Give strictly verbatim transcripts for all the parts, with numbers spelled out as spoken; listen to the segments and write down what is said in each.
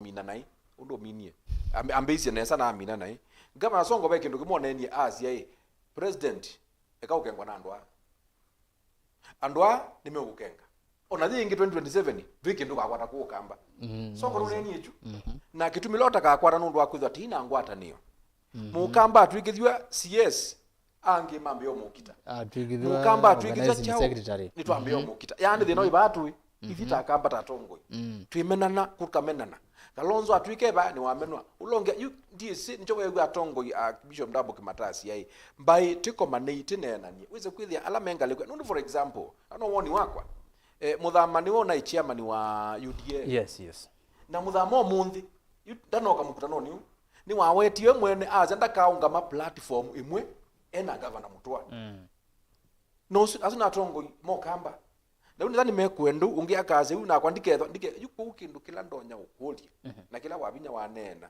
mina naĩ, ũndũ ũminie. Am- ambĩisye nesa na amina naĩ. Ngavana Sonko ve kĩndũ kĩmwe oneenie, asya ĩ, "President, eka ũkengwa na andũ aa. Andũ aa nĩmeũkũkenga." Ona yĩ ĩngĩ twenty twenty-seven, ve kĩndũ kakwata kũũ Kamba. Mm, Sonko nũneenie kyu. Mhm. Na kĩtumi la ũtakakwata nũndũ wa kwĩthwa ti na ngwatanĩo. Mhm. Mũkamba atw'ĩkĩthw'a C S, angĩ mambĩa ũmũkita. Atw'ĩkĩthw'a Mũkamba atw'ĩkĩthw'a organizing kyaũ, secretary. Nĩtwambĩa Mhm. ũmũkita. Yaani thĩna wĩ vaa tũĩ. Ithi Mhm. ta Kamba ta atongoi. Mm. Twĩmenana, kũkamenana. Kalonzo atw'ĩke va nĩwamenwa. Ũla ũngĩ, yu, ndiĩsĩ, nĩkyo weew'a atongoi a Bishop Ndambuki Matasi ai. Mbaĩ tĩkomanei, tĩneenanie. Wĩse kwĩthĩa ala mengalĩkw'a. Nũndũ, for example, ano woni wakwa, eh, Mũthama nĩwe ũnaĩ chairman wa U D A. Yes, yes. Na Mũthama ũmũnthĩ, yu ndanoka mũkutanonĩ ũũ. Nĩwawetie we mwene, asya ndakaũngama platform ĩmwe ena Gavana Mũtũa. Mm. No asu, asu na atongoi ma Ũkamba. Na yu nĩtha nĩmekwenda ũngĩ akasya, yu nakwa ndikethwa, ndike, yu kũu kĩndũ kĩla ndonya ũkũlya, Mhm. na kĩla Wavinya waneena.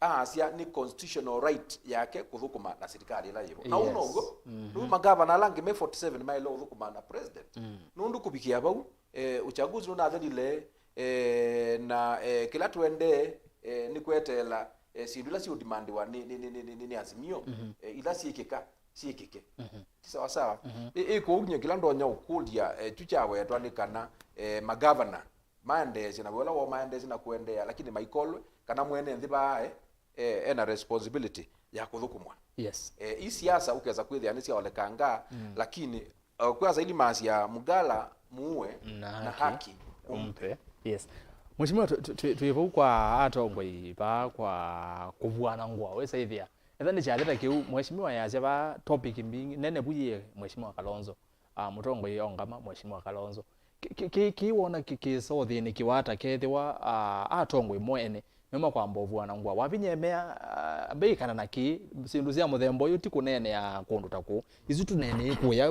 Aasya nĩ constitutional right yake kũthũkũma na sirikali ĩla yĩvo. Na ũu Yes. now'o, Mhm. nĩu magavana ala angĩ me forty-seven maĩle ũthũkũma na president. Mm. Nũndũ kũvikĩa vau, eh, uchaguzi nũnathelile, eh, na, eh, kĩla tũendee, eh, nĩ kweteela, eh, syĩndũ ila siũdimandiwa nĩ, nĩ, nĩ, nĩ, nĩ, nĩ Azimio, Mhm. eh, ila syĩkĩka, syĩkĩke. Mhm. Ti sawa sawa. Mhm. Ĩ, ĩ, kwoou nyie kĩla ndonya ũkũlya, eh, kyu kyawetwa nĩ kana, eh, magavana maendeesye na wĩa ũla woo maendeesye na kũendeea, lakini maikolwe kana mwene nthĩ vaa, eh, eh, ena responsibility ya kũthũkũmwa. Yes. Eh, ii siasa ũkesa kwĩthĩa nĩsyaolekanga, Mm. lakini, eh, kwĩ Asaili masya mgala muue Na na haki. haki umpe. Umpe. Yes. Mheshimiwa, twi- twi- twi- twĩ vau kwa atongoi vaa kwa kũvuana ngũa, wĩsaĩthĩa. Etha nĩ kyalĩ ta kĩu, Mheshimiwa yasya vaa topic mbingĩ, nene vu yĩ Mheshimiwa Kalonzo. Ah, mũtongoi aũngama, Mheshimiwa Kalonzo. Kĩ- kĩ- kĩ- kĩwona kĩ- kĩsa ũthĩnĩkĩwa ata kethĩwa, ah, atongoi mo ene nĩmakwamba ũvuana ngũa? Wavinya emea, ah, ambe ĩkana na kĩ, syĩndũ sya mũthemba ũyũ ti kũneenea kũndũ ta kũu. Isu tũneenei kũya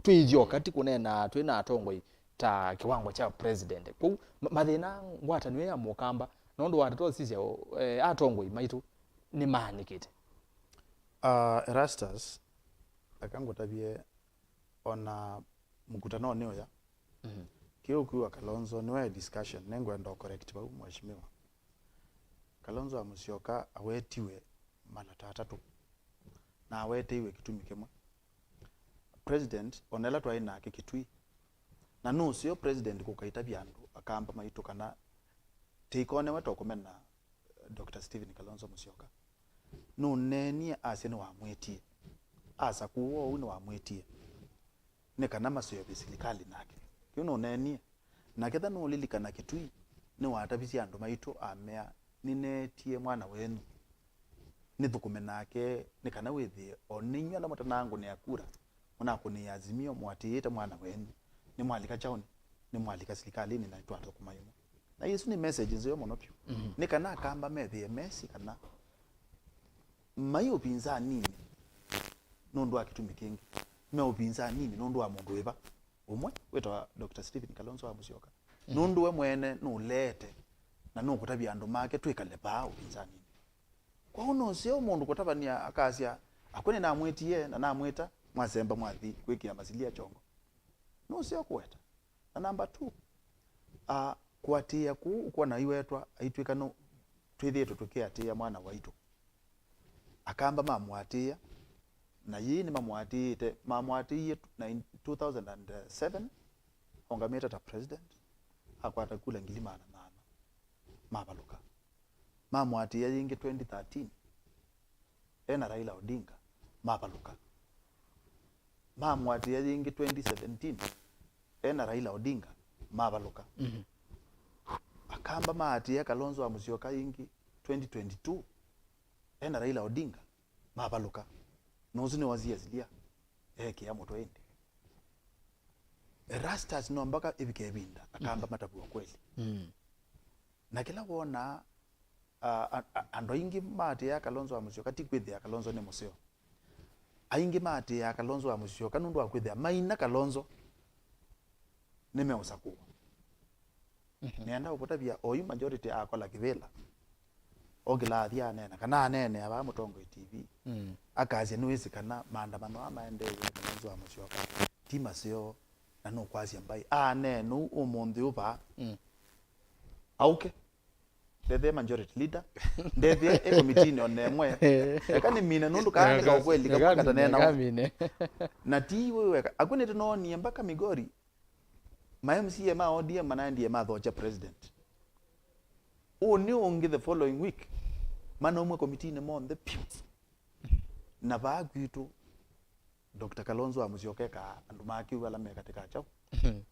twĩ ithyoka, ti kũneena twĩ na atongoi ta kĩwango kya president. Kwoou ma- mathĩna ngwatanĩo ya Mũkamba, nũndũ wa tũtosisya, eh, atongoi maitũ nĩmaanĩkĩte. Ah, Erastus, eka ngũtavye, ona mũkutanonĩ ũya, Mhm. kĩu kiwa Kalonzo nĩwe discussion, nĩngwenda ũ correct vau, mheshimiwa. Kalonzo wa Musyoka awetiwe malata atatũ, na aweteiwe kĩtumi kĩmwe. President, ona ĩla twaĩ nake Kitui, na nũseo president kũkaitavya andũ Akamba maitũ kana tĩikonewe tokũmena Doctor Stephen Kalonzo Musyoka. Nũneenie asya nĩwamwĩtie. Asa kũũ ũu nĩwamwĩtie. Nĩ kana maseo vĩ silikalĩ nake. Kĩu nũneenie. Na ketha nũũlilikana Kitui, nĩwatavisye andũ maitũ amea, "Nĩneetie mwana wenyu. Nĩthũkũme nake, nĩ kana wĩthĩe, o nĩnyw'ĩ ala mũtanangũnĩa kura, mũnakũnĩe Azimio mũatĩĩte mwana wenyu. Nĩmwalika kyaũnĩ, nĩmwalika silikalĩnĩ na nĩtwathũkũma ĩmwe." Na ĩsu nĩ message nzeo mũno vyũ. Mhm. Nĩ kana Akamba methĩe mesĩ kana mai ũpinzaninĩ nũndũ wa kĩtumi kĩngĩ. Me ũpinzaninĩ nũndũ wa mũndũ wĩva ũmwe wĩtawa Doctor Stephen Kalonzo wa Musyoka. Mhm. Nũndũ we mwene nũleete na nũkũtavya andũ make twĩkale vaa ũpinzaninĩ. Kwoou nũseo mũndũ kũtavany'a akasya, "Akw'e nĩnamwĩtie na namwĩta, mwasemba mwathi kwĩkĩa masilia kyongo." Nũseo kũweta. Na number two, a, kũatĩĩa kũu ũkwona aiwetwa aitw'ĩka nũ-, twĩthĩĩtwe tũkĩatĩĩa mwana waitũ. Akamba mamũatĩĩa, na yĩĩ nĩmamũatĩĩte, mamũatĩĩie t-, na in two thousand and seven, aũngamĩte ta president, akwata kula ngili maana nana, mavalũka. Mamũatĩĩa yĩngĩ twenty thirteen, e na Raila Odinga, mavalũka. Mamũatĩĩa yĩngĩ twenty seventeen, e na Raila Odinga, mavalũka. Mhm. Akamba maatĩĩa Kalonzo wa Musyoka yĩngĩ twenty twenty-two, e na Raila Odinga, mavalũka. Na ũsu nĩwosie asilia, eekĩa mũtwe ĩndĩ. Erastus, no mpaka ĩvike ĩvinda, Akamba matavw'a kweli. Mm. Na kĩla wonaa, a, a, a, andũ aingĩ maatĩĩaa Kalonzo wa Musyoka ti kwĩthĩa Kalonzo nĩ mũseo. Aingĩ maatĩĩaa Kalonzo wa Musyoka nũndũ wa kwĩthĩa maina Kalonzo nĩmeũsakũwa. Mhm. Nĩenda ũkũtavya oyu majority akola kĩvĩla, okĩla athi aneena, kana aneenea vaa Mũtongoi T V, Mm. akasya nĩwĩsĩ kana maandamano aa maendeeie Kalonzo wa Musyoka ti maseo na nũkwasya mbaĩ. Aneena ũu ũmũnthĩ ũũ vaa. Mm. Aũke. ndethĩe majority leader, ndethĩe ĩ komitinĩ o na ĩmwe. Eka nĩmine nũndũ kaa nĩ ka ũkweli, kamwe kataneenawa. Na ti we weka. Akw'ĩ nĩtũnoonie mbaka Migori, ma M C A ma O D M manaendie mathokya president. Ũũ nĩ ũngĩ the following week, manaumw'a komitinĩ monthe piũ. Na vaa kwitũ, Doctor Kalonzo wa Musyoka ekaa andũ make ũu ala me katĩ ka kyaũ?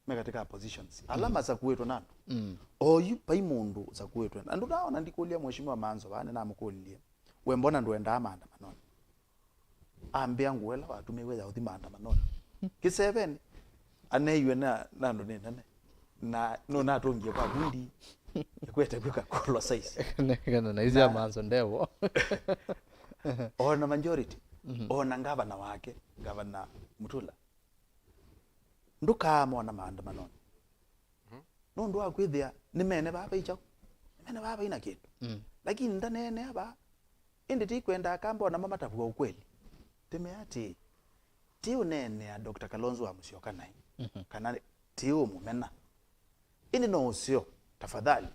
Me katĩ ka positions. Ala masakuĩtwe na andũ. Oyu vai mũndũ ũsakuĩtwe. Na ndũnaona ndikũlya Mheshimiwa Manzo vaa, nĩnamũkũlilye, we mbona ndwendaa maandamanonĩ? Ambĩa ngũa ĩla watũmĩiwe ya ũthi maandamanonĩ. Kĩsevenĩ, aneiwe na, na andũ nĩ nene. Na nũnatũngie kwa vundi, ekwete kwĩka kolo size. Kana na isi ya Manzo ndevo. Ona majority, ona ngavana wake, Ngavana Mutula, ndũkaamona maandamanonĩ. Nũndũ wa kwĩthĩa nĩmene vaa vai kyaũ? Nĩmene vaa vai na kĩndũ. Lakini ndaneenea vaa. Ĩndĩ ti kwenda Akamba o namo matavw'a ũkweli. Tĩmea atĩĩ, ti ũneenea Doctor Kalonzo wa Musyoka naĩ, kana ti ũmũmena. Ĩndĩ no ũseo, tafadhali.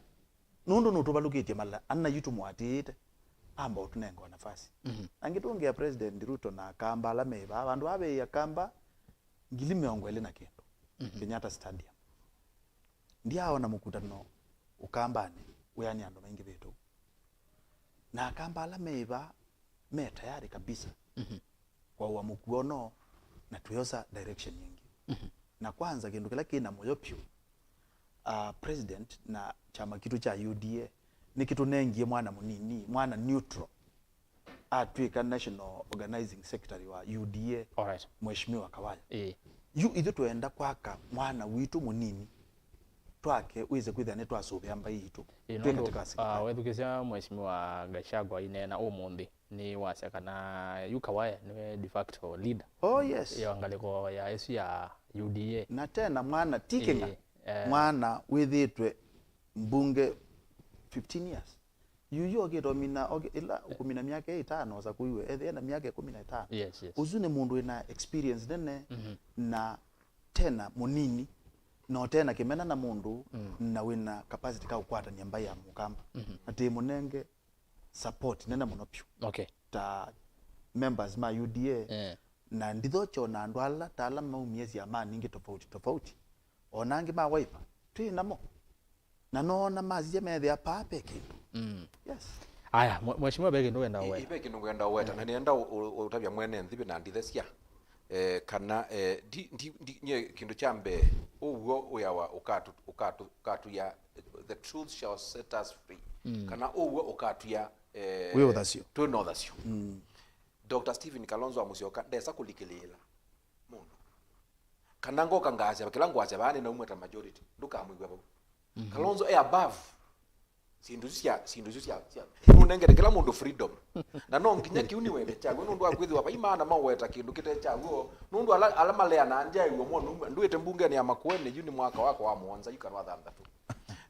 Nũndũ nũtũvalũkĩtye mala, ana yu tũmũatĩĩte, amba ũtũnenga o nafasi. Na ngĩtũngĩa President Ruto na Akamba ala me vaa, vandũ vaa ve Akamba ngili mĩongo ĩlĩ na kĩndũ, Kenyatta Stadium. Ndyaaona mũkutano Ũkambanĩ wĩanĩa andũ maingĩvĩte ũu. Na Akamba ala me vaa me tayari kabisa kwaũa mũkuo no na twĩosa direction ĩngĩ. Na kwanza kĩndũ kĩla kĩ na mũyo vyũ, uh, president na kyama kitũ kya U D A nĩkĩtũnengie mwana mũnini, mwana neutral, atw'ĩka National Organizing Secretary wa U D A, Alright. Mheshimiwa Kawaya. Ĩĩ. Yu ithyĩ twenda kwaka mwana witũ mũnini, twake wĩse kwĩthĩa nĩtwasũvĩa mbaĩ itũ. Ĩĩ, twĩ nũndũ, katĩ ka ah, serikali. Wethukĩsya Mheshimiwa Gachagua aineena ũmũnthĩ, nĩ wasya kana yu Kawaya nĩwe de facto leader. Oh, yes. Ya ngalĩko ya ĩsu ya U D A. Na tena mwana ti kĩng'a, Ĩĩ, eh. Mwana wĩthĩĩtwe mbunge fifteen years. Yuyu okĩte ũmina, oke-, ĩla ũkũmina myaka ĩtano, osa kũiwe, ethĩa na myaka ĩkũmi na ĩtano. Yes, yes. Ũsu nĩ mũndũ wĩna experience nene, na tena mũnini, na ũtena kĩmena na mũndũ, na wĩna capacity ka kũkwatany'a mbaĩ ya Mũkamba. Na tĩmũnenge support nene mũno vyũ. Okay. Ta members ma U D A, Eh. Na ndithokyona andũ ala, ta ala maumie syamanĩ ingĩ tofauti tofauti, ona angĩ ma Wiper, twĩ namo. Na noona masisya methĩa paa pe kĩndũ. Mm. Yes. Aya, mwe-, Mheshimiwa, ve kĩndũ wenda ũweta? Ĩ, ve kĩndũ ngwenda ũweta, na nĩenda ũ-, ũ-, ũtavya mwene nthĩ na ndithesya, eh, kana, eh, ndi, ndi, ndi, nye kĩndũ kya mbee, ũw'o ũyawa ũkatu-, ũkatu-, ũkatuya, the truth shall set us free. Mm. Kana ũw'o ũkatuya, eh, Wĩ ũthasyo. Twĩ na ũthasyo. Mm. Doctor Stephen Kalonzo wa Musyoka ndesa kũlikĩlĩĩla mũndũ. Kana ngoka ngasya, kĩla ngwasya vaa nĩnaumwe ta majority, ndũkamwĩw'a vau. Mhm. Kalonzo e above syĩndũ isu sya, syĩndũ isu sya, sya, nũnengete kĩla mũndũ freedom. Na no nginya kĩu nĩwende kyaw'o, nũndũ wa kwĩthĩwa vai maana maũweta kĩndũ kĩte kyaw'o, nũndũ ala, ala maleanaa ndyaĩw'a mwa nũmwe, ndwĩte mbungenĩ ya Makueni, yu nĩ mwaka wakwa wa mũonza, yu kana wa thanthatũ.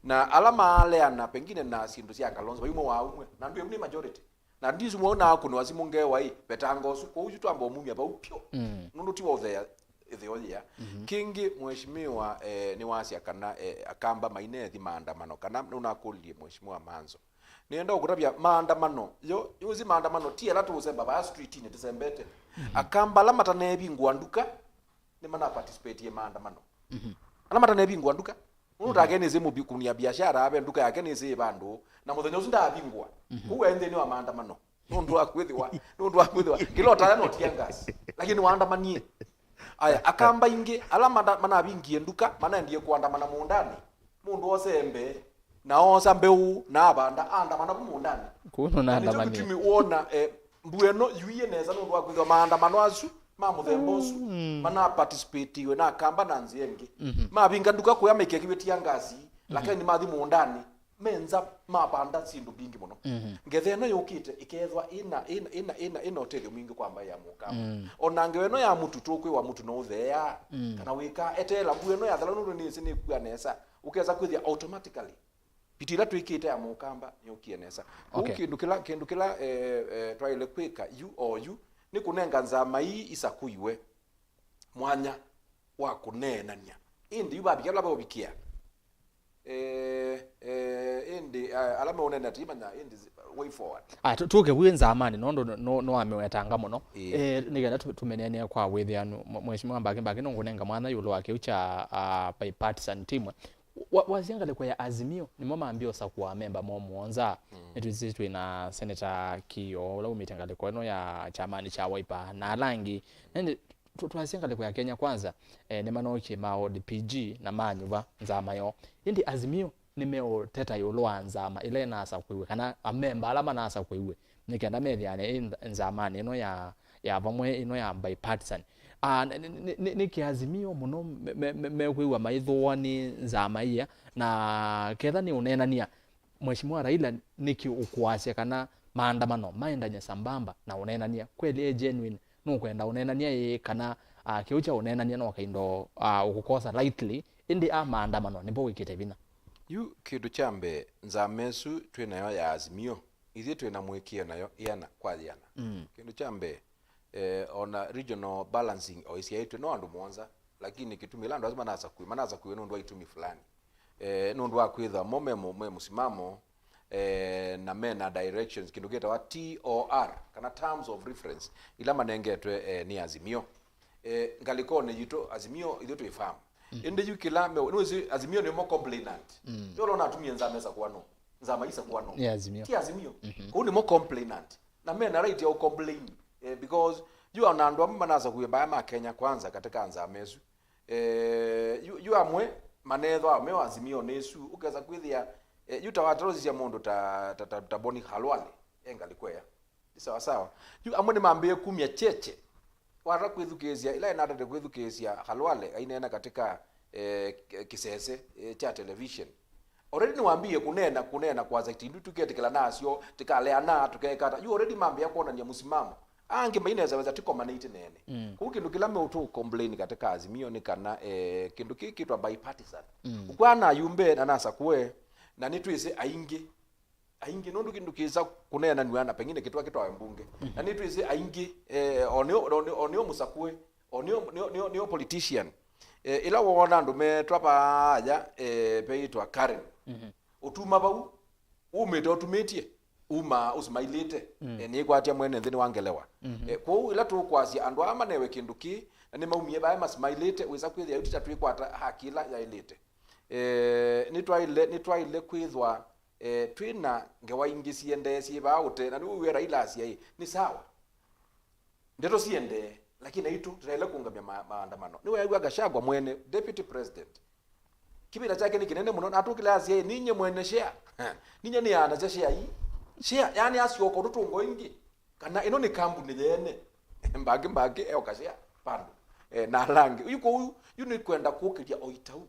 Na ala maaleana pengine na syĩndũ sya Kalonzo, vai ũmwe wa ũmwe, na ndwĩ nĩ majority. Na ndisu mwaũ na akũnĩwa simũ ngewa ĩ, vetanga ũsu kũu yu twamba ũmumya vau pyũ. Mm. Nũndũ ti wa ũthea ĩtheo yĩa. Mhm. Kĩngĩ, mheshimiwa, eh, nĩwasya kana, eh, Akamba mainethi maandamano, kana nũnakũlilye mheshimiwa Manzo. Nĩenda ũkũtavya maandamano, yo, yuzi maandamano, ti ala tũũsemba vaa streetinĩ, tũsembete. Mhm. Akamba ala matanevingũa nduka, nĩmana participatie maandamano. Mhm. Ala matanevingũa nduka. Nũndũ take nĩsĩ mũkunia biashara, ave nduka yake nĩsĩ ĩ vandũ, na mũthenya ũsu ndaavingũa. Mhm. Kũu aĩ nthĩnĩ wa maandamano. Nũndũ wa kwĩthĩwa, nũndũ wa kwĩthĩwa. Kĩla ũtaya no tear gas. Lakini waandamanie. Aya, Akamba ingĩ, ala manda-, manavingie nduka, manaendie kũandamana mũũndanĩ. Mũndũ osembe, na oosa mbeũ, na avanda, aandamana vu mũũndanĩ. Kũu nũnaandamanie. Na nĩkyo kĩtumi wona, eh, mbuo ĩno yuie nesa nũndũ wa kwĩthĩwa maandamano asu ma mũthemba ũsu, mm, mana participatiwe na Akamba na nzĩa ĩngĩ. Mhm. Mavinga nduka kũya maikekĩw'e tear gas, mhm, lakini mathi mũũndanĩ, menza mavanda syĩndũ mbingĩ mũno. Mhm. Ngetha ĩno yũkĩte ĩkeethwa ĩna, ĩna, ĩna, ĩna, ĩna ũtethyo mwingĩ kwa mbaĩ ya Mũkamba. Mm. O na ngewa ĩno ya mũtu, tũkwĩwa mũtu no ũtheea, mm, kana wĩka eteela mbuo ĩno yathela nũndũ nĩsĩ nĩkua nesa, ũkesa kwĩthĩa automatically Vidio ĩla twĩkĩte ya Mũkamba nĩyũkie nesa. Kwoou, okay, kĩndũ kĩla, kĩndũ kĩla, eh, eh, twaĩle kwĩka yu o yu nĩ kũnenga nzama ii isakũiwe mwanya wa kũneenany'a. Ĩndĩ yu vavika vala veũvikĩa, Eh, eh, ĩndĩ, eh, ala meũnena tiimanya ĩndĩ way forward. Ah, tu- tuke wĩ nzamanĩ, nũndũ no- no- nĩwamĩwetanga mũno. Ĩĩ. Eh, nĩgetha tu- tũmenene kwa wĩthĩanu, mwe- Mheshimiwa Mbaki Mbaki, nũngũnenga mwanya ĩũlũ wa kĩu kya, ah, bipartisan team. Wa- wasya ngalĩko ya Azimio, nĩmo mambie ũsakũa amemba moo mũonza. Mm. Nĩtwĩsĩ twĩ na Senator Kio, ũla umĩte ngalĩko ĩno ya kyamanĩ kya Wiper, na ala angĩ. Na ĩndĩ tũ- twasya ngalĩko ya Kenya Kwanza, eh, nĩmanookie ma O D P G na manyuva nzama yoo. Ĩndĩ Azimio nĩmeũteta ĩũlũ wa nzama ĩla ĩnasakũiwe, kana amemba ala manasakũiwe, nĩ kenda methĩane ĩ nza- nzamanĩ ĩno ya, ya vamwe, ĩno ya bipartisan. Ah, nĩ- nĩ- nĩ- nĩ- nĩkĩ Azimio mũno me- me- me- mekwĩw'a maithũwa nĩ nzama ĩya, na ketha nĩ ũneenany'a, Mheshimiwa Raila nĩkĩ ũkũasya kana maandamano maendany'e sambamba na ũneenany'a? Kweli e genuine, nũkwenda ũneenany'a ĩĩ, kana, ah, kĩu kya ũneenany'a no kaindo, ah, ũkũkosa lightly, ĩndĩ a maandamano nĩvo wĩkĩte vinya? Yu kĩndũ kya mbee, nzama ĩsu twĩ nayo ya Azimio, ithyĩ twĩ na mũĩkĩĩo nayo ĩana kwa yĩana. Mm. Kĩndũ kya mbee, eh, ona regional balancing o ĩsyaĩtwe no andũ mũonza, lakini kĩtumi ĩla andũ asu manasakũiwe, manasakũiwe nũndũ wa itumi fulani. Eh, nũndũ wa kwĩthwa mo me mũ- me mũsimamo, eh, na me na directions, kĩndũ kĩtawa T O R, kana terms of reference, ila manengetwe, eh, nĩ Azimio. Eh, ngalĩkonĩ yitũ, Azimio ithyĩ twĩ firm. Mm. Ĩndĩ yu kĩla me- nĩwĩsĩ Azimio nĩmo complainant. Mm. Yolo natumie nzama ĩsakũa no. Nzama isakũa no. Nĩ Azimio. Ti Azimio. Mhm. Kũu nĩmo complainant. Na me na right ya ũcomplain. Eh, because yu ona andũ amwe manasakũie mbaya ma Kenya Kwanza katika nzama ĩsu. Eh, yu, yu amwe manethwa me o Azimio nĩ ĩsu, ũkesa kwĩthĩa, eh, yu ta watarosisya mũndũ ta, ta, ta, ta Boni Khalwale, e ngalĩko ĩya. Nĩ sawa sawa. Yu amwe nĩmambĩĩe kumya cheche. Wata kwĩthukĩĩsya, ila ĩnatate kwĩthukĩĩsya Khalwale aineena katika, eh, k- kĩsese, eh, kya television. Already nĩwambĩĩe kũneena, kũneena kwasya tindu tũketĩkĩla nasyo, tĩkaleana, tũkekata. Yu already mambĩĩa kwonany'a mũsimamo. Angĩ mainesawesa tĩkomanĩte nene. Mm. Kũu kĩndũ kĩla meũtũ complain katika Azimio nĩ kana, eh, kĩndũ kĩĩ kĩtwa bipartisan. Mm. Ũkwaa na ayumbe na nasakũe, na nĩtwĩsĩ aingĩ, aingĩ, nũndũ kĩndũ kĩsa kũneenanw'a na pengine kĩtwa kĩtwawe mbunge. Mhm. Na nĩtwĩsĩ aingĩ, eh, o nĩo, o nĩo, o nĩo mũsakũe, o nĩo, nĩo, nĩo, nĩo politician. Eh, ĩla woona andũ metwa vaaya, eh, veĩtwa Karen. Mhm. Ũtuma vau, umĩte ũtumĩtye, uma ũsimailĩte, mm, eh, nĩkwatya mwene nthĩ nĩ wa ngelewa. Mhm. Eh, kwoou ĩla tũkwasya andũ aa manewe kĩndũ kĩĩ, na nĩmaumie vaĩ masimailĩte, wĩsa kwĩthĩa yu ti ta twĩkwata haki ĩla yaĩlĩte. Eh, nĩtwaĩle, nĩtwaĩle kwĩthwa, eh, twĩ na ngewa ingĩ siendee syĩ vaa ũtee, na nĩwĩw'e Raila asya ĩ, nĩ sawa. Ndeto siendee, lakini naitũ tũtaĩle kũũngamya ma- maandamano. Nĩweew'a Gachagua mwene, deputy president, kĩvĩla kyake nĩ kĩnene mũno, na atũkĩla asya, "Ĩ, ninye mwene share." Ninye nĩaanasya share ii. Share, yani asyoka ũtũtũngo ĩngĩ. Kana ĩno nĩ kambuni yeene. Mbaki mbaki eoka share, bado. Eh, na ala angĩ. Yu kũu, yu nĩ kwenda kũkĩlya o itau.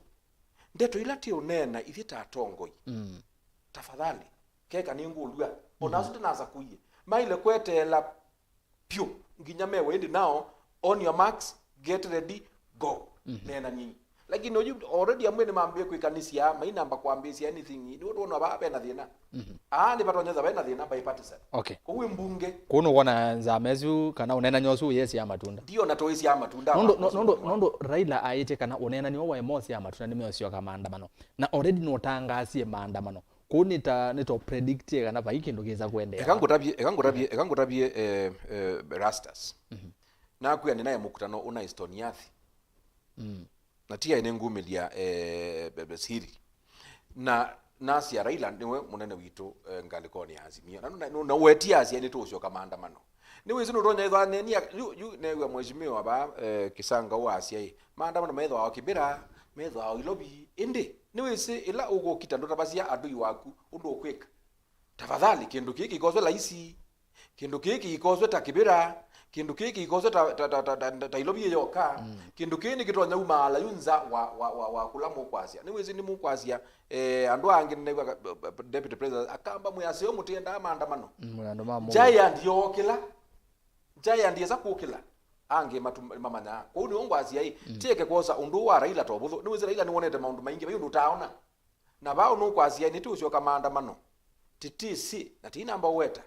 Ndeto ila tĩ ũneena ithyĩ ta atongoi. Mm. Tafadhali, keka nĩ ngũlw'a. Ona asu ndinasakũie. Maile kweteela vyũ nginya mewe, ĩndĩ nao, on your marks, get ready, go. Mhm. Neenany'ei. Lakini oyu already amwe nĩmambĩĩe kwĩkanĩsya, mainamba kwambĩĩsya anything, nĩ ũndũ ona vaa vena thĩna. Mhm. Aa nĩvatonyeza vena thĩna bipartisan. Okay. Kũu ĩ mbunge. Kũu nũkwona nzama ĩsu kana ũneenany'a ũsu ũyĩsyaa matunda. Ndio, na tũĩsyaa matunda. Nũndũ, nũndũ, nũndũ Raila aĩtye kana ũneenany'a ũũ waĩ mosyaa matunda nĩmeũsyoka maandamano. Na already nũtangaasie maandamano. Kũu nĩ ta, nĩ ta predictie kana vai kĩndũ kĩsa kũendeea. Eka ngũtavye, eka ngũtavye, eka ngũtavye, eh, eh, Rastas. Mhm. Nakwĩa nĩ naĩ mũkutano ũna Eastern Yathi. Mm. Na tiaĩ nĩ ngumĩlya, eh, be- be- siri. Na nasya Raila nĩwe mũnene witũ, eh, ngalĩkonĩ ya Azimio. Na, na, na wetie asya nĩ tũũsyoka maandamano. Nĩwĩsĩ nũtonya ĩthwa nenia, yu, yu neew'a mheshimiwa vaa, eh, Kisanga ũasya ĩ, maandamano methĩawa o Kibera, methĩawa o Ilovi. Ĩndĩ, nĩwĩsĩ ĩla ũkũkita ndũtavasya andũi waku ũndũ ũkwĩka. Tafadhali, kĩndũ kĩĩ kĩikoswe laisi, kĩndũ kĩĩ kĩikoswe ta Kibera, kĩndũ kĩĩ kĩikoswe ta, ta, ta, ta, ta, ta Ilovi yoka, mm, kĩndũ kĩĩ nĩkĩtonya umaala yu nza wa, wa, wa, wa kũla mũkwasya. Nĩwĩsĩ nĩmũkwasya, eh, andũ angĩ nĩnaigua ka- b- b- Deputy President akamba mwĩ aseo mũtiendaa maandamano. Mm, andũ ma mũndũ. Giant yookĩla, Giant yesa kũkĩla, angĩ matu mamanyaa. Kũu nĩo ngwasya ĩ, mm, tieke kwosa ũndũ wa Raila ta ũvũthũ. Nĩwĩsĩ Raila nĩwonete maũndũ maingĩ, vai ũndũ ũtaona. Na vau nũkwasya nĩtũũsyoka maandamano. Titisi, na tinamba ũweta.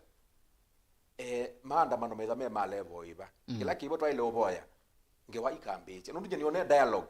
Eh, maandamano metha me ma level ĩva. Mm. Kĩla kĩvo twaĩle ũvoya, ngewa ikambĩĩsya. Nũndũ nyie nĩone dialogue.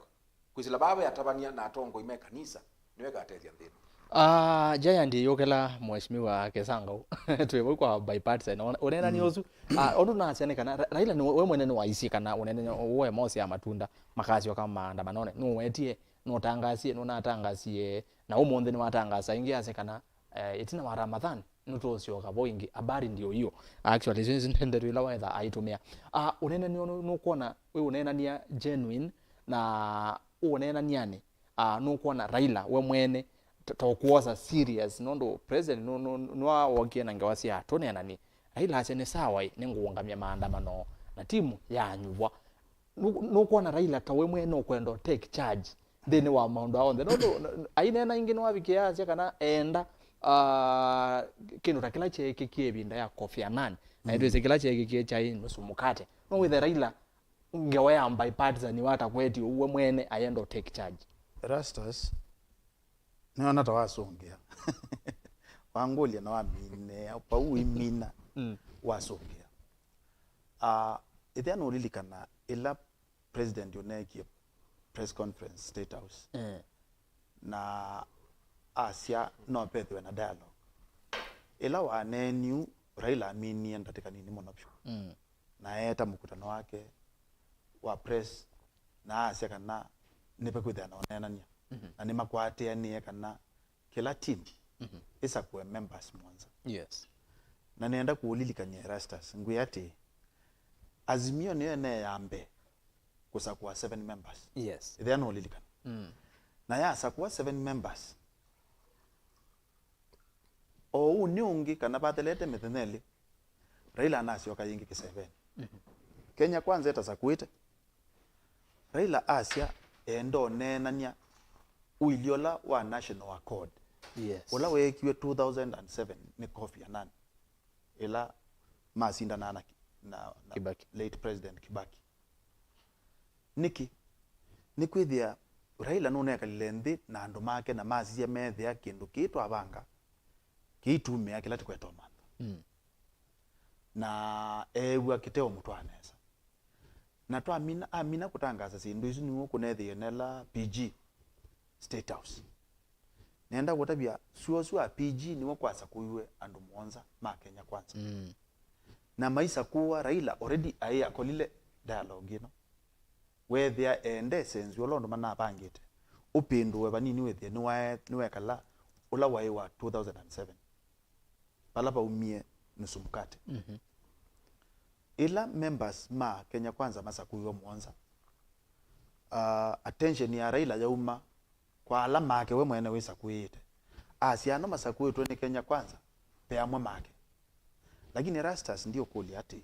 Kwĩsĩla vaa ve atavany'a na atongoi me kanisa. nĩwe ĩkatethya nthĩ ĩno. Ah, Giant yũkĩla Mheshimiwa Kesangau. Twĩ vau kwa bipartisan. Ũneenani ũsu, ah, ũndũ nasya nĩ kana Ra-, Raila nĩ we mwene nĩwaisye kana ũneenani ũũ wa Emosi ya matunda makasyoka maandamanonĩ. Nũwetie, nũtangasie, nũnatangasie, na ũmũnthĩ nĩwatangasa ĩngĩ asya kana, eh, ĩtina wa Ramadhan nĩtũũsyoka vo ĩngĩ. Habari ndio hiyo. Actually, isu nĩ ndeto ila waetha aitũmĩa. Ah, ũneenani ũũ nũkwona wĩ ũneenania genuine na ũneenanianĩ, ah, nũkwona Raila we mwene ta, ta ũkwosa serious, nũndũ president nũ-, nũ-, nĩwawokie na ngewa sya tũneenani. Raila asya, "Nĩ sawa ĩ, nĩngũũngamya maandamano na timu yanyuvwa." Nũ-, nũkwona Raila ta we mwene ũkwenda take charge nthĩnĩ wa maũndũ aa onthe? Nũndũ n-, n-, aineena ĩngĩ nĩwavikie asya kana eenda, ah, kĩndũ ta kĩla kyeekĩkie ĩvinda ya Kofi Annan. Na nĩtwĩsĩ kĩla kyeekĩkie kyaĩ nusu mkate. No wĩthe Raila ngewa ya bipartisan watakwetye ũu we mwene ayenda take charge. Erastus, nĩona ta wasũngĩa. Wangũlya na wamine, pau imina, mm, wasũngĩa. Ah, ĩthĩa nũlilikana ĩla president ũneekie press conference State House, eh, na asya no vethĩwe na dialogue. Ĩla waneeni ũu, Raila aminie ndatĩka nini mũno vyũ. Mm. Na eeta mũkutano wake wa press, na asya kana nĩvekwĩthĩa na ũneenany'a, mhm, na nĩmakwatĩanĩe kana kĩla team, mhm, ĩsakũe members mũonza. Yes. Na nĩenda kũũlilikany'a Erastus, ngwĩa atĩ Azimio nĩyo ĩnee ya mbee kũsakũa seven members. Yes. Ĩthĩa nũũlilikana. Mm. Na yasakũa seven members, o ũnĩ ũngĩ kana vathelete mĩthenya ĩlĩ, Raila anasyoka yĩngĩ kĩsevenĩ. Mhm. Kenya Kwanza ĩtasakũĩte, Raila asya eenda ũneenany'a ũilyĩ ũla wa National Accord, yes, ũla weekiwe two thousand and seven nĩ Kofi Annan, ĩla masindanaa na, na, na Kibaki. Late President Kibaki. Nĩkĩ? Nĩkwĩthĩa Raila nũnekalile nthĩ na andũ make na masisya meethĩa kĩndũ kĩĩ twavanga kĩitumĩa kĩla tũkweta ũmantha. Mm. Na eew'a kĩteũmũtwaa nesa. Na twamina, amina kũtangaasa syĩndũ isu nĩw'o kũneethĩie nela P G State House. Nenda kũtavya, sua ũsu wa P G nĩw'o kwasakũiwe andũ mũonza ma Kenya Kwanza. Mm. Na maisakũwa, Raila already aĩ akolile dialogue ĩno. Weethĩa eende senzi ũla ũndũ manavangĩte, ũpĩndũwe vanini wĩthĩe nĩwae-, nĩwekala ũla waĩ wa two thousand and seven, vala vaumie nusu mkate. Mhm. Ĩla members ma Kenya Kwanza masakũiwe mũonza, ah, attention ya Raila yauma kwa ala make we mwene wĩsakũĩĩte. Asya ano masakũĩtwe nĩ Kenya Kwanza, ve amwe make. Lakini Erastus ndiũkũlya atĩ,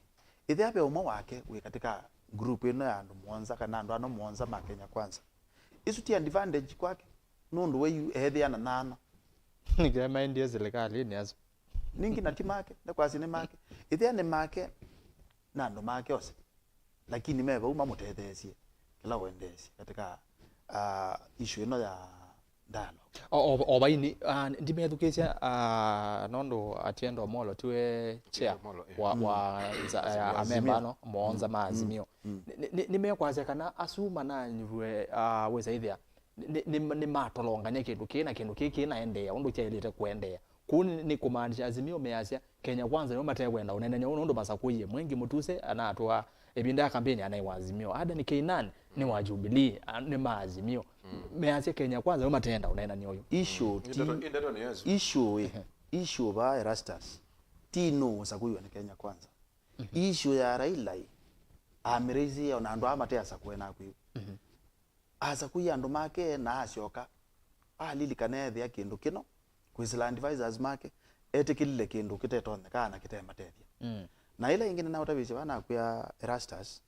ĩthĩa ve ũmwe wake wĩ katĩ ka group ĩno ya andũ mũonza kana andũ ano mũonza ma Kenya Kwanza, ĩsu ti advantage kwake, nũndũ we yu eethĩa na nana. Nĩkĩ maendie silikalĩnĩ asu? Ningĩ na ti make, ndakwasya nĩ make. Ĩthĩa nĩ make, na andũ make ose. Lakini me vau mamũtetheesye kĩla ũendeesye katika, ah, issue ĩno ya dialogue. O, o, o vaini, ah, ndimethukĩĩsya, ah, nũndũ Atiendo Omolo tiwe chair Atiendo Omolo, eh. wa, Mm. wa nza-, Azimio. Ah, amemba ano, mũonza ma Mm. Azimio. Mm. Nĩ, nĩ, nĩmekwasya kana asu mananyuvwe, ah, wĩsa ĩthĩa nĩ, nĩ, nĩ, nĩmatolongany'a kĩndũ kĩĩ na kĩndũ kĩĩ kĩnaendeea ũndũ kyaĩlĩte kũendeea. Kũu nĩ, nĩ kũmaanisha Azimio measya Kenya Kwanza nĩo matekwenda ũneenany'a ũũ nũndũ masakũie Mwengi Mutuse anatũa ĩvinda ya kampeni anaĩ wa Azimio. Adan Keynan nĩ wa Jubilee, a, nĩ ma Azimio. Mm. Measya Kenya Kwanza nĩo mateenda ũneenany'a ũyũ. Issue Mm. ti, Ndeto, ndeto nĩ Yesu. Issue ĩ, issue vaa Erastus, ti nũũ ũsakũiwe nĩ Kenya Kwanza. Mhm. Issue ya Raila ĩ, amĩraisĩe ona andũ aa mateasakũe nakwĩw'a. Mhm. Asakũie andũ make na asyoka, alilikana eethĩa kĩndũ kĩno, kwĩsĩla advisors make, etĩkĩlile kĩndũ kĩtetonyeka na kĩtematethya. Mm. Na ĩla ĩngĩ nĩnaũtavĩsye vaa nakwĩa Erastus,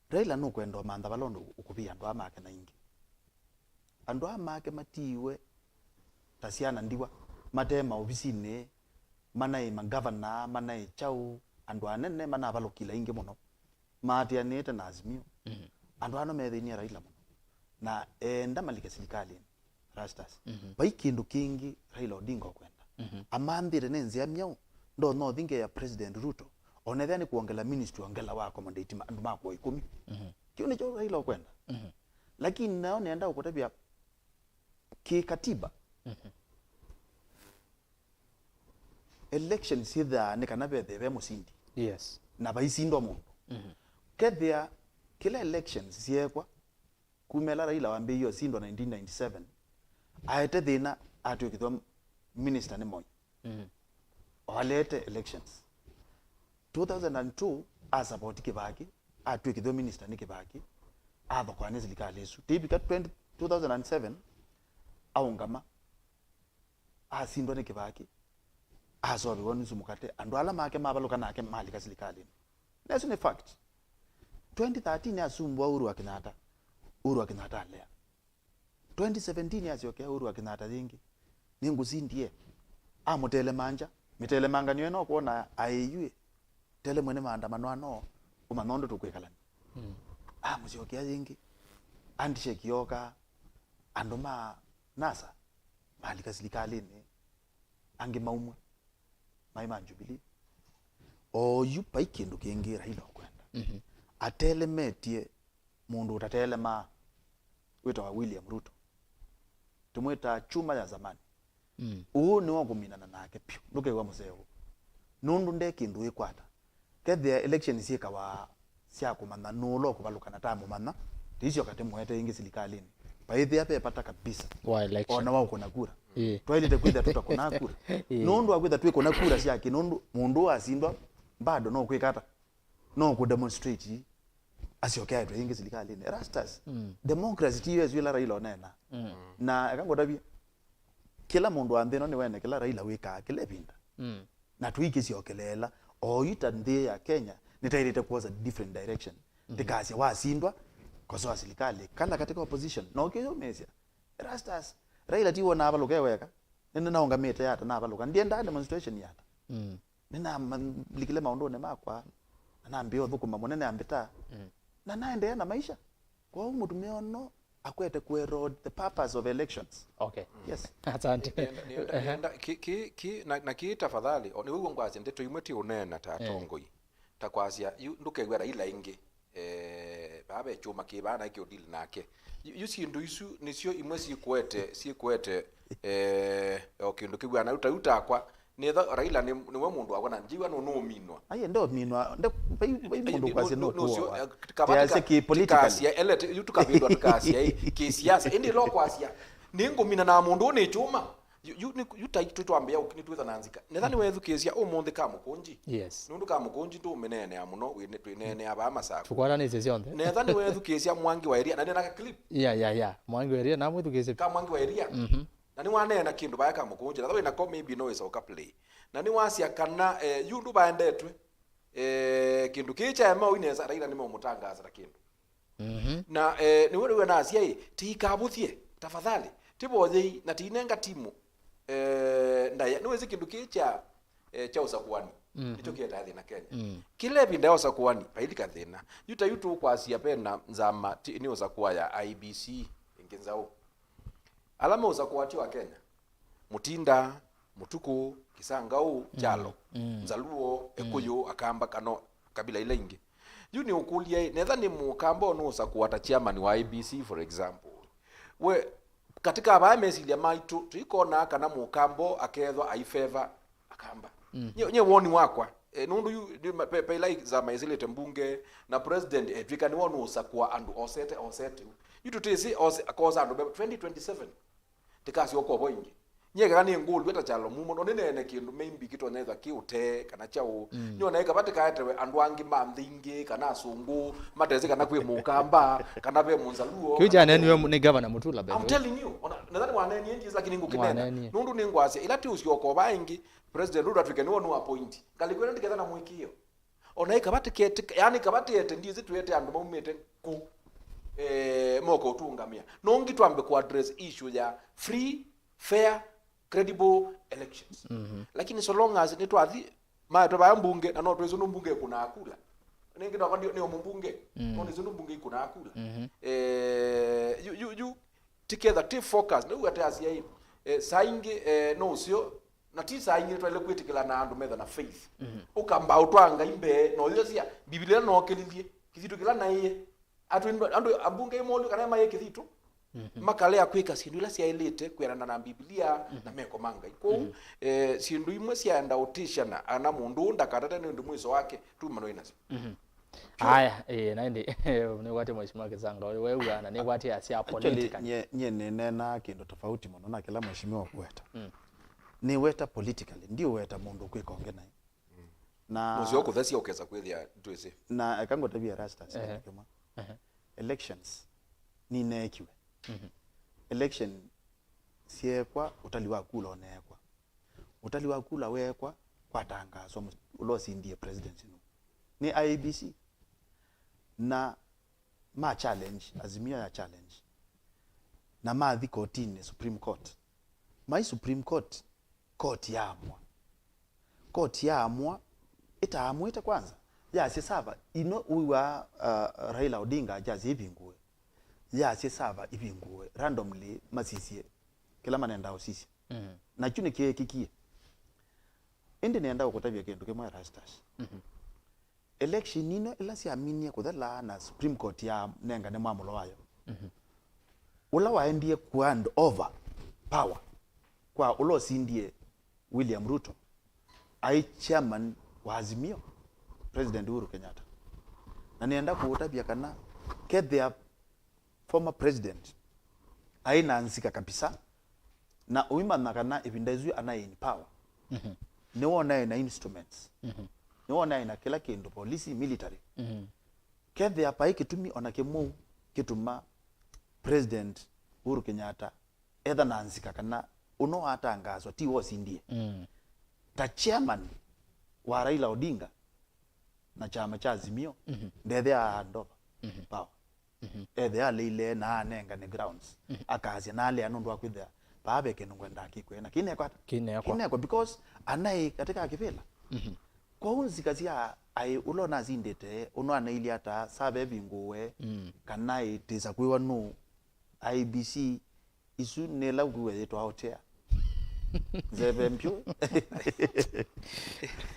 Raila nũkwenda ũmantha vala ũndũ ũkũvia andũ aa make na ingĩ. Andũ aa make matiiwe ta syana ndiwa, mate maovisinĩ, manaĩ magavana, manaĩ kyaũ, andũ anene manavalũkile aingĩ mũno. Maatĩanĩĩte na Azimio. Mhm. Andũ ano methĩnie Raila mũno. Na eenda malike silikalĩnĩ, Erastus. Mhm. Vai kĩndũ kĩngĩ Raila Odinga ũkwenda. Mhm. Amanthĩte nĩ nzĩa myaũ, ndonya ũthi ngeya President Ruto, ona ethĩa nĩ kwongela ministry ongela wa accommodate ma-, andũ makwa ĩkũmi. Mhm. Kĩu nĩkyo Raila ũkwenda. Mhm. Lakini nao nĩenda ũkũtavya kĩkatiba, Elections syĩthĩaa nĩ kana vethĩe ve mũsindi. Yes. Na vaisindwa mũndũ. Kethĩa kĩla elections syeekwa, kuma ĩla Raila wambĩĩie ũsindwa nineteen ninety-seven, aete thĩna atw'ĩkĩthw'a minister nĩ Moi. O alete elections. Two thousand and two asapoti Kĩvakĩ, atw'ĩkĩthw'a minister nĩ Kĩvakĩ, athokoa nĩ silikalĩ ĩsu. Tĩivika twenty, two thousand and seven, aũngama, asindwa nĩ Kĩvakĩ, asoviwa nusu mũkate, andũ ala make mavalũka nake malika silikalĩnĩ. Na ĩsu nĩ fact. Twenty thirteen asumbũa Uhuru wa Kenyatta, Uhuru wa Kenyatta alea. Twenty seventeen asyokea Uhuru wa Kenyatta yĩngĩ, nĩngũsindie. Amũtelemangya, mĩtelemanganyo ĩno kwona aĩyuĩ, telemwe nĩ maandamano ano, ũmanya ũndũ tũkwĩkalany'a. Amũsyokea yĩngĩ, handshake yoka, andũ ma NASA malika silikalĩnĩ, angĩ maumw'a, maĩ ma Jubilee. Oyu vai kĩndũ kĩngĩ Raila ũkwenda. Atelemetye mũndũ ũtatelemaa, wĩtawa William Ruto. Tũmwĩtaa chuma ya zamani. Ũũ nĩwe ũkũminana nake vyũ. Ndũkew'a mũseo. Nũndũ nde kĩndũ wĩkwata. Kethĩa election syĩkawa sya kũmanya nũũ ũla ũkũvalũka na tamũmanya, tĩisyoka tĩmũete ĩngĩ silikalĩnĩ. Vaĩthĩa ve vata kabisa. Wa election. Ona wa ũkũna kura. Ĩĩ. Twaĩlĩte kwĩthĩa tũtakũnaa kura. Ĩĩ. Nũndũ wa kwĩthĩa twĩkũna kura syake, nũndũ mũndũ ũũ asindwa, bado no kwĩka ata? No kũdemonstrate asyoke aetwe ĩngĩ silikalĩnĩ. Erastus, democracy ti yo ĩsu ĩla Raila ũneena. Na eka ngũtavye, kĩla mũndũ wa nthĩ ĩno nĩwene kĩla Raila wĩkaa kĩla ĩvinda. Na tũikĩsyokeleela, oyu ta nthĩ ya Kenya, nĩtaĩlĩte kwosa different direction. Ndĩkasya wasindwa, kosoa silikalĩ, kala katika opposition. Na ũkĩyũmĩĩsya, Erastus, Raila ti wona avalũka e weka. Nĩnĩnaũngamĩte ata navalũka. Ndiendaa demonstration yata. Nĩnamalikile maũndũnĩ makwa, na nambĩĩa ũthũkũma mũnene ambĩtaa. Na naendeea na maisha. Kwoou mũtumĩa ũno akwete kũerode the purpose of elections. Okay. Yes. Asante. Nĩenda, nĩenda, nĩenda, ki, ki, ki, na, na ki tafadhali, o, nĩwĩw'a ngwasya ndeto imwe ti ũneena ta atongoi. Ta kwasya, yu ndũkew'a Raila ĩngĩ. Eh, vaa ve kyũma kĩ vaa naĩ kĩũdili nake. Yu, yu syĩndũ isu nĩsyo imwe syĩkũete, syĩkũete, eh, o kĩndũ kĩw'ana. Rĩu ta, rĩu takwa, nĩtha Raila nĩ, nĩwe mũndũ wakwa na njĩw'a nũ, nũũminwa. Aiye, ndominwa, nde, vai, vai mũndũ kwasya nũkũawa. Kĩasya kĩ political. Tikasya, ele, yu tũkavĩndwa tikasya, ĩ, kĩsiasa. Ĩndĩ ĩla ũkwasya, nĩngũminanaa mũndũ ũũ nĩ kyũma. Yu, yu, nĩ, yu ta itũ twambĩa ũkini twĩtha na nzika. Netha nĩwethukĩĩsya ũmũnthĩ Kamũkũnji. Yes. Nũndũ Kamũkũnji ndũũmĩneenea mũno, wĩ-, twĩneenea vaa Masakũ. Tũkwatanĩsye syonthe. Netha nĩwethukĩĩsya Mwangi wa Iria, na nĩ na clip. Yeah, yeah, yeah. Mwangi wa Iria, namwĩthukĩĩsye. Ka Mwangi wa Iria. Mhm. Na nĩwaneena kĩndũ vaya Kamũkũnji, na wĩ nako maybe no wĩsa ũka play. Na nĩwasya kana, eh, yu ndũ vaendetwe, eh, kĩndũ kĩĩ kyaema ũi nesa, Raila nĩmeũmũtangaasa ta kĩndũ. Mhm. Na, eh, nĩwe rĩu anasya ĩ, tĩikavũthye, tafadhali, tĩvoyei, na tĩinenga timu, eh, ndaĩa. Nĩwĩsĩ kĩndũ kĩĩ kya, eh, kya ũsakũani, mhm, nĩkyo kĩetae thĩna Kenya. Mm. Kĩla ĩvinda ya ũsakũani, vailika thĩna. Yu ta yu tũkwasya vena nzama ti, nĩ ũsakũa ya I E B C ĩngĩ nzaũ. Ala meũsakũa ti wa Kenya. Mutinda, Mutuku, Kisangaũ, mm, Kyalo, mm, Nzaluo, mm, Ekuyu, Akamba, kana kabila ila ingĩ. Yu nĩ ũkũlya ĩ, netha nĩ Mũkamba ũnũũsakũa ta chairman wa I E B C, for example. We, katika vaa mesilya maitũ, tũikonaa kana Mũkamba akethwa aifeva Akamba. Mm. Nye, nye woni wakwa, eh, nũndũ yu, ndi ma-, pe, pe ila nzama ĩsĩlĩte mbunge, na president etw'ĩka nĩwe ũnũũsakũa andũ osete, osete. Yu tũtĩsĩ ose-, akosa andũ me twenty twenty-seven. Ndikasyoka ũvo ĩngĩ. Nyie kana nĩ ngũlw'a ta Kyalo Mumo, no nĩneene kĩndũ maybe kĩtonya ĩthwa kĩ ũtee kana kyaũ. Mm. Nĩona ĩ kava tĩkaetewe andũ angĩ ma nthĩ ingĩ, kana asũngũ, matesĩ kana kwĩ Mũkamba, kana ve Mũnzaluo, kĩu kana kyaneeniwe nĩ Governor Mutula, by the way. I'm telling you, ona, netha nĩwaneenie ndiĩsĩ, lakini ngũkĩneena. Nĩwaneenie. Nũndũ nĩngwasya, ĩla tĩũsyoka ũva ĩngĩ, President Ruto atw'ĩke nĩwe nũ appoint. Ngalĩko ĩno ndĩketha na mũĩkĩĩo. Ona ĩ kava tĩketĩka, yani kava tĩete, ndiĩsĩ twĩete andũ maumĩte kũ, eh, moka ũtũũngamĩa. No ngi twambe kũ address issue ya free, fair, credible elections. Mhm. Lakini so long as nĩtwathi, maetwe vaya mbunge, na no twĩsĩ nũ mbunge ĩkũnaa kula. Nĩngĩ nakwa ndio, nĩo mũmbunge, mm, no nĩsĩ nũ mbunge ĩkũnaa kula. Mhm. Eh, yu, yu, yu, tiketha tĩ focus, nĩu ate asyai, eh, saa ingĩ, eh, no ũseo, na ti saa ingĩ nĩtwaĩle kwĩtĩkĩla na andũ metha na faith. Mhm. Ũkamba ũtwaa Ngai mbee, na ũyosya, Biblia nookĩlilye, kĩthitũ kĩla naĩe. Atwĩ andũ, ambunge ĩmolyo kana maĩe kĩthitũ. Mhm. Makalea kwĩka syĩndũ ila syaĩlĩte kwĩanana na Mbivilia na meko ma Ngai. Kwoou, eh, syĩndũ imwe syaenda ũtĩsya na ana mũndũ ũũ ndakatate nĩ ũndũ mwĩso wake tumanwe nasyo. Mhm. Aya, ĩĩ, na ĩndĩ, nĩkwatĩ Mheshimiwa Kisanga, ũyũ weew'aa na nĩkwatĩ asya actually, politically. Nyie, nyie nĩneenaa kĩndũ tofauti mũno na kĩla mheshimiwa ũkweta. Mm. Nĩweta politically, ndiũweta mũndũ kwĩka ũngĩ naĩ. Na mũseo kũthesya ũkesa kwĩthĩa ndwĩsĩ. Na eka ngũtavie Erastus kĩndũ kĩmwe. Ehe. Elections nineekiwe. Mhm. Election syeekwa, ũtali wa kula ũneekwa. Ũtali wa kula weekwa, kwatangaaswa mũ-, ũla ũsindie presidency nũ. Nĩ I E B C. Na ma challenge, Azimio ya challenge. Na mathi kotinĩ, Supreme Court. Mai Supreme Court, court yaamua. Court yaamua, ĩtaamũĩte kwanza, yasye sava, ino ũiwa, uh, Raila Odinga yasye ivingũe. Yasye sava ivingũe, randomly masisye kĩla manendaa ũsisya. Mhm. Na kyu nĩkyeekikie. Ĩndĩ nĩenda ũkũtavya kĩndũ kĩmwe, Erastus. Mhm. Election ino ila syaminie kũthela na Supreme Court yanengane mwamũlo wayo, mhm, ũla waendie ku hand over power kwa ũla ũsindie William Ruto aĩ chairman wa Azimio, President Uhuru Kenyatta. Na nĩenda kũũtavya kana kethĩa former president aĩ na nzika kabisa, na ũimanya kana ĩvinda ĩsu anaĩ in power, mhm, nĩwonae na instruments, mhm, nĩwonae na kĩla kĩndũ, polisi, military. Mhm. Kethĩa paĩ kĩtumi ona kĩmwe kĩtuma President Uhuru Kenyatta etha na nzika kana ũno watangaaswa ti wosindie, mm, ta chairman wa Raila Odinga na kyama kya Azimio, mhm, ndethĩa hand over, mhm, power. Mhm. Ethĩa aleile na anengane grounds. Mhm. Akasya nalea nũndũ wa kwĩthĩa vaa ve kĩndũ ngwendaa kĩkw'e. Na kĩnekwa ata? Kĩnekwa. Kĩnekwa because anaĩ katika kĩvĩla. Mhm. Kwoou nzika sya aĩ ũla ũnasindĩte, ũno anailye ata, sava ĩvingũwe, mm, kana ĩtĩsa kwĩwa nũ, I E B C, isu nĩ ĩla ũkwĩw'a yĩtwa otea. Nzeve mbyũ.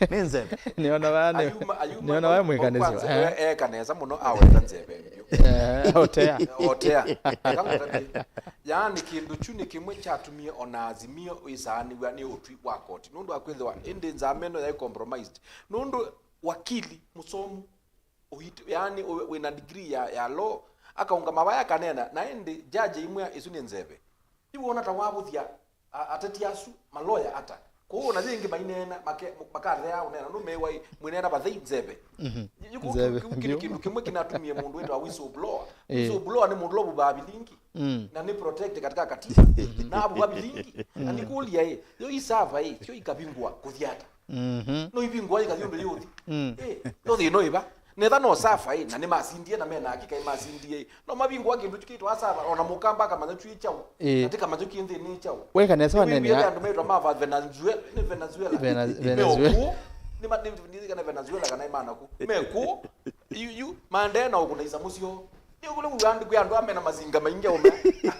Nĩ nzeve. Nĩona vaa nĩ-, ayuma, ayuma, nĩona vaa mwĩkanĩsyo. Kwanza, eh, eka nesa mũno aweta nzeve mbyũ. Eh, otea. Otea. Eka ngũtavye. Yaani kĩndũ kyu nĩ kĩmwe kyatumie ona Azimio ĩsaanĩw'a nĩ ũtwi wa koti. Nũndũ wa kwĩthĩwa ĩndĩ nzama ĩno yaĩ compromised. Nũndũ wakili mũsomu ũhit-, yaani, ũ-, wĩna degree ya, ya law, akaũngama vaya akanena, na ĩndĩ judge aimwĩa, "Ĩsu nĩ nzeve." Nĩwona ta wavũthya a-, ateti asu, maloya ata? Kwoou ona yĩngĩ maineena, make-, makathea ũneena, nũmeew'a ĩ, mwĩneena vathei nzeve. Mhm. Yu-, yu-, kĩu, nzeve, kĩu, kĩu nĩ ndio, kĩndũ kĩmwe kĩnatumie mũndũ wĩtawa whistleblower. Eh. Whistleblower nĩ mũndũ ũla ũvuvaa vilingi. Mm. Na nĩ protect katika katiba. Na avuva vilingi. Na, mm, nĩkũlya ĩ, yo isava ĩ, syo ikavingwa kũthi ata? Mhm. No ivingwa ĩkathi ũndũ yũthi. Mm. Eh, no thĩna ĩva. Netha no safa ĩ, na nĩmasindie na mena hakika ĩ masindie ĩ. No mavingwa kĩndũ kĩtwa safa, ona mũkamba akamanya kyũ ĩ kyaũ. Eh. Na ti kamanya kyũ nthĩnĩ ĩ kyaũ. Weka nesa wanene. Nĩwĩw'ĩte andũ metwa ma Venezuela, nĩ Venezuela. Vena-, Venezuela. Me okũ, nĩ ma-, nĩ, nĩ kana Venezuela kana ĩ manaku. Me kũ, yu, yu, maendee na ũkũna isamu syoo. Nĩ ũkũlya wĩw'a andũ kwĩ andũ amena mazinga maingĩ ũme.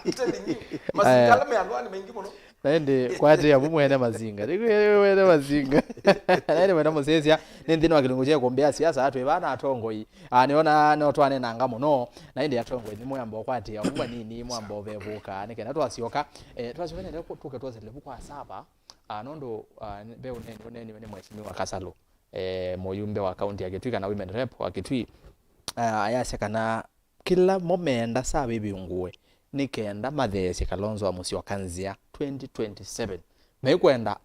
I'm telling you. Mazinga ala me andũ aa nĩ maingĩ mũno. Na ĩndĩ kwatĩ amu mwene mazinga. Nĩkwĩ mwene mazinga. Na ĩndĩ mwene mũsĩsya, nĩ nthĩnĩ wa kĩlungu kya ĩkũmbĩ ya siasa, twĩ vaa na atongoi. Ah, nĩona no twanenanga mũno. Na ĩndĩ atongoi nĩ mwamba ũkwatĩa amu vanini, mwamba ũvevũka. Nĩ kenda twasyoka, eh, twasyoka nende tũke twosele vu kwa sava. Ah, nũndũ, ah, ve ũneni, ũneni nĩ Mheshimiwa Kasalu, eh, mũyumbe wa kaunti ya Kitui kana women rep wa Kitui. Ah, ayasya kana kĩla mo meenda sava ĩvingũwe nĩ kenda matheesye Kalonzo wa Musyoka nzĩa twenty twenty-seven. Mekwenda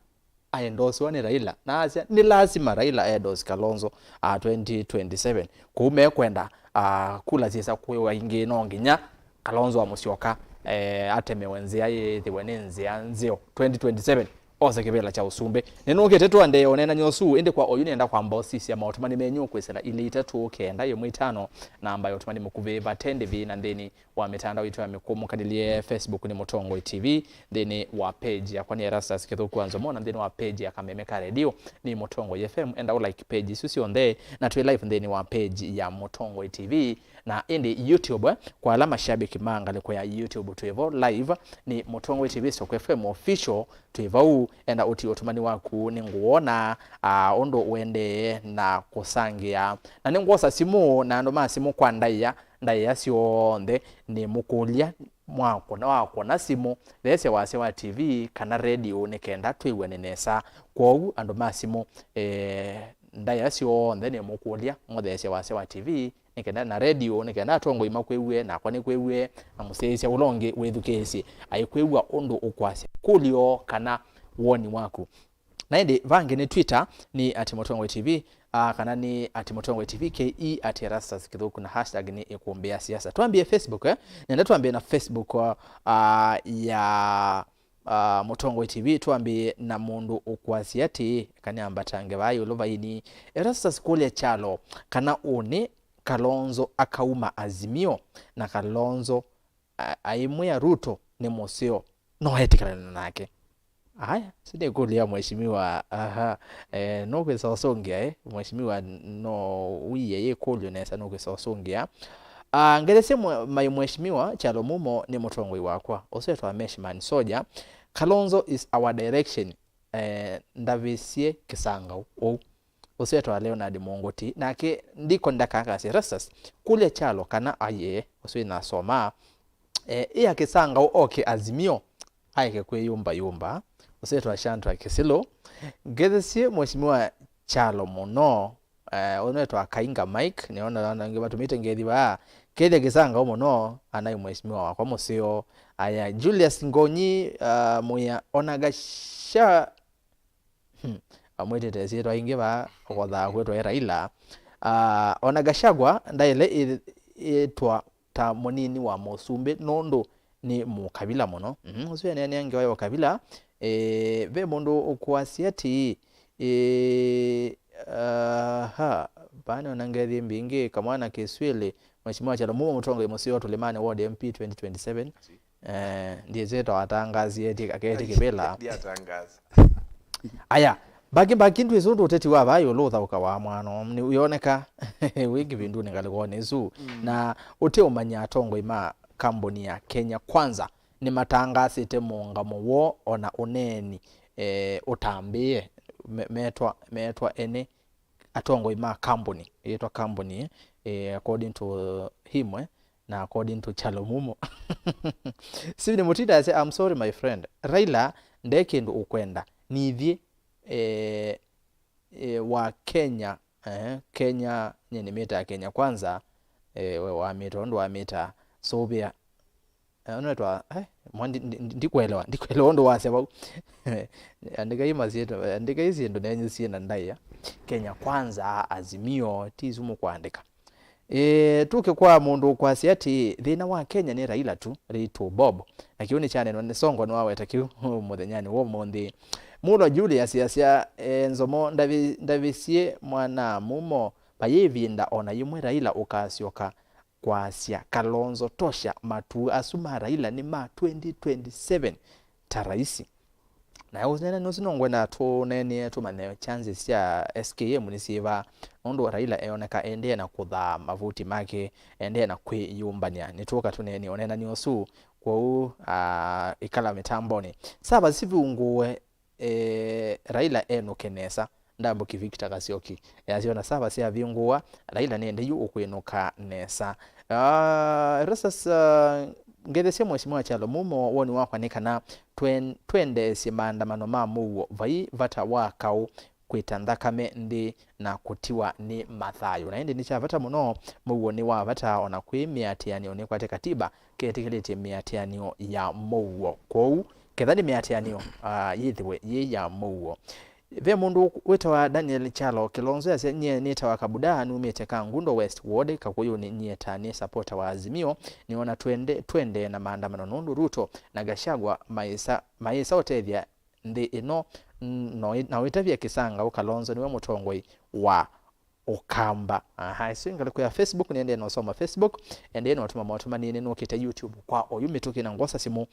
aendosiwa nĩ Raila, na asya nĩ lasima Raila aendosi Kalonzo a twenty twenty-seven. Kũu mekwenda, ah, kula syĩsa kwĩwa ingĩ, no nginya Kalonzo wa Musyoka, eh, atemewe nzĩa yĩthĩwe nĩ nzĩa nzeo twenty twenty-seven. Ose kĩvĩla kya ũsumbĩ. Nĩnũkĩte tũendee ũneenany'a ũsu, ĩndĩ kwa oyu nĩenda kwamba ũsisya maũtũmani menyu kwĩsĩla ilĩ itatũ kenda ĩmwe itano, namba ya ũtũmani mũkuvĩ vate ndĩvi na nthĩnĩ wa mĩtandao itũ ya mĩkũmũkanĩlye. Facebook nĩ Mũtongoi T V, nthĩnĩ wa page yakwa nĩ Erastus Kĩthũku wa Nzomo, na nthĩnĩ wa page ya Kameme ka Radio nĩ Mũtongoi F M. Enda ũ like page isu syonthe, na twĩ live nthĩnĩ wa page ya Mũtongoi T V, na ĩndĩ YouTube, eh, kwa ala mashabiki ma ngalĩko ya YouTube twĩ vo live nĩ Mũtongoi T V stroke F M official. Twĩ vau, enda ũtie ũtũmani waku nĩngũwona, ah, ũndũ ũendee na kũsangĩa. Na nĩngwosa simũ na andũ ma simũ kwa ndaĩa, ndaĩa syonthe nĩmũkũlya, mwa kũna, wa kũna simũ, theesya wasya wa T V kana radio nĩ kenda twĩw'ane nesa. Kwoou andũ ma simũ, eh, ndaĩa syonthe nĩmũkũlya mũtheesya wasya wa T V nĩ kenda, na radio nĩ kenda atongoi makwĩw'e, nakwa nĩkwĩw'e, na mũsyaĩĩsya ũla ũngĩ wĩthukĩĩsye aikwĩw'a ũndũ ũkwasya. Kũlyo kana woni waku. Na ĩndĩ vangĩ nĩ Twitter, nĩ at Mũtongoi T V, ah, kana nĩ at Mũtongoi T V K E, at Erastus Kĩthũku, na hashtag nĩ ĩkũmbĩ ya siasa. Twambie Facebook, eh? Nenda twambie na Facebook, ah, ya, ah, Mũtongoi T V, twambie na mũndũ ũkwasya atĩĩ, kana ambatange vaa ĩũlũ vaini. Erastus kũlya kyalo kana ũnĩ Kalonzo akauma Azimio, na Kalonzo a-, aimwĩa Ruto nĩ mũseo, no etĩkĩlane nake. Aya, si nĩkũlya mheshimiwa, aha, eh, nũkwĩsa ũsũngĩa, eh? Mheshimiwa no wĩe yĩkũlyo nesa, nũkwĩsa ũsũngĩa. Ah, ngelesye mwe-, mai mheshimiwa Kyalo Mumo nĩ mũtongoi wakwa. Ũsu etwa Meshman Soja. Kalonzo is our direction. Eh, ndavĩsye kĩsangau ũu. Ũsu etwa Leonard Mũngũti. Nake ndiko ndakakasya Erastus, kũlya Kyalo kana aye, ũsu inasoma. Eh, ĩa kĩsangau oke Azimio, aeke kwĩyũmbayũmba. Ũsu etwa Shantra Kĩsilũ. Ngethesye mheshimiwa Kyalo mũno. Eh, ũnetwa Kainga Mike, nĩona andũ angĩ matũmĩte ngethi vaa. Kethya kĩsangau mũno, anai mheshimiwa wakwa mũseo. Aya, Julius Ngonyi, ah, mũya, ona Gasha-, hmm, amwĩtĩte syĩtwa ingĩ vaa, ũkothaa kwĩtwa e Raila. Ah, ona Gachagua ndaĩle ĩ-, ĩtwa ta mũnini wa mũsumbĩ nũndũ nĩ mũkavila mũno. Mhm, ũsu eneenea ngewa ya ũkavila. Eh, ve mũndũ ũkwasya atĩĩ, eh, aha, vaa nĩona ngethi mbingĩ, kamwana kĩswĩlĩ, Mheshimiwa Kyalo Mumo mũtongoi mũseo Tũlĩmanĩ ward M P twenty twenty-seven. Eh, ndiĩsĩ twawatangasie eti aketi kĩvĩla. Ndiatangaza. Aya, mbaki mbaki ndwĩsĩ ũndũ ũteti wa vaa ĩũlũ ũthaũkawa mwana nĩ ũyoneka wĩ kĩvindunĩ ngalĩkonĩ ĩsu. Mm. Na ũteũmanya atongoi ma kambuni ya Kenya Kwanza nĩmatangaasĩte mũũngamo woo ona ũneeni, eh, ũtambĩĩe me-, metwa, metwa ene atongoi ma kambuni, yĩtwa kambuni, eh, according to him, eh, na according to Kyalo Mumo. Stephen Mutinda ase, "I'm sorry my friend. Raila nde kĩndũ ũkwenda. Nithyĩ, eh, eh, wa Kenya, eh, Kenya, nye nĩmĩtaa Kenya Kwanza, eh, we wamĩta ũndũ wamĩtaa. Sũvĩa." Eh, ũnetwa, eh, mwa ndi-, ndi-, ndi-, ndikwelewa, ndikwelewa ũndũ wasya vau. Andĩkai masyĩtwa, andĩkai syĩndũ nenyu syĩ na ndaĩa. Kenya Kwanza, Azimio, ti isu mũkwandĩka. Ĩĩ, tũke kwa mũndũ ũkwasya atĩ thĩna wa Kenya nĩ Raila tu, Rĩtũ Bob. Na kĩu nĩkyanenwa nĩ Songo nĩwaweta kĩu mũthenyanĩ wa ũmũnthĩ. Mulo Julius asya, eh, Nzomo ndavi-, ndavisye mwana Mumo, vayĩ ĩvinda ona yĩmwe Raila ũkasyoka kwasya Kalonzo tosha, matuu asu ma Raila nĩ ma twenty twenty-seven ta raisi. Na ũneenani ũsu no ngwenda tũneenĩe tũmanye chances sya S K M nĩ syĩva, nũndũ Raila eoneka endee na kũthaa mavuti make, endee na kwĩyũmbany'a. Nĩtũka tũneenĩe ũneenani ũsu, kwoou, ah, ĩkala mĩtambonĩ. Sava sivungũe, eh, Raila enũke nesa, ndambũki Victor Kasyoki. Easya ona sava syavingũwa, Raila nĩende yu ũkwĩnũka nesa. Ah, Erastus, ah, ngethesya Mheshimiwa Kyalo Mumo, woni wakwa nĩ kana twen-, twendeesye maandamano ma mũuo, vai vata wa kaũ kwĩta nthakame nthĩ na kũtiwa nĩ mathayũ. Na ĩndĩ nĩ kya vata mũno, mũuo nĩ wa vata ona kwĩ mĩatĩanĩo nĩkwate katiba ketĩkĩlĩtye mĩatĩanĩo ya mũuo. Kwoou, ketha nĩ mĩatĩanĩo, ah, yĩthĩwe yĩ ya mũuo. Ve mũndũ wĩtawa Daniel Kyalo Kĩlonzo asya, "Nyie nĩtawa Kabuda, numĩte Kangundo West Ward, Kakũyũnĩ. Nyie ta nĩ supporter wa Azimio, nĩona twende, twende na maandamano nũndũ Ruto na Gachagua maĩsa, maĩsa ũtethya nthĩ ĩno, n-, no, na wĩtavya kĩsangau Kalonzo nĩwe mũtongoi wa Ũkamba." Aha, ĩsu ngalĩko ya Facebook, nĩendee na ũsoma Facebook, endee na ũtũma maũtũmanĩnĩ nũkĩte YouTube kwa oyu mĩtũkĩ na ngwosa simũ.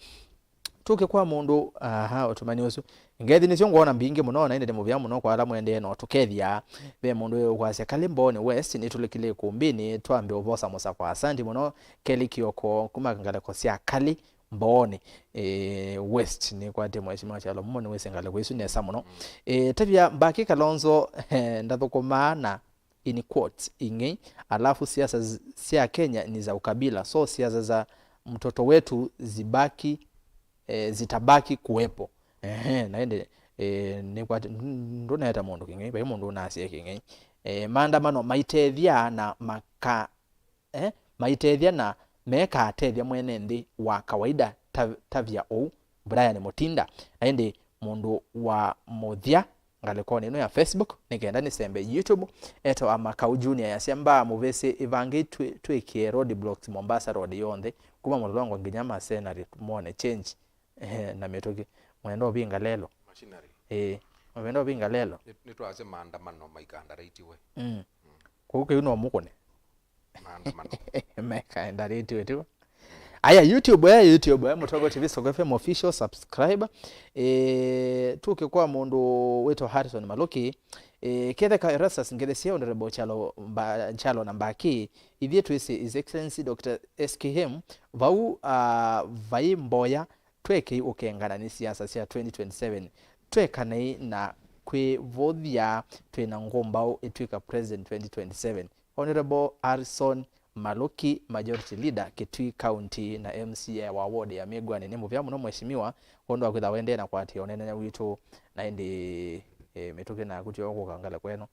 Tũke kwa mũndũ, aha, ũtũmani ũsu. Ngethi nĩsyo ngwona mbingĩ mũno, na ĩndĩ nĩ mũvea mũno kwa ala mwendee na ũtũkethya. Ve mũndũ ũkwasya, "Kalĩ Mbooni West, nĩtũlĩkile ĩkũmbĩnĩ, twambe ũvosa mũsakwa." Asanti mũno, Kelly Kioko, kuma ngalĩko sya Kalĩ Mbooni, eh, West. Nĩkwatĩ Mheshimiwa Kyalo Mumo nĩwĩsĩ ngalĩko isu nesa mũno. Eh, tavya Mbaki Kalonzo, eh, ndathũkũmaa na in quotes, ing'ei, alafu siasa z-, sya Kenya ni za ukabila, so siasa za mtoto wetu zibaki, eh, zitabaki kuwepo. Ehe, na ĩndĩ, eh, nĩkwati, ndũneeta mũndũ kĩng'ei, vai mũndũ ũnasya kĩng'ei. Eh, maandamano maitethya na maka, eh, maitethya na mekatethya mwene nthĩ wa kawaida ta, tavya ũu Brian Mutinda. Na ĩndĩ mũndũ wa mũthya ngalĩkonĩ ĩno ya Facebook, nĩ kenda nĩsembe YouTube, etawa Makau Junior, yasya, "Mbaa mũvĩsĩ ĩvangĩ twĩ-, twĩkĩe road blocks Mombasa Road yonthe, kuma Mũlolongo nginya Masenari, mwone change." Ehe, na mĩtũkĩ. Mwenda ũvinga lelo. Machinery. Ĩĩ, mwenda ũvinga lelo. Nĩ, nĩtwasye maandamano maikandarĩtiwe. Mm. Kũu kĩu no mũkũne. Maandamano. Mekaendarĩtiwe tu. Aya, YouTube, eh, YouTube, eh, Mũtongo T V Soko F M official, subscribe. Eh, tuke kwa mũndũ wĩtwa Harrison Maluki. Eh, ketheka Erastus Ngethesia, Honorable Kyalo Mba-, Kyalo na Mbaki. Ithyĩ twĩsĩ His Excellency Doctor S K M, vau, ah, vai mboya, twekei ũkengana nĩ siasa sya twenty twenty-seven. Twekanei na kwĩvũthya twĩ na ngũmbaũ ĩtw'ĩka president twenty twenty-seven. Honorable Harrison Maluki, Majority Leader, Kitui County, na M C A wa ward ya Mĩngwani. Nĩ mũvea mũno, Mheshimiwa, kwondũ wa kwĩtha wendee na kũatĩĩa ũneenany'a witũ, na ĩndĩ, eh, mĩtũkĩ naku tyo kũka ngalĩko ĩno.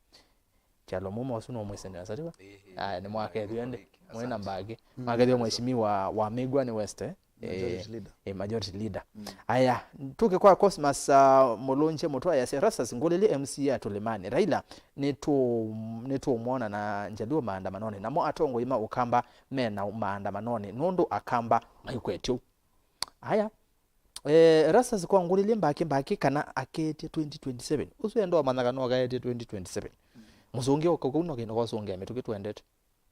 Kyalo Mumo ũsu nũmwĩsĩ nesa, tiwa? Ĩĩ, ĩĩ. Aya, nĩ mwakethw'e ndĩ, mwĩ na Mbaki. Mm. Mwakethw'e Mheshimiwa wa Mĩngwani West, eh? Majority Eh, leader. Eh, majority leader. Mm. Aya, tuke kwa Cosmas, uh, Mulunje Mutwa yasya, "Erastus, ngũlĩlye M C A Tulimani. Raila, nĩtũ-, nĩtũũmwona na Njaluo maandamanonĩ. Namo atongoi ma Ũkamba me na maandamanonĩ, nũndũ Akamba maikwetyo." Aya, eh, Erastus, kwa ngũlĩlye Mbaki, Mbaki kana akeetye twenty twenty-seven. Ũsu enda ũmanya kana ũkaetye twenty twenty-seven. Mm. Mũsũngĩa ũka kũu no kĩndũ kosũngĩa mĩtũkĩ twendete.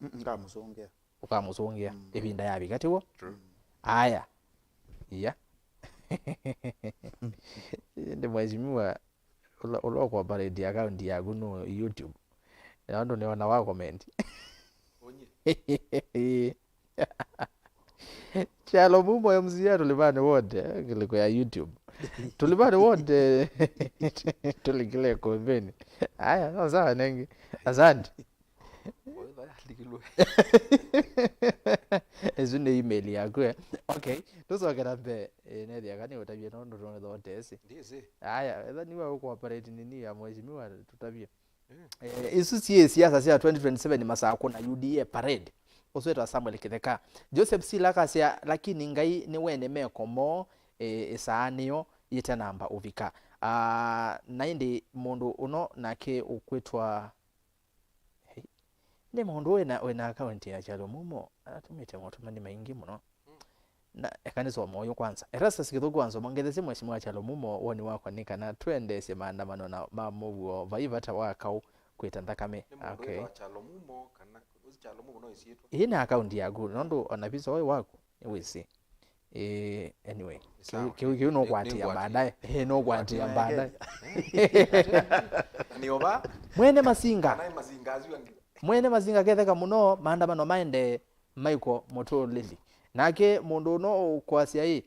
Mm, ngamũsũngĩa. Ũkamũsũngĩa. Mm. Ĩvinda yavika, tiw'o? True. Aya. Iya. Ĩndĩ mheshimiwa, ũla, ũla ũkũoperate account yaku nũ YouTube? Na ũndũ nĩona wa comment. Kyalo Mumo M C A Tulimani wote, eh, ngalĩko ya YouTube. Tulimani wote, tũlikile kombeni. Aya, no sawa nengi. Asante. Ĩsu nĩ email yaku, eh? Okay, tũsokera mbee. Eh, nethĩa kana ũtavye nũndũ tũnethotesi. Aya, etha nĩwe ũkũoperate nini ya mheshimiwa, tũtavye. Eh, isu syĩ siasa sya twenty twenty-seven Masakũ na U D A parade. Ũsu wĩtawa Samuel Kĩtheka. Joseph Sila akasya, "Lakini Ngai nĩwene meko moo, eh, ĩsaanĩo yĩtanamba ũvika." Ah, na ĩndĩ mũndũ ũno nake ũkwĩtwa, hey, nĩ mũndũ wĩna, wĩna akaunti ya Kyalo Mumo, atũmĩte motũmani maingĩ mũno. Na eka nĩsome ũyũ kwanza. Erastus Kĩthũku wa Nzomo, ngethesye Mheshimiwa Kyalo Mumo, woni wakwa nĩ kana twendeesye maandamano na ma mũuo, vai vata wa kaũ kwĩta nthakame. Nĩ mũndũ Okay. Wĩtawa Kyalo Mumo, kana ũsi Kyalo Mumo no ĩsyĩtwa? Ĩĩ nĩ akaunti yaku, nũndũ ona visa ũyũ waku, nĩwĩsĩ. Ĩĩ, anyway. Nĩ sawa. Kĩu, kĩu, kĩu nĩ, nĩ, nũkwatĩa nĩngwatĩa. Baadaye. Ĩĩ, nũkwatĩa baadaye. Nĩ ova? Mwene Masinga. Kana Masinga asu angĩ. Mwene Masinga ketheka mũno, maandamano maendee. Michael Mũtũlĩli. Nake mũndũ ũno ũkwasya ĩ,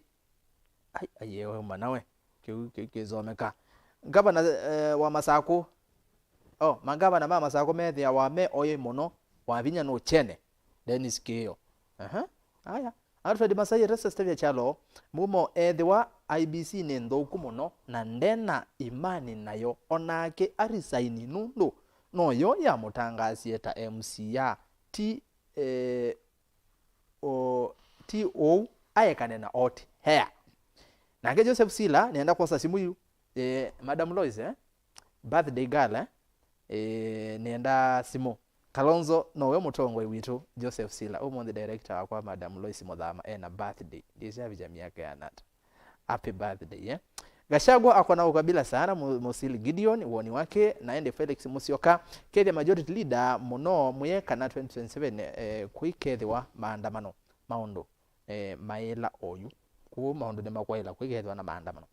ai, ai, ewe manawe, kĩu, kĩu kĩsomeka. Ngavana, eh, wa Masakũ. Oh, mangavana ma Masakũ methĩawa me oĩ mũno, wa vinya nũkyene. Dennis Kĩĩo. Aha. Aya. Alfred Masai, Erastus Tavia Kyalo, Mumo ethĩwa I E B C nĩ nthũku mũno na ndena imani nayo, onake arisaini nũndũ noyo yamũtangaasie ta M C A, ti eh, o, ti ũu, aekane na Oti. Hea. Nake Joseph Sila, nĩenda kwosa simũ yu. Eh, Madam Lois, eh? Birthday girl, eh? Eh, nĩenda simũ. Kalonzo, nowe mũtongoi witũ, Joseph Sila. Ũmũnthĩ director wakwa, Madam Lois Mũthama, ena birthday. Ndĩsyavicha myaka yanata. Happy birthday, eh? Gachagua akona ukabila sana, Mu-, Musili Gideon, woni wake, na ende Felix Musyoka, kethia majority leader mũno, mwĩe kana twenty twenty-seven, eh, kuikethĩwa maandamano, maũndũ, eh, maĩla oyu. Kũu maũndũ nĩmakwaĩla kuikethĩwa na maandamano.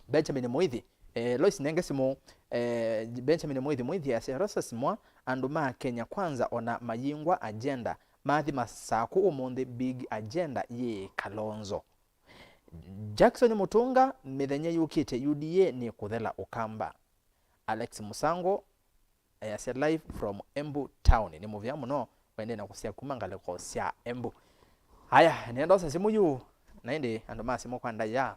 Benjamin Muithi, eh, Lois nenge simũ, eh, Benjamin Muithi, Muithi asya, Rosa Simwa, andũ ma Kenya Kwanza ona mayingwa agenda, mathi Masakũ ũmũnthĩ, big agenda yĩ Kalonzo. Jackson Mutunga, mĩthenya yũkĩte U D A nĩ kũthela Ũkamba. Alex Musango, ayasya live from Embu town. Nĩ mũvea mũno, wendee na kũsya kuma ngalĩko sya Embu. Aya, nĩenda osa simũ yu, na ĩndĩ andũ ma simũ kwa ndaĩa,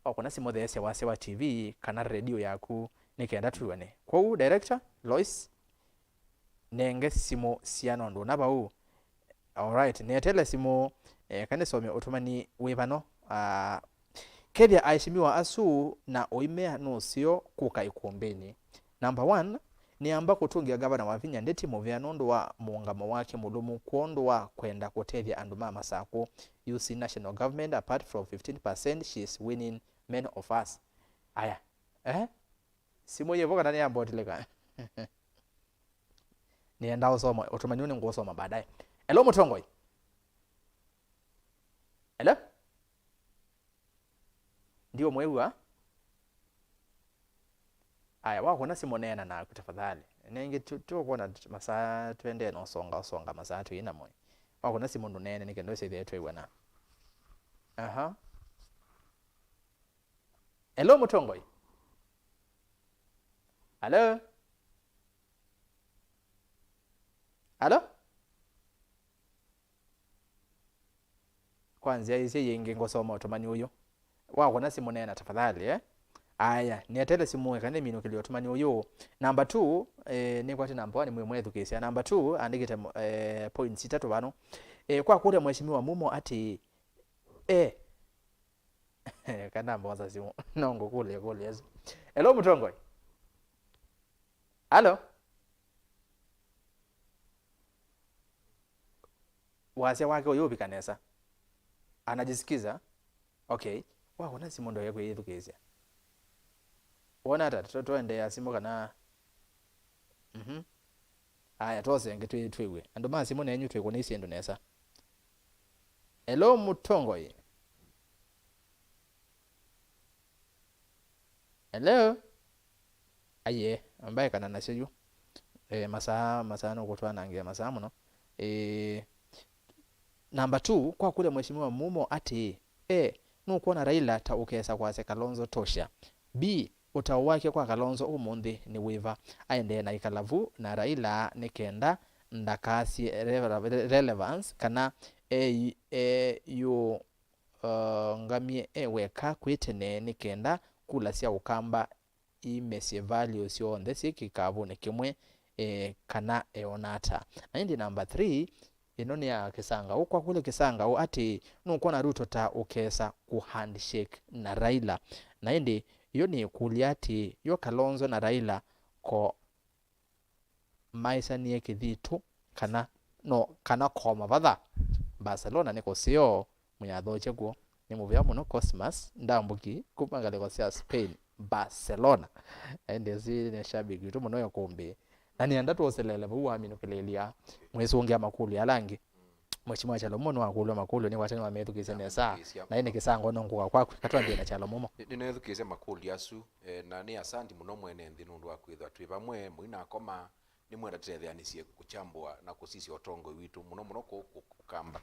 wakũna simũ theesya wasya wa T V kana redio yaku nĩ kenda twĩw'ane. Kwoou, director, Lois, nenge simũ siana ũndũ ũna vau. Alright, nĩetele simũ, eh, kanĩsome ũtũmani wĩ vano. Ah, kethĩa aheshimiwa asu na ũimea nũseo kũka ikumbĩnĩ. Number one, nĩamba kũtũngĩa ngavana Wavinya Ndeti mũvea nũndũ wa mũũngamo wake mũlũmu kwondũ wa kwenda kũtethya andũ ma Masakũ. You see, national government, apart from fifteen percent, she is winning many of us. Aya, eh? Simũ yĩvo kana nĩyambotilĩka? Nĩenda ũsoma, ũtũmani ũũ nĩngũsoma baadaye. Hello, mũtongoi. Hello? Ndiũmwĩw'a. Aya, wakũna simũ neena naku tafadhali. Nengĩ tu-, tũkwona t-, masaa tũendee na ũsonga, ũsonga masaa twĩ na mwĩ. Wakũna simũ ndũneene nĩ kenda ũsĩthĩe twĩw'ana. Aha. Hello, mũtongoi. Hello? Hello? Kwa nzĩa ĩsĩ yĩngĩ ngũsoma ũtũmani ũyũ. Wakũna simũ neena tafadhali, eh? Aya, nĩetele simũ eka nĩminũkĩlye ũtũmani ũyũ. Number two, eh, nĩkwatĩ number one, mwĩ mwethukĩĩsya. Number two, andĩkĩte, eh, points itatũ vano. Eh, kwa kũlya Mheshimiwa Mumo atĩ, eh, kana mbosa simũ, no ngũkũlye kũlya ĩsu. Hello, mũtongoi. Hello? Wasya wake ũyũvika nesa. Anajisikiza? Okay. Wakũna simũ ndoye kwĩyĩthukĩĩsya. Wona ata? Tũ-, tũendeea simũ kana? Mhm. Aya, twose ĩngĩ twĩ-, twĩw'e. Andũ ma simũ nenyu twĩkũnĩisye andũ nesa. Hello, mũtongoi. Hello? Aiee, ambaekana nasyo yu. Eh, masaa, masaa nũkũtwanangĩa masaa mũno. Eh, number two, kwa kũlya Mheshimiwa Mumo atĩĩ, eh, nũkwona Raila ta ũkesa kwasya Kalonzo tosha? B, ũtao wake kwa Kalonzo ũmũnthĩ nĩ wĩva? Aendee na ĩkalavu na Raila nĩ kenda ndakasye rele-, relevance kana e-, eyũngamye e weka kwĩ tene nĩ kenda kula sya Ũkamba imesye value syonthe syĩ kĩkavũnĩ kĩmwe, eh, kana eona ata? Na ĩndĩ number three, ĩno nĩ ya Kĩsangaũ. Kwa kũlya Kĩsangaũ atĩĩ, nũkwona Ruto ta ũkesa kũ handshake na Raila? Na ĩndĩ yo nĩkũlya atĩĩ, yo Kalonzo na Raila ko maĩsanie kĩthitũ kana no, kana ko mavatha? Barcelona nĩ kũseo. Mwĩathokye kw'o. Nĩ mũvea mũno Cosmas Ndambuki kuma ngalĩko sya Spain, Barcelona. Ĩndĩ si nĩ shabiki witũ mũno ĩkũmbĩ. Na nĩenda twoselele vau waminũkĩlĩlya mwĩsũngĩa makũlyo ala angĩ. Mheshimiwa Kyalo Mumo nĩwakũlw'a makũlyo nĩ wate nĩwamethukĩĩsya nesa. Namethukĩĩsya. Na ĩndĩ Kĩsangaũ no ngũka kwaku, katwambie na Kyalo Mumo. Nĩ-, nĩnethukĩĩsya makũlyo asu, eh, na nĩ asanti mũno mwene nthĩ nũndũ wa kwĩthwa twĩ vamwe, mũinakoma, nĩmwenda tũtetheanĩsye kũkyambũa na kũsisya ũtongoi witũ, mũno mũno kũũ kũ-, Ũkamba.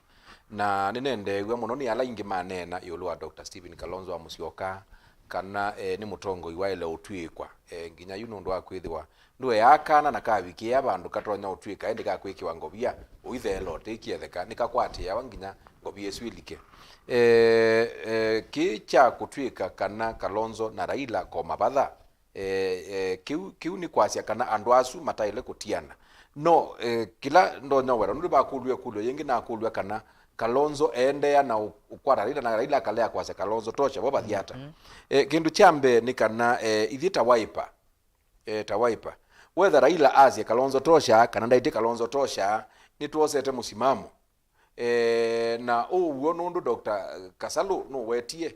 Na nĩnendeew'a mũno nĩ ala aingĩ maneena ĩũlũ wa Doctor Stephen Kalonzo wa Musyoka, kana, eh, nĩ mũtongoi waĩle ũtw'ĩĩkwa, eh, nginya yu nũndũ wa kwĩthĩwa ndũeaa kana na kavikĩĩa vandũ katonya ũtw'ĩka ĩndĩ kakwĩkĩwa ngovia, ũitheela ũtĩkĩetheka, nĩkakwatĩawa nginya ngovia ĩsu ĩlike. Eh, eh, kĩĩ kya kũtw'ĩka kana Kalonzo na Raila ko mavatha, eh, eh, kĩu, kĩu nĩ kwasya kana andũ asu mataĩle kũtiana. No, eh, kĩla ndonya weta, nũndũ vakũlw'a ĩkũlyo yĩngĩ nakũlw'a kana Kalonzo eendeea na ũ-, ũkwata Raila, na Raila akalea kwasya Kalonzo tosha, vo vathi ata? Mhm. Eh, kĩndũ kya mbee nĩ kana, eh, ithyĩ ta Wiper, eh, ta Wiper, wetha Raila asye Kalonzo tosha kana ndaĩtye Kalonzo tosha, nĩtwosete mũsimamo. Eh, na ũu w'o nũndũ Doctor Kasalu nũwetie,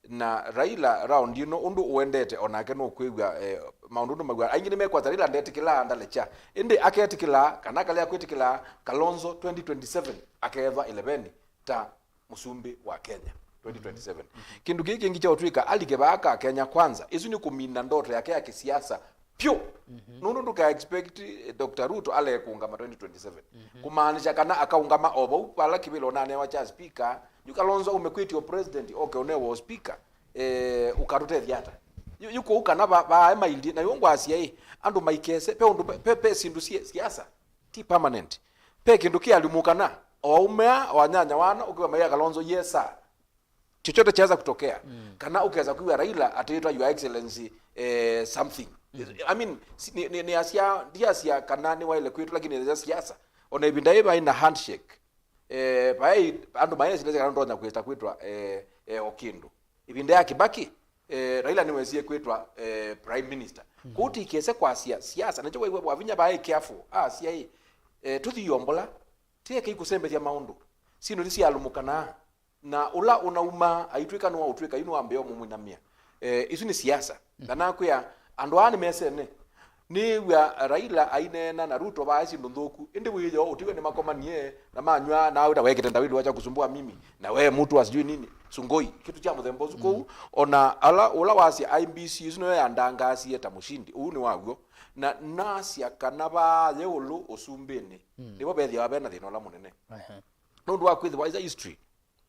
na Raila round ĩno ũndũ ũendete, o nake nũkwĩw'a, eh, maũndũ nũmaw'a. Aingĩ nĩmekwasya Raila ndetĩkĩlaa, ndalekya. Ĩndĩ aketĩkĩlaa, kana akalea kwĩtĩkĩlaa, Kalonzo twenty twenty-seven akeethwa ĩleveni ta mũsumbĩ wa Kenya twenty twenty-seven. Mhm. Kĩndũ kĩĩ kĩngĩ kya ũtw'ĩka alike vaa ka Kenya Kwanza, ĩsu nĩ kũmina ndoto yake ya kĩsiasa vyũ. Mhm. Nũndũ ndũka expect, eh, Doctor Ruto alekũngama twenty twenty-seven. Mhm. Kũmaanisha kana akaũngama o vau vala kĩvĩla ũnanewa kya speaker, yu Kalonzo aume kwĩtya president oke ũnewe speaker, eh, ũkatũtethya ata? Yu, yu kũu kana va-, vaae mailye, na yu ngwasya ĩ, andũ maikese, pe ũndũ, pe, pe, pe syĩndũ si-, siasa ti permanent. Pe kĩndũ kĩalimũkana, O umea wa nyanya wana, ukiwa Maria Kalonzo, "Yes, sir." Chochote chaweza kutokea. Mm. Kana ukaweza kuiwa Raila ataitwa "Your Excellency, eh, something." Mm. I mean, si- ni, ni, ni asia, ndiasia kana nĩ waile kwĩtwa, lakini nĩ siasa. Ona ivinda ĩ vaĩ na handshake. Eh, vaĩ andũ maĩ silese kana ndonya kwĩta kwĩtwa, eh, eh, o kĩndũ. Ivinda ya Kibaki, eh, Raila nĩwesie kwĩtwa, eh, prime minister. Mm. Kũu tikese kwasia siasa, nakyo waigua wavinya vaĩ careful. Ah, siai, eh, tũthi yombola, tiekei kũsembethya maũndũ. Syĩndũ nĩsialũmũkanaa. Na ũla ũnauma aitw'ĩka nĩwaũtw'ĩka, yu nĩwambĩa ũmũmwinamĩa. Eh, isu nĩ siasa. Mm. Na nakwĩa, andũ aa nĩmesene. Nĩw'a Raila aineena na Ruto vaa syĩndũ nthũku, ĩndĩ wĩoo ũtiwe nĩmakomanie na manyw'a, na awĩta wekĩte ndawĩlĩ wacha kusumbua mimi, na we mtu wa sijui nini, sungoi, kĩtu kya mũthemba ũsu. Mm. Kũu, ona ala, ũla wasya I B C isu nĩyo yandangaasie ta mũshindi, ũu nĩ waw'o. Na nasya kana vaa ye ũlũ ũsumbĩnĩ, mm, nĩvo vethĩawa vena thĩna ũla mũnene. Ehe. Nũndũ wa kwĩthĩwa ĩsa history,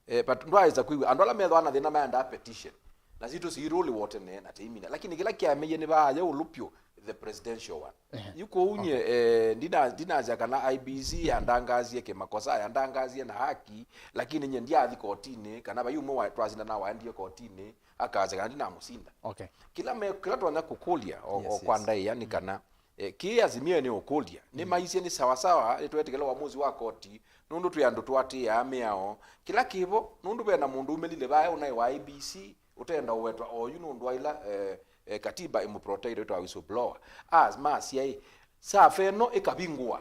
eh, but ndwaĩsa kwĩw'a andũ ala methĩawa na thĩna maendaa petition. Na sitũ siirũlĩwa tene na teimina. Lakini kĩla kyameie nĩ vaa ye ũlũ pyũ, the presidential one. Ehe. Yu kũu nye, okay, eh, ndina-, ndinasya kana I B C yandangaasie kĩmakosa, yandangaasie na haki, lakini nye ndyathi kotinĩ, kana vai ũmwe wa-, twasindana waendie kotinĩ, akasya kana ndinamũsinda. Okay. Kĩla me-, kĩla twanya kũkũlya o, yes, o kwa, yes, ndaĩa nĩ, mm, kana, eh, kĩ Azimio nĩ ũkũlya, nĩ, mm, maisye nĩ sawasawa, nĩtwetĩkĩla ũamuzi wa koti, nũndũ twĩ andũ tũatĩĩaa mĩao. Kĩla kĩvo, nũndũ ve na mũndũ umĩlile vae ũnaĩ wa I B C, ũtenda ũwetwa oyu nũndũ wa ila, eh, eh, katiba ĩmũprotect wĩtawa whistleblower. As masya ĩ, safa ĩno ĩkavingũa,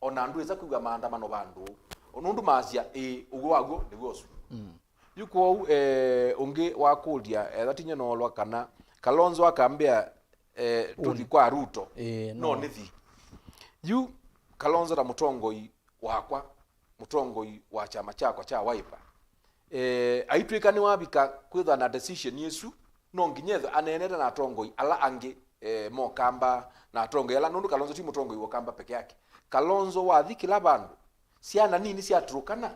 ona ndwĩsa kwĩw'a maandamano vandũ, o nũndũ masya, ĩ, ũw'o waw'o nĩw'o ũsu. Mm. Yu kwoou, eh, ũngĩ wakũlya, etha tinye noolwa kana Kalonzo akambĩa, eh, tũthi, ũn-, kwa Ruto. Ĩĩ, no, no, nĩthi. Yu Kalonzo ta mũtongoi wakwa, mũtongoi wa kyama kyakwa kya Wiper, eh, aitw'ĩka nĩwavika kwĩthwa na decision ĩsu, no nginya ethwe aneenete na atongoi ala angĩ, eh, mokamba, na atongoi ala, nũndũ Kalonzo ti mũtongoi wa Ukamba peke yake. Kalonzo wathi kĩla vandũ, syana nini sya Turkana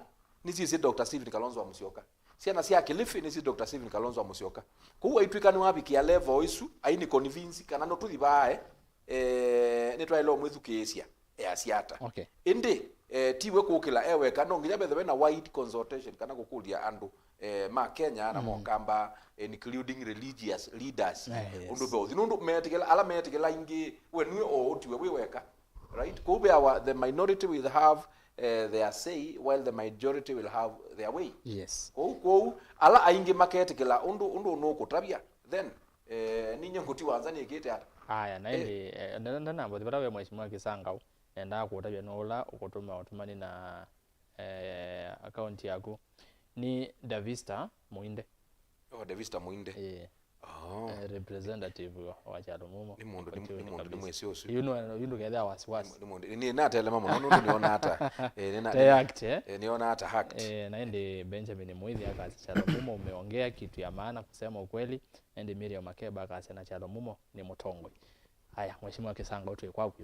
nĩsyĩsĩ Doctor Stephen Kalonzo wa Musyoka. Syana sya Kilifi nĩsyĩsĩ Doctor Stephen Kalonzo wa Musyoka. Kwoou aitw'ĩka nĩwavikĩa level ĩsu, aini convince kana no tũthi vaae, eh, nĩtwaĩle ũmwĩthukĩĩsya easya ata. Okay. Ĩndĩ, eh, tiwe kũkĩla e weka, no nginya vethĩwe na wide consultation kana kũkũlya andũ, eh, ma Kenya na, mm, mokamba, including religious leaders. Eh, yes. Ũndũ ve ũthi. Nũndũ meetĩkĩla, ala meetĩkĩla aingĩ, we nue o ũtiwe wĩ weka. Right? Kũu veawa, the minority will have, eh, their say, while the majority will have their way. Yes. Kũu, kũu, ala aingĩ maketĩkĩla ũndũ, ũndũ nũkũtavya, then, eh, ninye ngũtiwa nza nĩkĩte ata? Aya, na, eh, ĩndĩ, eh, nda-, nda-, ndanambothi vala we Mheshimiwa Kisangau, nendaa kũtavya nũũ ũla ũkũtũma ũtũmani na, eh, akaunti yaku. Nĩ Davista Muinde. Oh, Davista Muinde. Ĩĩ. Oh. Eh, representative wa Kyalo Mumo. Nĩ mũndũ, nĩ, nĩ mũndũ nĩmwĩsĩ ũsu. Yu nũ-, yu ndũkethĩa wasiwasi. Nĩ, nĩ mũndũ, nĩ, natelema mũno, nũndũ nĩona ata, eh, nĩna-, te hacked, eh? Eh, nĩona ata hacked. Eh, na ĩndĩ Benjamin Muithi akasya, "Kyalo Mumo, umeongea kitu ya maana kusema ukweli." Na ĩndĩ Miriam Makeba akasya, "Na Kyalo Mumo nĩ mũtongoi." Aya, Mheshimiwa Kisangau, twĩ kwaku.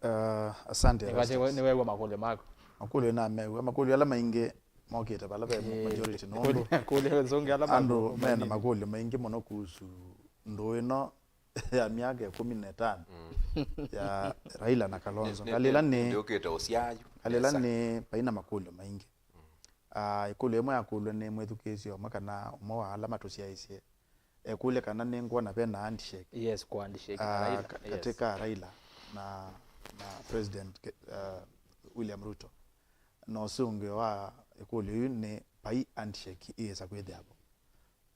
Uh, asante, Erastus. Nĩwew'a makũlyo maku? Makũlyo namew'a. Makũlyo ala maingĩ mokĩte vala ve, eh, majority, nũndũ kũlya, kũlya wĩsũngĩa ala andũ mena makũlyo maingĩ mũno kuhusu ndũũ ĩno ya myaka ĩkũmi na ĩtano, mm, ya Raila na Kalonzo. Nĩ, nĩ, ngalĩla nĩ, nĩ, nĩ, ngalĩla nĩ vai na makũlyo maingĩ. Mm. Ah, ĩkũlyo ĩmwe yakũlw'a nĩ mwĩthukĩĩsya ũmwe kana ũmwe wa ala matũsyaĩĩsye, ekũlya kana nĩngwona ve na handshake, yes, kwa handshake na, ah, Raila, ka-, yes, katĩ ka Raila na, na President Ke-, ah, William Ruto. Na ũsũngĩo wa ĩkũlyo yu nĩ vai handshake ĩyĩsa kwĩthĩa vo.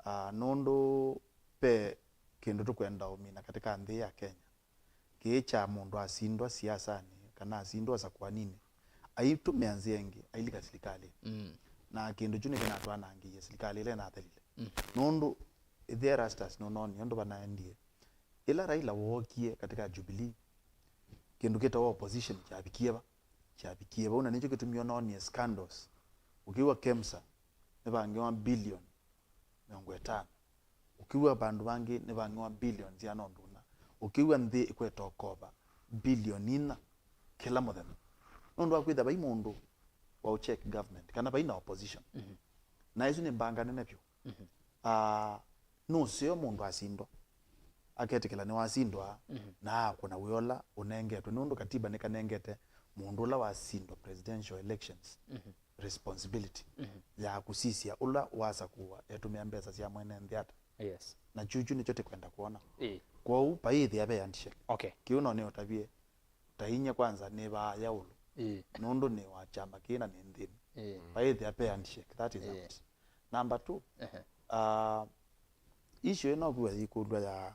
Ah, nũndũ ve kĩndũ tũkwenda ũmina katĩ ka nthĩ ya Kenya, kĩĩ kya mũndũ asindwa siasanĩ kana asindwa sakwaninĩ, aitũmĩa nzĩa ĩngĩ, ailika silikalĩnĩ. Mm. Na kĩndũ kyu nĩkĩnatwanangĩie silikalĩ ĩla ĩnathelile. Mm. Nũndũ ĩthe Erastus nũnoonie ũndũ vanaendie. Ĩla Raila wookie katĩ ka Jubilee, kĩndũ kĩtawa opposition kyavikie va? Kyavikie vau, na nĩkyo kĩtumie ũnoonie scandals. Ũkĩw'a KEMSA nĩvangĩwa billion mĩongo ĩtano. Ũkĩw'a vandũ vangĩ nĩvang'ĩwa billion syana ũndũ ũna. Ũkĩw'a nthĩ ĩkwete ũkova billion inya kĩla mũthenya. Nũndũ wa kwĩtha vai mũndũ wa ũcheck government, kana vai na opposition. Mhm. Na ĩsu nĩ mbanga nene vyũ. Mhm. Ah, nũseo mũndũ asindwa, aketĩkĩla nĩwasindwa, mhm, na akũna wĩa ũla ũnengetwe, nũndũ katiba nĩkanengete mũndũ ũla wasindwa presidential elections responsibility ya kũsisya ũla wasakũwa etũmĩa mbesa sya mwene nthĩ ata. Yes. Na kyukyu nĩkyo tĩkwenda kwona. Ĩĩ. Kwoou paĩthĩa ve handshake. Okay. Kĩu no nĩũtavie ta inyie kwanza nĩ vaaya ũlũ. Ĩĩ. Nũndũ nĩ wa kyama kĩĩ na nĩ nthĩnĩ. Ĩĩ. Paĩthĩa ve handshake, that is out. Number two, uh, issue ĩno kuwa yĩkũlw'a ya,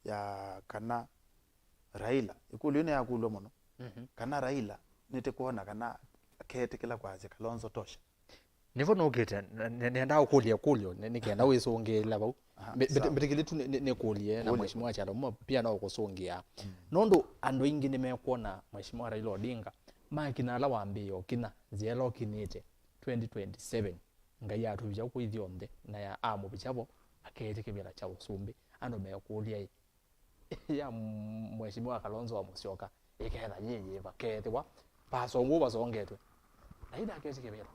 ya kana Raila, ĩkũlyo ĩno yakũlw'a mũno, kana Raila nĩtĩkwona kana aketĩkĩla kwasya Kalonzo tosha. Nĩvo nũkĩte, nendaa ũkũlya ĩkũlyo nĩ kenda wĩsũngĩĩla vau. Mbĩtĩkĩlĩ tu nĩkũlye na Mheshimiwa Kyalo Muma pia no ũkũsũngĩa. Nũndũ andũ aingĩ nĩmekwona Mheshimiwa Raila Odinga makinya ala wambĩĩe ũkinya nzĩa ĩla ũkinyĩte twenty twenty-seven, Ngai atũvikya kũithyonthe na ya amũvikya vo akeetĩkĩvĩla kya ũsumbĩ. Andũ mekũlya ĩ, ya Mheshimiwa Kalonzo wa Musyoka ĩketha yĩ yĩva kethĩwa vasongwa vasongetwe na ĩla aketĩkĩvĩla.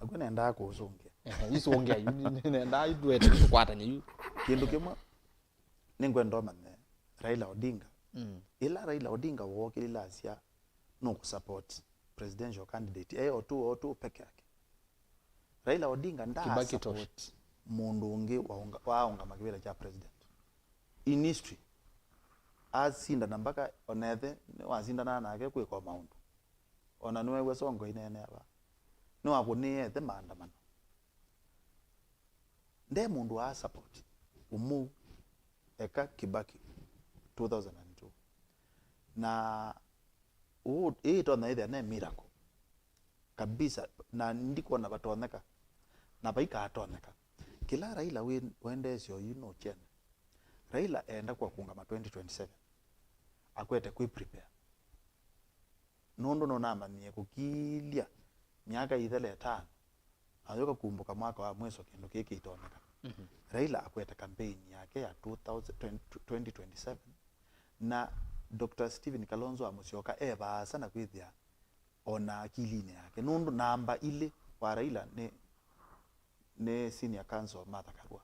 Nakw'o nendaa kũũsũngĩa. Isũngĩa yu nendaa itwete tũkwatany'e yu. Kĩndũ kĩmwe nĩngwenda ũmanye Raila Odinga. Ĩla Raila Odinga wookĩlile asya nũkũsupport presidential candidate e o tu o tu peke yake. Raila Odinga ndaa support mũndũ ũngĩ waaũngama kĩvĩla kya president in history. Asindana mpaka onethe nĩwasindanaa nake kwĩka o maũndũ. Ona nĩwew'a Sonko ineenea vaa nĩwakũnĩe ethe maandamano. Nde mũndũ wa support ũmũu eka Kibaki two thousand and two. Na ĩĩ ĩtonya ĩthĩa ne miracle kabisa, na ndikwona vatonyeka na vaikatonyeka. Kĩla Raila wendeesye oyu nũkyene. Raila eenda kwa kũngama twenty twenty-seven akwete kwĩ prepare. Nũndũ nũnamanyie kũkilya myaka ithela ĩtano, ayũka kumbũka mwaka wa mwĩso kĩndũ kĩĩ kĩitonyeka. Raila akwete campaign yake ya two thousand, twenty twenty-seven, na Doctor Stephen Kalonzo wa Musyoka e vaasa na kwĩthĩa ona akilinĩ yake, nũndũ namba ilĩ wa Raila nĩ nĩ senior counsel Martha Karua.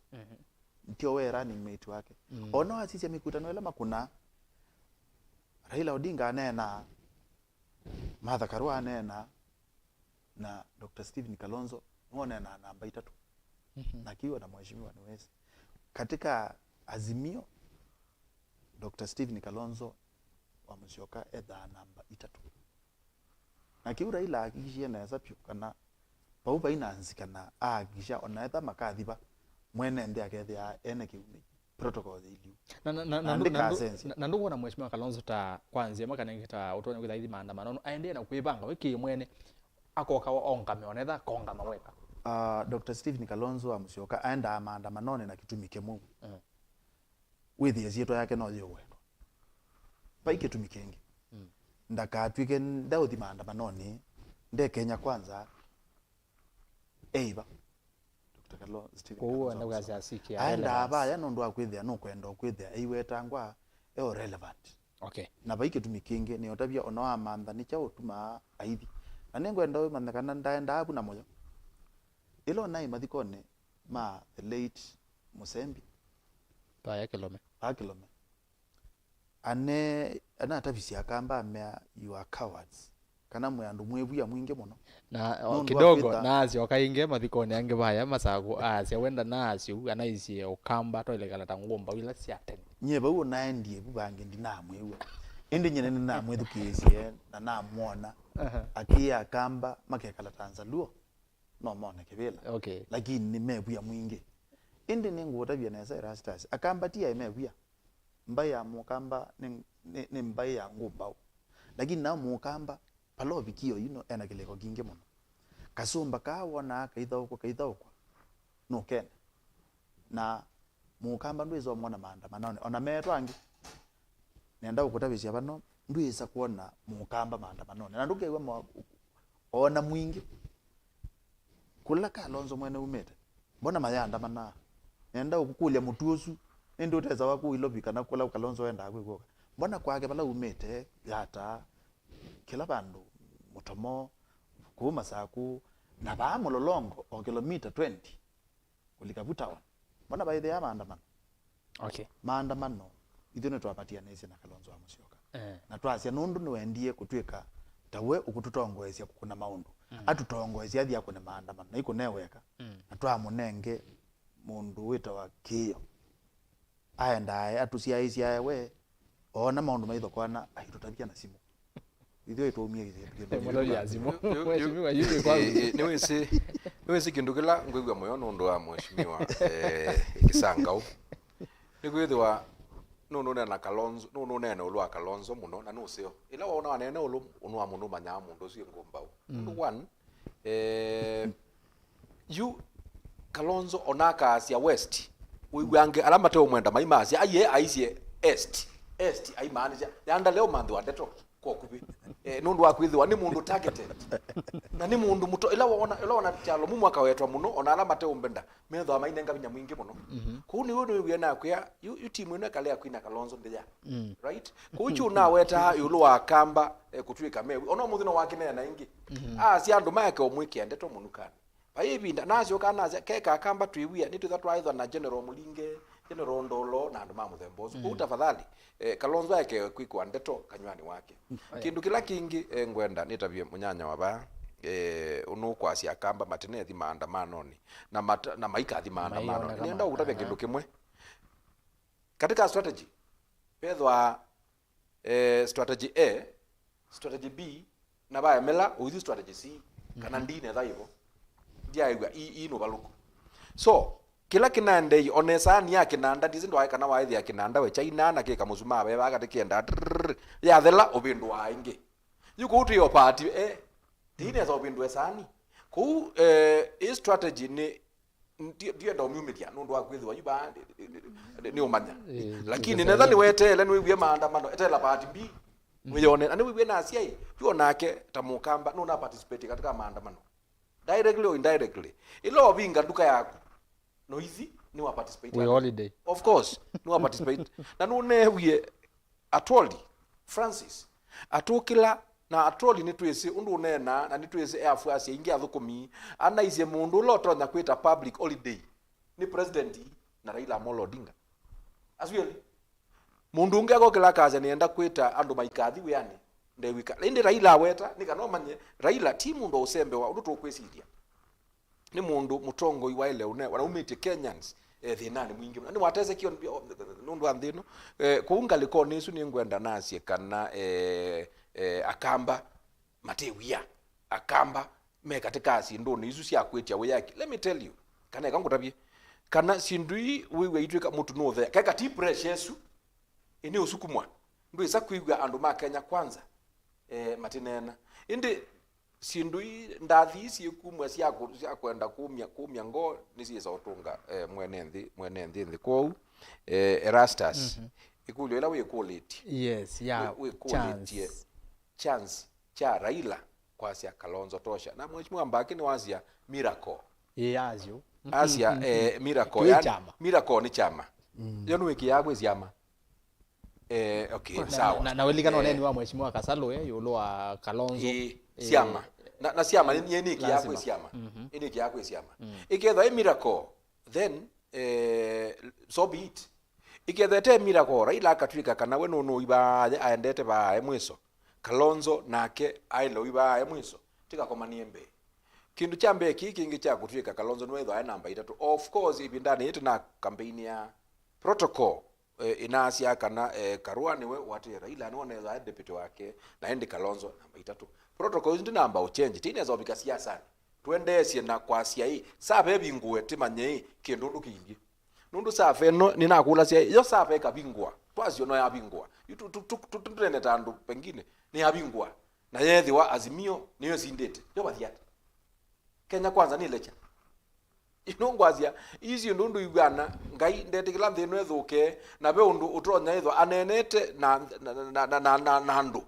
Ndio we running mate wake. Ona wasisya mikutano ĩla makũnaa, Raila Odinga aneenaa, Martha Karua aneenaa, na Doctor Stephen Kalonzo nĩwoneenaa namba itatũ. Na kiwa na mheshimiwa nĩwĩsĩ. Katika Azimio, Doctor Stephen Kalonzo wa Musyoka ethaa namba itatũ. Na kĩu Raila ahakikishie nesa vyũ kana vau vai na nzika, na ahakikisha ona etha makathi va, mwene nthĩ akethĩa ene kĩumĩ, protocol yĩ liu. Na, na, na, na, na, na, na, na ndũkwona Mheshimiwa Kalonzo ta kwa nzĩa ĩmwe kana ĩngĩ ta ũtonya kwĩtha aithi maandamanonĩ, aendee na kwĩvanga we kĩmwene, akoka aũngame, ona etha akongama weka? Uh, Doctor Stephen Kalonzo wa Musyoka aendaa maandamanonĩ na kĩtumi kĩmwe. Wĩthĩe syĩtwa yake no yĩũwe. Vai kĩtumi kĩngĩ. Ndakatw'ĩke ndaũthi maandamanonĩ nde Kenya Kwanza eiva. Doctor Kalonzo, Stephen Kalonzo Musyoka aendaa vaya nũndũ wa kwĩthĩa nũkwenda kwĩthĩa eiwetangwa e o relevant. Okay. Na vai kĩtumi kĩngĩ nĩũtavya ona wamantha nĩ kyaũ ũtumaa aithi. Na nĩngwenda ũmanye kana ndaendaa vu na mũyo. Ĩla ũnaĩ mathikonĩ ma the late Mũsembi. Vaya Kĩlome. Vaya Kĩlome. Ane, anatavisye Akamba amea, "You are cowards." Kana mwĩ andũ mwĩ via mwingĩ mũno. Na, o, nũndũ wa kidogo, kwĩtha- na asyoka ingĩ mathikonĩ angĩ vaya Masakũ, asya wenda na asyo, anaisye Ũkamba, twailekala ta ngũmba ila sya tene. Nyie vau ũnaendie vu vangĩ ndinamwĩw'a. Ĩndĩ nyie nĩnamwĩthukĩĩsye na namwona. Aha. Akĩĩa Akamba makekala Tanzalua. No mone kĩvĩla. Okay. Lakini nĩ mevia mwingĩ. Ĩndĩ nĩngũũtavya nesa Erastus. Akamba ti aĩ mevia. Mbaĩ ya Mũkamba nĩ, nĩ, nĩ mbaĩ ya ngũmbaũ. Lakini nao Mũkamba, vala ũvikie oyu no ena kĩlĩko kingĩ mũno. Kasũmba kaa wonaa kaithaũkwa, kaithaũkwa, nũkene. Na Mũkamba ndwĩsa ũmwona maandamanonĩ. Ona meetwa angĩ. Nenda ũkũtavĩsya vano, ndwĩsa kwona Mũkamba maandamanonĩ. Na ndũkew'a mwa-, ona mwingĩ. Kũla Kalonzo mwene umĩte, mbona mayandamanaa? Nenda ũkũkũlya mũtu ũsu, ĩndĩ ũtesawa kũu Ilovi kana kũla Kalonzo endaa kwĩkũka. Mbona kwake vala umĩte, Yatta, kĩla vandũ, Mũtomo, kũu Masakũ, na vaa Mũlolongo, o kĩlomita twenty kũlika vu town. Mbona vaĩthĩaa maandamano? Okay. Maandamano, ithyĩ nĩtwavatianĩisye na Kalonzo wa Musyoka. Eh. Na twasya nũndũ nĩwendie kũtwĩka ta we ũkũtũtongoesya kũkũna maũndũ. Mm. Atũtongoesye athi akũne maandamano, na ikũne weka. Mm. Na twamũnenge mũndũ wĩtawa Kĩĩo. Aendaa atũsyaĩĩsyae we, oona maũndũ maithokoana, aitũtavya na simũ. Ithyĩ twaumie kĩndũ kĩndũ. Mũtavya simũ. Yu, yu, yu. Mheshimiwa, yu, yu, kwa ĩ, ĩ, nĩwĩsĩ, nĩwĩsĩ kĩndũ kĩla ngwĩw'a mũyo nũndũ wa Mheshimiwa, eh, Kĩsangau. Nĩkwĩthĩwa nũnũneena Kalonzo, nũnũneena ũlũ wa Kalonzo mũno, na nũseo. Ĩla waona waneena ũlũ, ũnũa mũndũ ũmanyaa mũndũ ũsu ĩ ngũmbaũ. Mm. Nũndũ one, eh, yu Kalonzo ona akaasya West, wĩw'ange ala mateũmwenda maimaasya, aiye aisye East. East aimaanisya, yanda leo manthi wa ndeto kwa ũkuvĩ. Eh, nũndũ wa kwĩthĩwa nĩ mũndũ targeted. Na nĩ mũndũ mũto, ĩla wona, ĩla wona kyalo mumu akawetwa mũno, ona ala mateũmbenda, methwa mainenga vinya mwingĩ mũno. Mhm. Kũu nĩw'o nĩwĩw'ĩa nakwĩa, yu, yu timu ĩno ĩkalea kwina Kalonzo ndĩya. Mm. Right? Kũu kyu nawetaa ĩũlũ wa Akamba, eh, kũtw'ĩka mewi. Ona ũmũthĩ no wakineena ĩngĩ. Mhm. Aasya andũ maeke ũmwĩkĩa ndeto mũnukanĩ. Vai ĩvinda, nasyoka nasya, keka Akamba twĩ wia, nĩtwĩtha twaĩthwa na General Mũlinge, General Ndolo, na andũ ma mũthemba ũsu. Kũu mm, tafadhali, eh, Kalonzo aeke kwĩkwa ndeto kanywani wake. Mm. Kĩndũ kĩla kĩngĩ, eh, ngwenda nĩtavye mũnyanya wa vaa, eh, ũnũkwasya Akamba matinethi maandamanonĩ, na mata-, na maikathi maandamano. Maioneka nĩenda ma-, ũkũtavya aha, kĩndũ kĩmwe. Katika strategy, vethwa eh, strategy A, strategy B, na vaemela ũithi strategy C, kana mhm, D netha ĩvo. Ndyaĩw'a ii, ii nũvalũku. So, kĩla kĩnaendei, ona ĩsaani ya kĩnanda, ndisi ndwaĩ kana waĩthĩa kĩnanda we kyainaa na kĩka mũsumaa veva katĩ kĩendaa, trrrr, yathela ũvĩndũaa ĩngĩ. Yu kũu twĩ o party A, tĩinesa ũvĩndũe saani. Kũu, eh, ĩ strategy nĩ Ndi-, ndienda ũmyumĩthya nũndũ wa kwĩthĩwa yu vaa nĩ, nĩ, nĩ, nĩ, nĩ ũmanya. Eh, lakini nĩ netha nĩweteele, nĩwĩwie maandamano, eteela part B. Mm. Wĩyone, na nĩwĩwie nasya ĩ, yu onake ta Mũkamba nũna participate katika maandamano, directly or indirectly. Ĩla ũvinga nduka yaku, noithi nĩwa participate. We holiday. Of course, nĩwa participate. Na nũneewie Atwoli Francis atũkĩla, na Atwoli nĩtwĩsĩ ũndũ ũneenaa, na nĩtwĩsĩ e afuasi aingĩ athũkũmi. Anaisye mũndũ ũla ũtonya kwĩta public holiday nĩ President na Raila Amolo Odinga. Asu elĩ. Mũndũ ũngĩ akokĩla akasya nĩenda kwĩta andũ maikathi wĩanĩ, ndew'ĩka. Ĩndĩ Raila aweta, nĩ kana ũmanye, Raila ti mũndũ wa ũsembewa ũndũ tũkwĩsilya. Nĩ mũndũ mũtongoi waĩle ũne-, wanaumĩtye Kenyans, eh, thĩnanĩ mwingĩ mũno. Nĩwatesekio nũndũ wa nthĩ ĩno. Eh, kũu ngalĩkonĩ ĩsu nĩngwenda nasye kana, eh, eh, Akamba mate wia. Akamba me katĩ ka syĩndũnĩ isu sya kwĩtya wĩaki. Let me tell you, kana eka ngũtavye, kana syĩndũ ii wĩw'a itwĩka mũtu nũthea. Keka ti pressure ĩsu, ĩnĩ ũsukumwa. Ndwĩsa kwĩw'a andũ ma Kenya Kwanza, eh, matineena. Ĩndĩ syĩndũ ii, ndathi ii syĩkumw'a sya kũ-, sya kwenda kumya, kumya ngoo nĩsyĩsa ũtũnga, eh, mwene nthĩ, mwene nthĩ nthĩ. Kwoou, eh, Erastus, mhm, ĩkũlyo ĩla wĩkũlĩtye, yes, ya wĩ-, wĩkũlĩtye chance, chance kya Raila kwasya Kalonzo tosha. Na Mheshimiwa Mbaki nĩwasya miracle. Ĩĩ, asyo. Asya, eh, miracle, kĩu yani, kyama. Miracle nĩ kyama. Mm. Yo nĩwĩkĩaa kwĩ syama. Eh, okay, na, sawa. Na, na, na ũlilikana, eh, ũneeni wa Mheshimiwa Kasalu, eh, ĩũlũ wa Kalonzo. Ĩĩ, eh, syama. Na, na syama, nĩ, nĩ, nĩkĩaa kwĩ syama. Mhm. Nĩkĩaa kwĩ syama. Mm. Ĩkethwa ĩ miracle, then, eh, so be it. Ĩkethwa ĩte miracle, Raila akatw'ĩka kana we nũnũi vaaye aendete vaaye mwĩso, Kalonzo nake aĩle ũi vaaye mwĩso, tĩkakomanie mbee. Kĩndũ kya mbee kĩĩ kĩngĩ kya kũtw'ĩka Kalonzo nĩwethwa aĩ namba itatũ. Of course, ĩvindanĩ yĩĩ tũna campaign ya protocol, eh, ĩnaasya kana, eh, Karua nĩwe ũatĩĩe Raila, nĩwe ũnethwa aĩ deputy wake, na ĩndĩ Kalonzo namba itatũ. Protocol isu ndinamba ũchenji, tĩinesa ũvika siasanĩ. Tũendeesye na kwasya ĩ, sava ĩvingũe tĩmanye ĩ, kĩndũ ũndũ kĩilyĩ. Nũndũ sava ĩno, nĩnakũlasya, yo sava ĩkavingũa, twasyo no yavingũa. Yu tũ-, tũ-, tũ-, tũ-, tũtũnene ta andũ pengine, nĩyavingũa. Na yeethĩwa Azimio nĩyo ĩsindĩte, yo vathi ata? Kenya Kwanza nĩ ĩlekya? Ino ngwasya, ii syĩndũ ndũiw'ana, Ngai ndetĩkĩla nthĩ ĩno ĩthũke, na ve ũndũ ũtonya ĩthwa aneenete na, na, na andũ.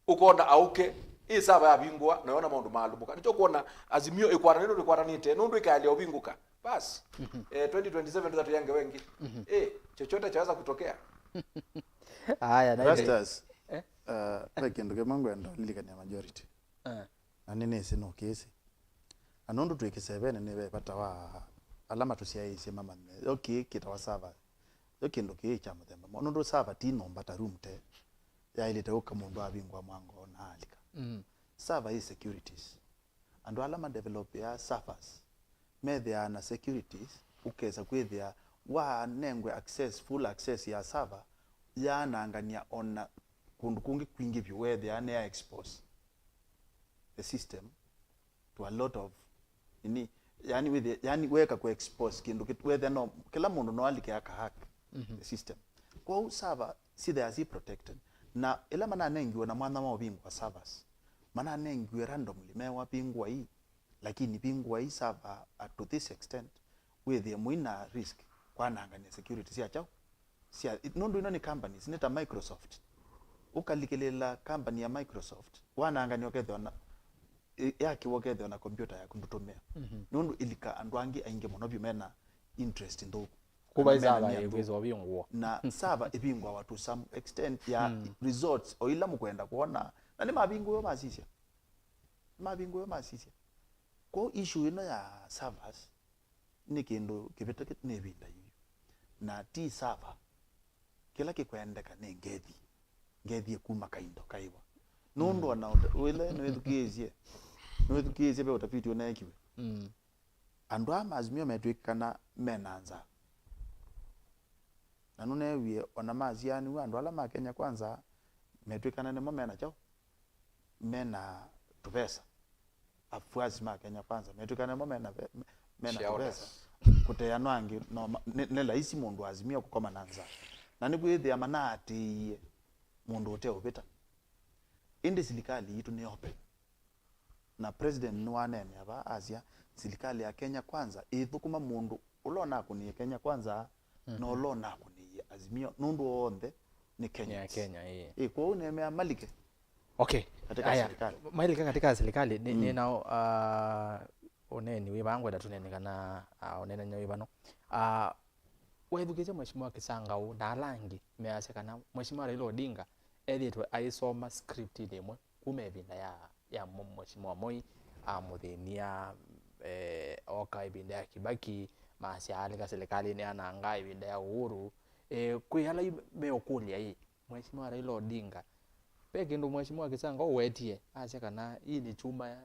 Ũkona aũke, ĩ sava yavingũa, na yona maũndũ maalũmũka. Nĩkyo kwona Azimio ĩkwatanĩtwe, tũkwatanĩte, nũndũ ĩkaelea ũvingũka. Basi. Mhm. Eh, twenty twenty-seven tũtatuyange wengĩ. Mhm. Eh, chochote chaweza kutokea. Aya, na Rastas, eh? Uh, ve kĩndũ kĩmwe ngwenda ũlilikania majority. Eh. Na nĩnĩsĩ nũkĩsĩ. Na nũndũ twĩ kĩsevenĩ, nĩ ve vata wa ala matũsyaĩĩsye mamanye. Yo kĩĩ kĩtawa sava. Yo kĩndũ kĩĩ kya mũthemba mwa. Nũndũ sava ti nyũmba ta room te. yaĩlĩte ũka mũndũ avingũa mwango na alika. Mm. Server is securities. Andũ ala madevelopĩaa servers methĩaa na securities, ũkesa kwĩthĩa wanengwe access, full access ya server, yaanangany'a ona kũndũ kũngĩ kwingĩ vyũ, wethĩaa nĩya expose the system to a lot of ini, yani wĩthĩa, yani weka ku expose kĩndũ kĩt- wethĩa no kĩla mũndũ no alike aka hack Mhm. the system. Kwoou server sithea si protected, na ĩla mananengiwe na mwanya wa ũvingũa servers, mananengiwe randomly, mewa vingũai, lakini vingũai server at to this extent, wĩthĩe mũi na risk kwanangany'a security sya kyaũ sya, nũndũ ino nĩ companies, nĩ ta Microsoft. Ũkalikĩlĩla company ya Microsoft, wanangany'a ũkethĩwa na, ĩ- yakĩwa ũkethĩwa na computer yaku ndũtũmĩa. Mhm. Nũndũ ĩlika andũ angĩ aingĩ mũno vyũ mena interest nthũku. Kũva kana mena ĩsava nia nthũku. Ĩkwĩswa ũvingũo. Na server ĩvingũawa to some extent ya Mm. results o ila mũkwenda kwona. Na nĩmavingũiwe masisya. Nĩmavingũiwe masisya. Kwoou issue ĩno ya servers nĩ kĩndũ kĩvĩtũkĩte nĩ ĩvinda yu. Na ti server. Kĩla kĩkwendeka nĩ ngethi. Ngethi ĩkuma kaindo kaiwa. Nũndũ Mm. ona ũte- wĩle nĩwĩthukĩĩsye, nĩwĩthukĩĩsye ve ũtafiti ũneekiwe. Mm. Andũ aa ma Azimio metw'ĩkana me na nzaa. Na nũneewie ona masianĩw'a andũ ala ma Kenya Kwanza metw'ĩkana nĩmo me na kyaũ? Me na tũvesa. Afuasi ma Kenya Kwanza metw'ĩkana nĩmo me na ve- me na tũvesa. Shareholders. Kũteanwa angĩ no ma- nĩ nĩ laisi mũndũ wa Azimio kũkoma na nzaa. Na nĩkwĩthĩa manaatĩĩie mũndũ ũteũvĩta. Ĩndĩ silikalĩ yitũ nĩ open. Na president nĩwaneenea vaa asya, silikalĩ ya Kenya Kwanza ĩthũkũma mũndũ ũla ũnakũnĩie Kenya Kwanza na Mhm. ũla ũnakũnĩie Azimio, nũndũ onthe nĩ Nĩ ya Kenyans. Kenya, ĩĩ. Ĩ, kwoou nemea malike Okay. Katika Aya, serikali. Mailika katika serikali, nĩ, Mm. nĩ nao, ah, ũneeni wĩ vaa ngwenda tũneene kana, ah, ũneenany'a wĩ vano. Ah, wethukĩĩsya Mheshimiwa Kisangau na ala angĩ measya kana Mheshimiwa Raila Odinga ethĩĩtwe aisoma script-inĩ ĩmwe kuma ĩvinda ya, ya mũ- Mheshimiwa Moi amũthĩnia, eh, oka ĩvinda ya Kibaki, masya alika serikali-inĩ ananga ĩvinda ya Uhuru. Eh, kwĩ ala yu meũkũlya ĩ, Mheshimiwa Raila Odinga, ve kĩndũ Mheshimiwa Kisangau ũwetie, asya kana hii ni chuma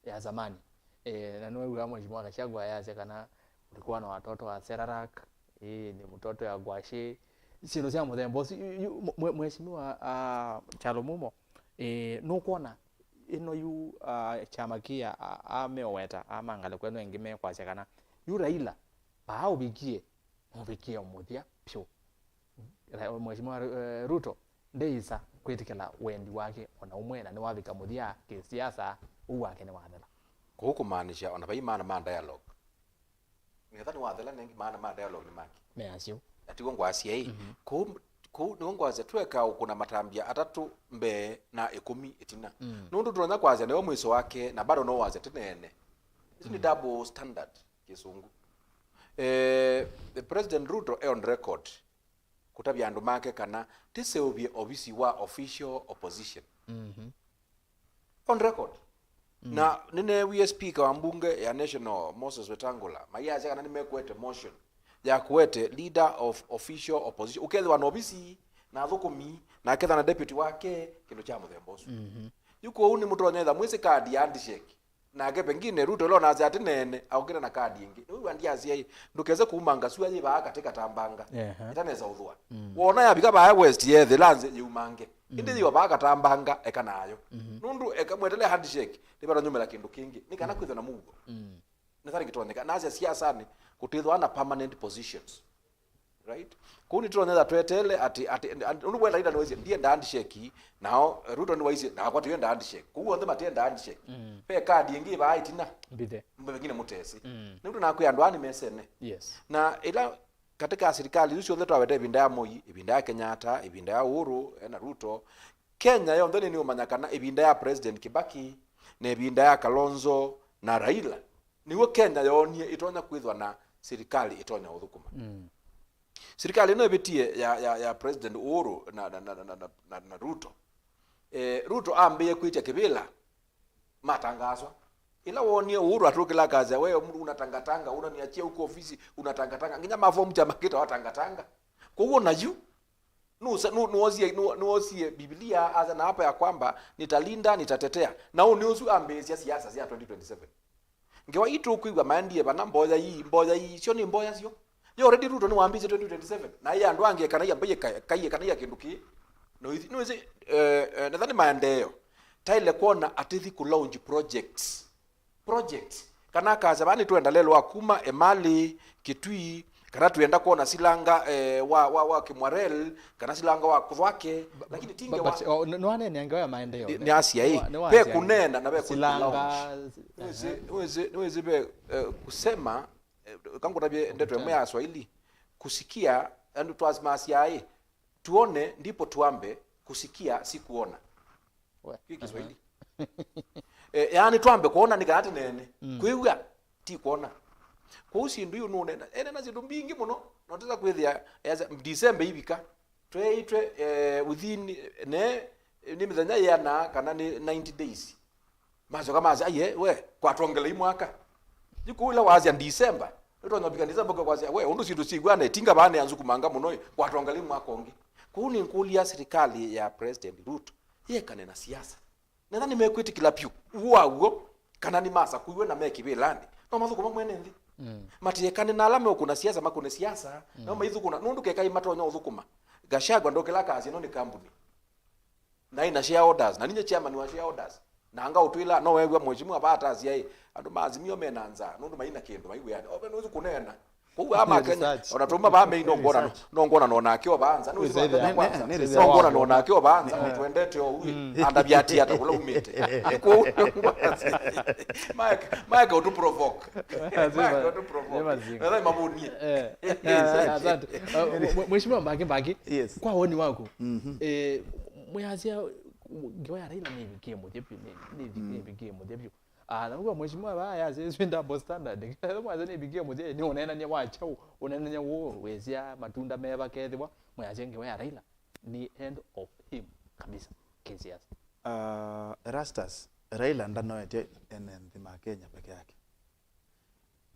ya zamani. E, na nĩwew'aa Mheshimiwa Gachagua ayasya kana ulikuwa na watoto wa Serarak, hii ni mtoto ya Ngwashe. Syĩndũ sya mũthemba ũsu, yu- yu- mwe- Mheshimiwa, ah, Kyalo Mumo, e, nũkwona ĩno yu, ah, kyama kĩa, ah, ah, meũweta, ah, ma ngalĩko ĩno ĩngĩ mekwasya kana yu Raila vaa ũvikie, mũvikĩe mũthya vyũ. Ra- Mheshimiwa Ru- eh, Ruto ndĩĩsa kwĩtĩkĩla wendi wake ona ũmwe, na nĩwavika mũthya kĩsiasa, ũu wake nĩwathela. Kũu kũmaanisha ona vai maana ma dialogue. Ngetha nĩwathela nengi, maana ma dialogue nĩ maki. Measyo. Atiwo ngwasya ĩ. Mhm. Kũu, kũu nĩwo ngwasya tweka ũkũna matambya atatũ mbee na ĩkũmi ĩtina. Mm. Nũndũ tũtonya kwasya nĩwe mwĩso wake, na bado no wasya tĩneene. Isu nĩ Mm. double standard. Kĩsũngũ. Eh, the President Ruto e on record kũtavya andũ make kana tĩseũvye ovisi wa official opposition. Mhm. On record. Mm. Na nĩneewie speaker wa mbunge ya National, Moses Wetangula, maiasya kana nĩmekwete motion ya kũete leader of official opposition. Ũkethĩwa na ovisi na athũkũmi, na aketha na deputy wake, kĩndũ kya mũthemba ũsu. Mhm. Yu kwoou nĩmũtonya ĩtha mwĩsĩ kadi ya handshake. Nake pengine Ruto ĩla onasya atĩ neene, aũkĩte na kadi ĩngĩ. Nĩwĩw'a ndiasya ĩ, ndũkese kumanga sua yĩ vaa katĩ katambanga. Ehe. Ĩtanesa ũthũa. Mm. Wona yavika vaa west yethĩla nzĩ yĩumange. Ĩndĩ Mm. yĩwa vaa katambanga, eka nayo. Mhm. Nũndũ eka mwetele handshake, nĩvatanyumĩla kĩndũ kĩngĩ. Nĩ kana Mm. kwĩthwa na mũuo. Mm. Nĩ thani kĩtonyeka. Nasya siasanĩ, kũtĩthwa na permanent positions. Right? Kũu nĩtũtonyetha tweteele atĩ, atĩ, atĩ, ũndũ wenda Raila nĩwaisye, "Ndienda handshake," nao, eh, Ruto nĩwaisye, "Nakwa tũyenda handshake." Kũu onthe matienda handshake. Mm. Ve kadi ĩngĩ vaa ĩtina. Mbithe. Pengine mũtesĩ. Mm. Nĩ ũndũ nakwĩa andũ aa nĩmesene. Yes. Na ĩla katika sirikali isu syonthe twaweta ĩvinda ya Moi, ĩvinda ya Kenyatta, ĩvinda ya Uhuru, eh, na Ruto, Kenya yonthe nĩnĩũmanya kana ĩvinda ya President Kibaki, na ĩvinda ya Kalonzo, na Raila, nĩw'o Kenya yoonie ĩtonya kwĩthwa na silikalĩ ĩtonya ũthũkũma. Mm. Silikalĩ ĩno ĩvĩtie ya, ya, ya President Uhuru na, na, na Ruto. Eh, Ruto ambĩĩe kwĩtya kĩvĩla, matangaaswa. Ĩla woonie Uhuru atũkĩla akasya, "Wewe mtu unatangatanga, unaniachia huko ofisi, unatangatanga." Nginya mafomu kyama kĩtawa tangatanga. Kwoou ona yu, Nũsa- nũ- nũosie- nũ- nũosie Biblia, asa na hapa ya kwamba, "Nitalinda, nitatetea." Na ũnĩ ũsu ambĩĩsya siasa sya twenty twenty-seven. Ngewa ii tũkwĩw'a maendie vana, mboya ii, mboya ii, syo nĩ mboya syo. Yo already Ruto nĩwambĩĩsye twenty twenty-seven. Na ĩ andũ angĩ kana ia mbai ka- kaiye kana ia kĩndũ kĩĩ. No ithi- nĩwĩsĩ, eh, eh, natha nĩ maendeeo. Taile kwona atĩthi kũ launch projects. Projects. Kana akasya, "Vaa nĩtwenda lelũ wa kuma Emali, Kitui, kana twenda kwona silanga, eh, wa, wa, wa Kimwarel, kana silanga wa Kuthwake." Lakini tinge wa- oh, nĩ- nĩwaneenea ngewa ya maendeeo. Nĩ- nĩ asia ĩ. Nĩwa- nĩwa ve asia ĩ. Kũneena na ve kũ- silanga launch. Nĩwĩsĩ- nĩwĩsĩ- nĩwĩsĩ ve, eh, kusema, eh, kangũtavye ndeto ĩmwe ya Swahili, kusikia, andũ twasimasya ĩ, "Tuone ndipo tuambe, kusikia si kuona." We. Kĩ Kiswahili. Eh, yaani twambe kwona nĩ kana tũneene. Mm. Kwĩw'a ti kwona. Kwoou syĩndũ iu nũnena. Enena syĩndũ mbingĩ mũno, na ũtesa kwĩthĩa, esa- December ivika. Tweĩtwe, eh, within, ne, nĩ mĩthenya yĩana kana nĩ ninety days. Macoka masya, "Aiye, we, kwatwongelei mwaka." Yu kũu ĩla wasya December, nĩtwanyovika December kwa kwasya, "We, ũndũ syĩndũ syĩw'ana, ĩtinga vaa nĩ anzukumanga mũno, ĩ, kwatwongelei mwaka ũngĩ." Kũu nĩ ngũlya serikali ya President Ruto yĩekane na siasa. Netha nĩmekwĩtĩkĩla vyũ ũwaw'o kana nĩmasakuiwe na me kĩvĩlanĩ, no mathũkũma mwene nthĩ. Mm. Matiekane na ala meũkũna siasa, makũne siasa, mm, nao maithũkũna, nũndũ kekai matonya ũthũkũma. Gachagua ndokĩla kasi ĩno nĩ kambuni. Na ĩna shareholders, na ninye chairman wa shareholders. Na anga ũtwĩla, no wew'a mheshimiwa vaa atasya ĩ, andũ ma Azimio mena nzaa, nũndũ maina kĩndũ, maiwĩana. Ove nũsu kũneena. Kwoou aa ma Kenya, research, ona tũma vaa mei nongwona, research, nongwona nonake o vaa nza, nũsu nĩ- nĩ- nĩ research, nongwona nonake o vaa nza, eh, mũtwendete o ũĩ, andavya ati ata kũla umĩte. Kwoou, Mike, Mike ũtũ provoke. Mike ũtũ provoke. Nĩ mazinga. Natha mavunie. Eh, eh, asante. Uh, mwe- Mheshimiwa Mbaki Mbaki, yes, kwa woni waku, mhm, eh, mwĩasya ngewa ya Raila nĩvikie mũthya vyũ, nĩ- nĩ- nĩvikie mũthya vyũ. Ah, na kwa mheshimiwa vaa yasiswe double standard. Mwaza nĩvikie mũthya, nĩ ũneenany'a wa kyaũ, ũneenany'a wũ, wĩsya matunda meva kethĩwa, mwĩasya ngewa ya Raila nĩ end of him kabisa kĩsiasa. Ah, Erastus, Raila ndanoetye ene nthĩ ma Kenya peke yake.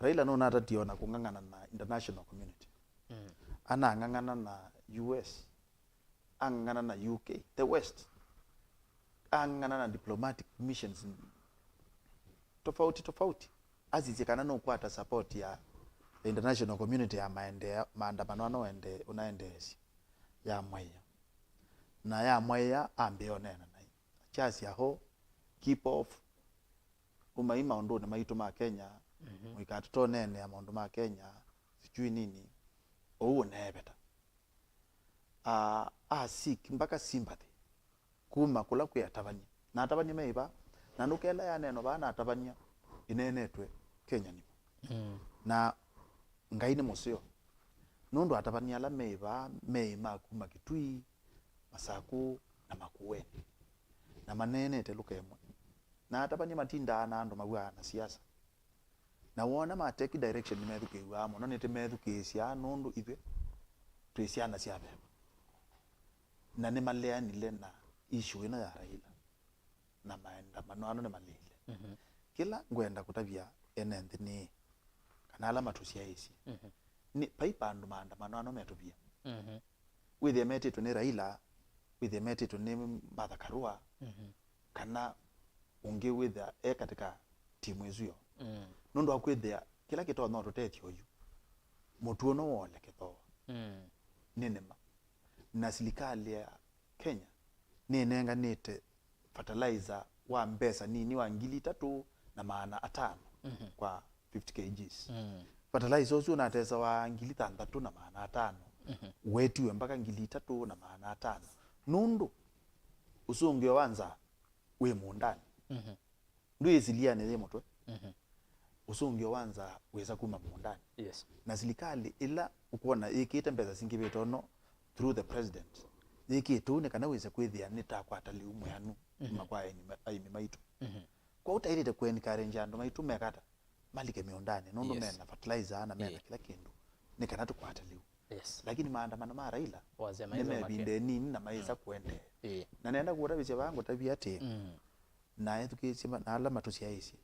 Raila nũnatatie ona kũng'ang'ana na international community. Mm. Anang'ang'ana na U S, ang'ang'ana na U K, the West, ang'ang'ana na diplomatic missions tofauti tofauti, asisye kana nũkwata support ya the international community ya maendea, maandamano ano ende- ũnaendeesya, yamwaĩa. Na yamwaĩa ambĩa ũneena naĩ. Akyasya ho, "Keep off, umai maũndũnĩ maitũ ma Kenya, mhm, mũikatũtoneenea maũndũ ma Kenya, sijui nini," ũu ũneeveta. Ah, a seek mpaka sympathy kuma kũla kwĩ atavany'a. Na atavany'a me va? Na ndũkela ya neno vaa na atavany'a ĩneenetwe Kenya nimo. Mm. Na Ngai nĩ mũseo. Nũndũ atavany'a ala me vaa meĩ ma kuma Kitui, Masakũ, na Makueni. Na maneenete lũka ĩmwe. Na atavany'a matindaa na andũ maw'aa na siasa. Na wona ma take direction nĩmethukĩĩw'aa mũno, nĩtũmethukĩĩsya nũndũ ithyĩ twĩ syana sya veva. Na nĩmaleanile na issue ĩno ya Raila, na maandamano ano nĩmaleile. Mhm. Kĩla ngwenda kũtavya ene nthĩ nĩ, kana ala matũsyaĩĩsye, mhm, nĩ vai vandũ maandamano ano metũvia. Mhm. Wĩthĩe metĩtwe nĩ Raila, wĩthĩe metĩtwe nĩ Martha Karua, mhm, kana ũngĩ wĩthĩa e katika timu ĩsu yo. Mm. Nũndũ wa kwĩthĩa kĩla kĩtonya ũtũtethya ũyu, mũtuo no wole kĩthooa. Mm. Nĩ nĩma. Na silikalĩ ya Kenya nĩnenganĩte fertilizer wa mbesa nini wa ngili itatũ na maana atano, mhm, kwa fifty kilograms. Mm. Fertilizer ũsu ũnatesawa ngili thanthatũ na maana atano, mhm, wetiwe mpaka ngili itatũ na maana atano. Nũndũ ũsũngĩo wa nzaa wĩ mũũndanĩ. Mhm. Ndwĩ ĩsilianĩ yĩ mũtwe. Mhm. Ũsũngĩo wa nzaa wĩsa kuma mũũndanĩ. Yes. Na silikalĩ ĩla ũkwona yĩkĩte mbesa singĩvĩte ũno through the president, yĩkĩte ũu nĩ kana wĩse kwĩthĩa nĩtakwata lĩu mwĩanu, mhm, kuma kwa aĩmi ma-, aĩmi maitũ. Mhm. Kwoou taĩlĩte kũ encourage andũ maitũ mekata malike mĩũndanĩ, nũndũ, yes, mena fertilizer na mena, ĩĩ, kĩla kĩndũ, nĩ kana tũkwate lĩu. Yes. Lakini maandamano ma Raila wasya nĩ maitho me make ĩvinda ĩnini na maĩsa, mm, kũendeea. Ĩĩ. Na nenda kũũtavĩsya vaa ngũtavye atĩ, mm, na ethukĩĩsye ma-, na ala matũsyaĩĩsye,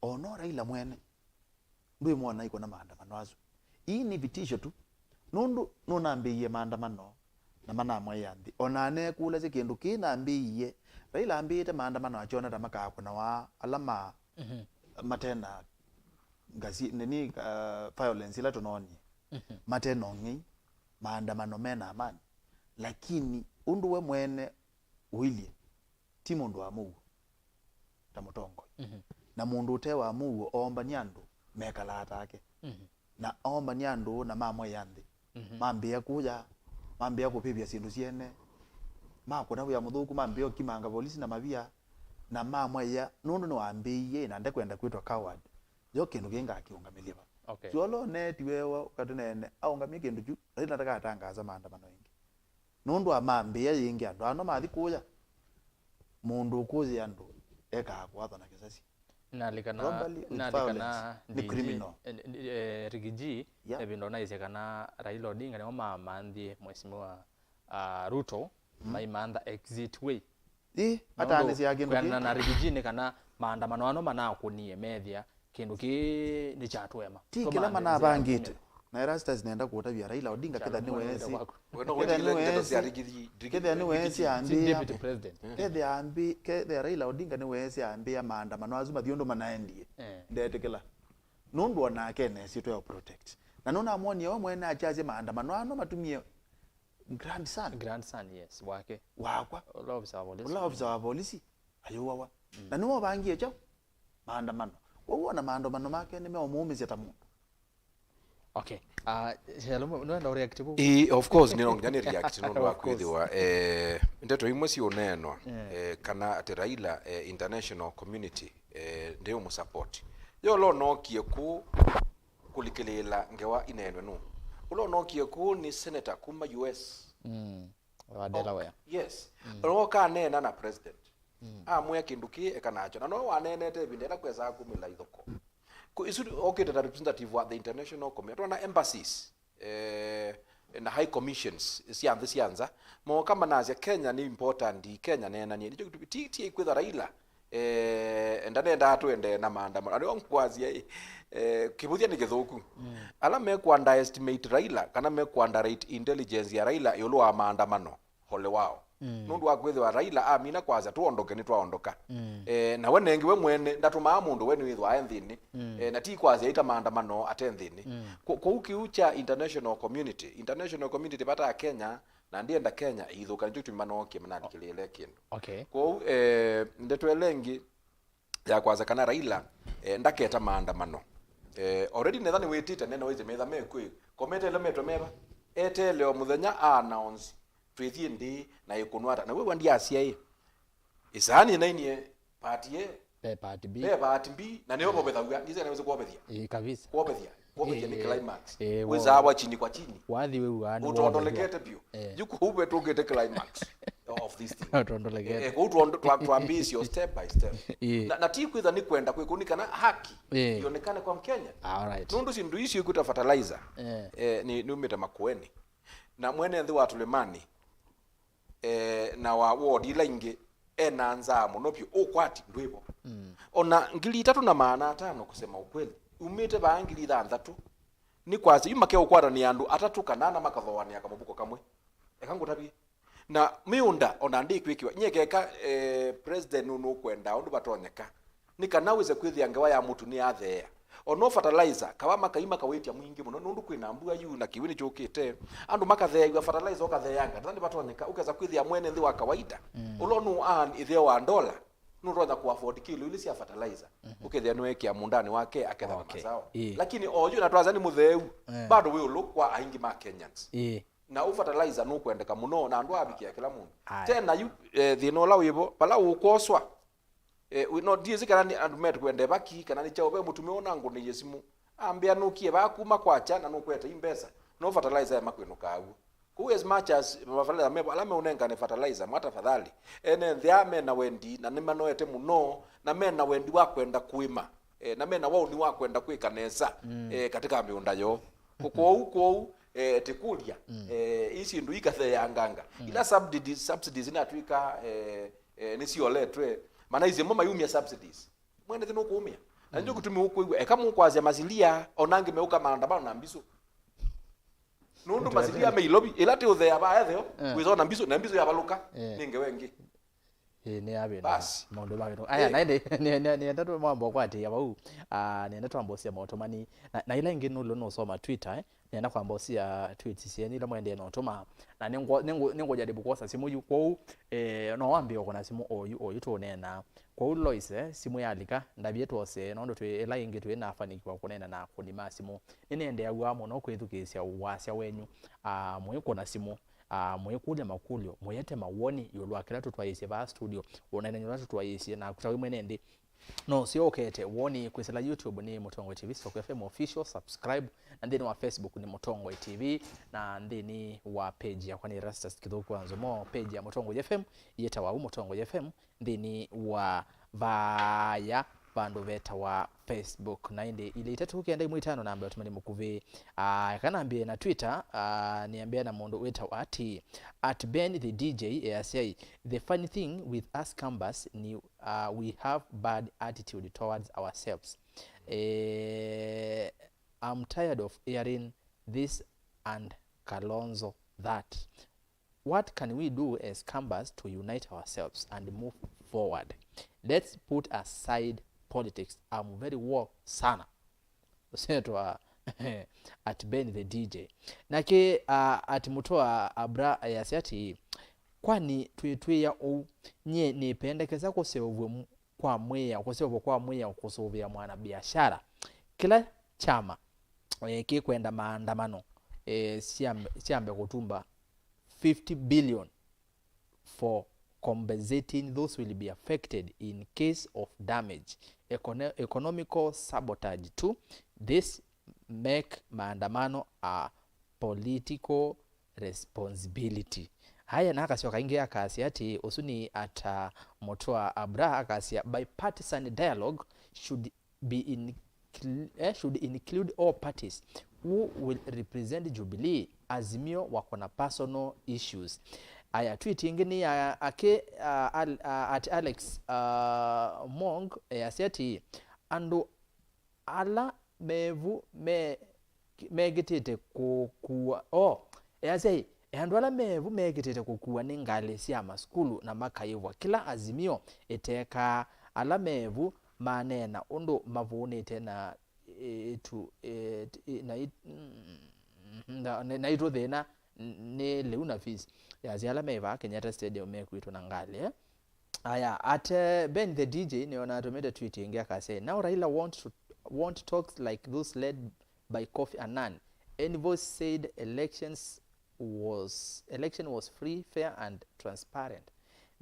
o no Raila mwene ndwĩmwona aikũna maandamano asu. Ii nĩ vitisho tu, nũndũ nũnambĩĩie maandamano na manamwaĩa nthĩ. Ona anekũlasya kĩndũ kĩĩ nambĩĩie, Raila ambĩĩte maandamano akyona ta makakũnawa ala ma Mhm. mate na ngasi, nini, uh, violence ila tũnoonie. Mhm. Mate na ũng'ei, maandamano me na amani. Lakini ũndũ we mwene ũilye, ti mũndũ wa mũuo ta mũtongoi. Mhm. Na mũndũ ũte wa mũuo oombany'a andũ mekalaa take. Mhm. Na oombany'a andũ na mamwaĩa nthĩ. Mhm. Mambĩĩa kũya, mambĩĩa kũvĩvya syĩndũ syene, makũna wĩa mũthũku, mambĩĩa ũkimanga volisi na mavia, na mamwaĩa, nũndũ nĩwambĩĩie na ndekwenda kwĩtwa coward. Yo kĩndũ kĩĩ ngakĩũngamĩlya va? Okay. Kyolo netiwe wa katene aũngamie kĩndũ kyu, Raila ndakatangaza maandamano ĩngĩ. Nũndũ amambĩĩa yĩngĩ andũ ano mathi kũya, mũndũ ũkũyĩa andũ ekaa kũathwa na kĩsasi. Nalikana, Robbery with nalikana violence nĩ D G, criminal. Eh, eh, Riggy G, Yeah. Evinda ũnaisye kana Raila Odinga nĩmo mamanthie Mheshimiwa, ah, Ruto, Mm. maimantha exit way. Ĩ, Nũndũ atanĩsya kĩndũ kĩĩ? Kwĩanana na Riggy G nĩ kana maandamano ano manakũnie methĩa kĩndũ kĩĩ nĩkyatũema. Ti kĩla manavangĩte. Na Erastus nenda kũtavya Raila Odinga ketha nĩweesĩ. Wendo Ketha kũtigĩla ndeto nĩweesĩ. Cia Riggy G, Riggy Ketha G. Nĩweesĩ Ti ambĩĩa. Deputy President. Ketha ambĩ-, ketha Raila Odinga nĩweesĩ ambĩĩa maandamano asu mathi ũndũ manaendie. Eh. Ndetĩkĩla. Nũndũ onake ena ĩsyĩtwa ya protect. Na nũnamwonie we mwene akyasya maandamano ano matumie grandson. Grandson, yes, wake. Wakwa. Ũla ofisa wa polisi. Ũla ofisa wa polisi ayũawa. Mm. Na nĩwe ũvangie kyaũ? Maandamano. Kwoou ona maandamano make nĩmeũmũũmĩsya ta mũndũ. Okay. Ah, Shalom, nĩwenda ũreact vu? Ĩĩ, of course, nĩ no nginya nĩ react nũndũ wa Of course. kwĩthĩwa, eh, ndeto imwe siũneenwa, Yeah. eh, kana atĩ Raila, eh, international community, eh, ndĩũmũsupport. Yo ũla ũnookie kũu kũlikĩlĩĩla ngewa ineenwe nũ? Ũla ũnookie kũu nĩ senator kuma U S. Mm. Wa Delaware. Yes. Mm. Ũla ũkaneena na president. Mm. Amwĩa kĩndũ kĩĩ eka nakyo. Na no waneenete ĩvinda ĩla kwesaa kumĩla ithoko. Ku-, isu okĩte ta representative wa the international community. Twana embassies, eh, na high commissions sya nthĩ sya nza. Moka manasya Kenya nĩ important, Kenya neenanie. Nĩkyo kĩtumi ti, ti kwĩtha Raila, eh, ndanendaa twende na maandamano. Andũ nkwasya, eh, kĩvũthya nĩ kĩthũku. Mm. Ala mekũ underestimate Raila, kana mekũ underrate intelligence ya Raila ĩũlũ wa maandamano, ole wao. Mm. Nũndũ wa kwĩthĩwa Raila amina kwasya tũondoke, nĩtwaondoka. Mm. Eh, na we nengĩ we mwene ndatũmaa mũndũ, we nĩwĩthwa aĩ nthĩnĩ. Mm. Eh, na ti kwasya aita maandamano ate nthĩnĩ. Mm. Kwo-, kwoou kĩu kya international community, international community vata ya Kenya, na ndienda Kenya ĩithũka, nĩkyo kĩtumi manookie manalikĩlĩĩle kĩndũ. Okay. Kwoou, eh, ndeto ĩla ĩngĩ ya kwasya kana Raila, eh, ndaketa maandamano. Eh, already netha nĩwĩtĩte nene wĩsĩ metha mekwĩ, komete ĩla metwe meva, eteele o mũthenya a announce, twĩthiĩ ndĩĩ na ĩkũnwa ata. Na wĩw'a ndiasya ĩ, ĩsaani nainie part A, Ve part B. Ve part B, na nĩyo vovethaw'a, ndise nĩwĩsĩ kwovethya. Ĩĩ, kabisa. Kwovethya, kwovethya nĩ Ĩĩ, climax. Ĩĩ, wĩsaa wa chini kwa chini. Wathi wĩw'aa nĩ ũtondolekete vyũ. Eh. Yu kũu vetũkĩte climax of this thing. Ũtondolekete. Eh, eh, kũu twa-, twa-, twambĩĩsyo step by step. Ĩĩ. Na, na ti kwĩtha nĩ kwenda kwĩkũ, nĩ kana haki Ĩĩ. ĩonekane kwa Mkenya. All right. Nũndũ syĩndũ icio ikwĩta fertilizer, Eh. eh, nĩ, nĩumĩte Makueni. Na mwene nthĩ wa Tulemani, eh, na wa ward ila ingĩ, ena nzaa mũno vyũ, ũkwati ndwĩvo. Mm. Ona ngili itatũ na maana atano, kusema ukweli, umĩte vaa ngili thanthatũ, nĩ kwasya yu makeũkwatanĩa andũ atatũ kana ana makathooanĩa kamũvuko kamwe. Eka ngũtavye. Na mĩũnda ona ndĩkwĩkĩwa. Nyie keka, eh, president nũ-, nũkwenda ũndũ vatonyeka. Nĩ kana wĩse kwĩthĩa ngewa ya mũtu nĩyatheea. Ono fertilizer, kava makai makawĩtya mwingĩ mũno, nũndũ kwĩna mbua yu na kĩw'ũ nĩkyũkĩte. Andũ makatheeaw'a fertilizer ũkatheeanga, tena nĩvatonyeka, ũkesa kwĩthĩa mwene nthĩ wa kawaida. Mm. Ũla nũ earn ĩtheo wa ndola, nũtonya kũ afford kilo ilĩ sya fertilizer. Mhm. Ũkethĩa nĩwekĩa mũndanĩ wake, aketha na Okay. mazao. Ĩĩ. Lakini oyu na twasya nĩ mũtheu, Eh. bado wĩ ũlũ kwa aingĩ ma Kenyans. Ĩĩ. Na ũ fertilizer nũkwendeka mũno, na andũ avikĩa kĩla mũndũ. Aya. Tena yu, eh, thĩna ũla wĩvo, vala ũkwoswa, Eh, we, no, ndiĩsĩ kana nĩ andũ metu kwenda vaki, kana nĩ kyaũ, ve mũtumĩa ũnangũnĩie simũ. Ambĩa nũkie vaa kuma kwakya na nũkwete i mbesa. No fertilizer ya makwĩnũkaa w'o. Kũu as much as mafertilizer mevo, ala meũnengane fertilizer, mwa tafadhali. Ene nthĩ aa mena wendi, na nĩmanoete mũno, na mena wendi wa kwenda kũĩma. Eh, na mena waũni wa kwenda kwĩka nesa, Mm. eh, katika mĩũnda yoo. Kũ-, kwoou, kwoou, eh, tĩkũlya, Mm. eh, ii syĩndũ ikatheeanganga. Mm. Ila subsidies, subsidies inatwĩka, eh, eh, nĩsioletwe, mana isyĩ mo mayumya subsidies. Mwene nthĩ nũkũũmĩa. Na nĩkyo Mm. kĩtumi ũkwĩw'a, eka mũkwasya masilia, ona angĩ meũka maandamano na mbisũ. Nũndũ masili ya mĩilovi, ĩla tĩũthea vaa etheo, eh, wĩsona mbisu, na mbisu yavalũka, eh, nĩ ngewa ĩngĩ. Ĩĩ, nĩ yavĩndũka. Basi. Maũndũ mavĩndũka. Aya, eh, naende, nĩ, nĩ, nĩenda twambe kwatĩĩa vau. Ah, nĩenda twambe ũsia maũtũmani. Na, na ĩla ĩngĩ nũlũ nũsoma Twitter, eh? Nĩenda kwamba ũsia tweets syenyu ila mwendeee na ũtũma. Na nĩngũ-, nĩngũ-, nĩngũjaribu kwosa simũ yu. Kwoou, eh, no wambĩe ũkũna simũ oyu, oyu tũũneena. Kwoou Lois, eh, simũ yalika, ndavye twose, nũndũ twĩ ĩla ĩngĩ twĩ na afanikiwa kũneena na akũni ma simũ. Nĩnĩendeeaw'a mũno kwĩthukĩĩsya wasya wenyu, ah, mũikũna simũ, ah, mũikũlya makũlyo, mũyete mawoni ĩũlũ wa kĩla tũtwaĩĩsye vaa studio, ũneenany'a ũla tũtwaĩĩsye, naku ta wĩ mwene nthĩ, no ũseo ũkete woni kwĩsĩla YouTube nĩ Mũtongoi T V, Stock F M Official, subscribe, na nthĩnĩ wa Facebook nĩ Mũtongoi T V, na nthĩnĩ wa page yakwa nĩ Erastus Kĩthũku wa Nzomo, page ya Mũtongoi F M yĩtawa ũu, Mũtongoi F M, nthĩnĩ wa vaaya vandũ vetawa Facebook. Na ĩndĩ ilĩ itatũ kenda imwe itano namba ya ũtũmani mũkuvĩ. Ah, eka nambie na Twitter, ah, nĩambĩa na mũndũ wĩtawa ati, at Ben the D J easya, the funny thing with us Kambas ni, ah, we have bad attitude towards ourselves. Eh, I'm tired of hearing this and Kalonzo that. What can we do as Kambas to unite ourselves and move forward? Let's put aside politics. I'm very woke sana. Ũsetwa at Ben the D J. Nake, uh, at Mutoa Abra ayasya ati, kwani twĩtwĩa ũu, nyie nĩpendekeza kũseũvw'e mu-, kwa mwĩao, kũseũvw'a kwa mwĩao kũsũvĩa mwanabiashara. Kĩla kyama, eh, kĩkwenda maandamano, eh, syambe, syambe kũtumba fifty billion for compensating those will be affected in case of damage. Econo-, economical sabotage too. This make maandamano a political responsibility. Haya, na akasyoka ĩngĩ akasya ati, ũsu nĩ ata Mũtũa Abra akasya, bipartisan dialogue should be in, eh, should include all parties who will represent Jubilee, Azimio wako na personal issues. Aya, tweet ĩngĩ nĩ ya ake, uh, Al-, uh, at Alex, uh, Mong, eh, asya ati, andũ ala mevu me-, mekĩtĩte kũkua, o, easya ĩ, e andũ ala mevu mekĩtĩte kũkua nĩ ngalĩ sya masukulu na makaĩvwa. Kĩla Azimio ĩtekaa, ala mevu maneena ũndũ mavũnĩte na, ĩ-, ĩtu, ĩ-, ĩ-, na i-, mm, na, na, naitũ thĩna n-, nĩ lĩu na fees. Easya ala me vaa Kenyatta Stadium mekuĩtwe na ngalĩ, eh? Aya, at, eh, Ben the D J nĩona atũmĩte tweet ĩngĩ akasya, now Raila want to, want talks like those led by Kofi Annan. Envoy said elections was, election was free, fair and transparent.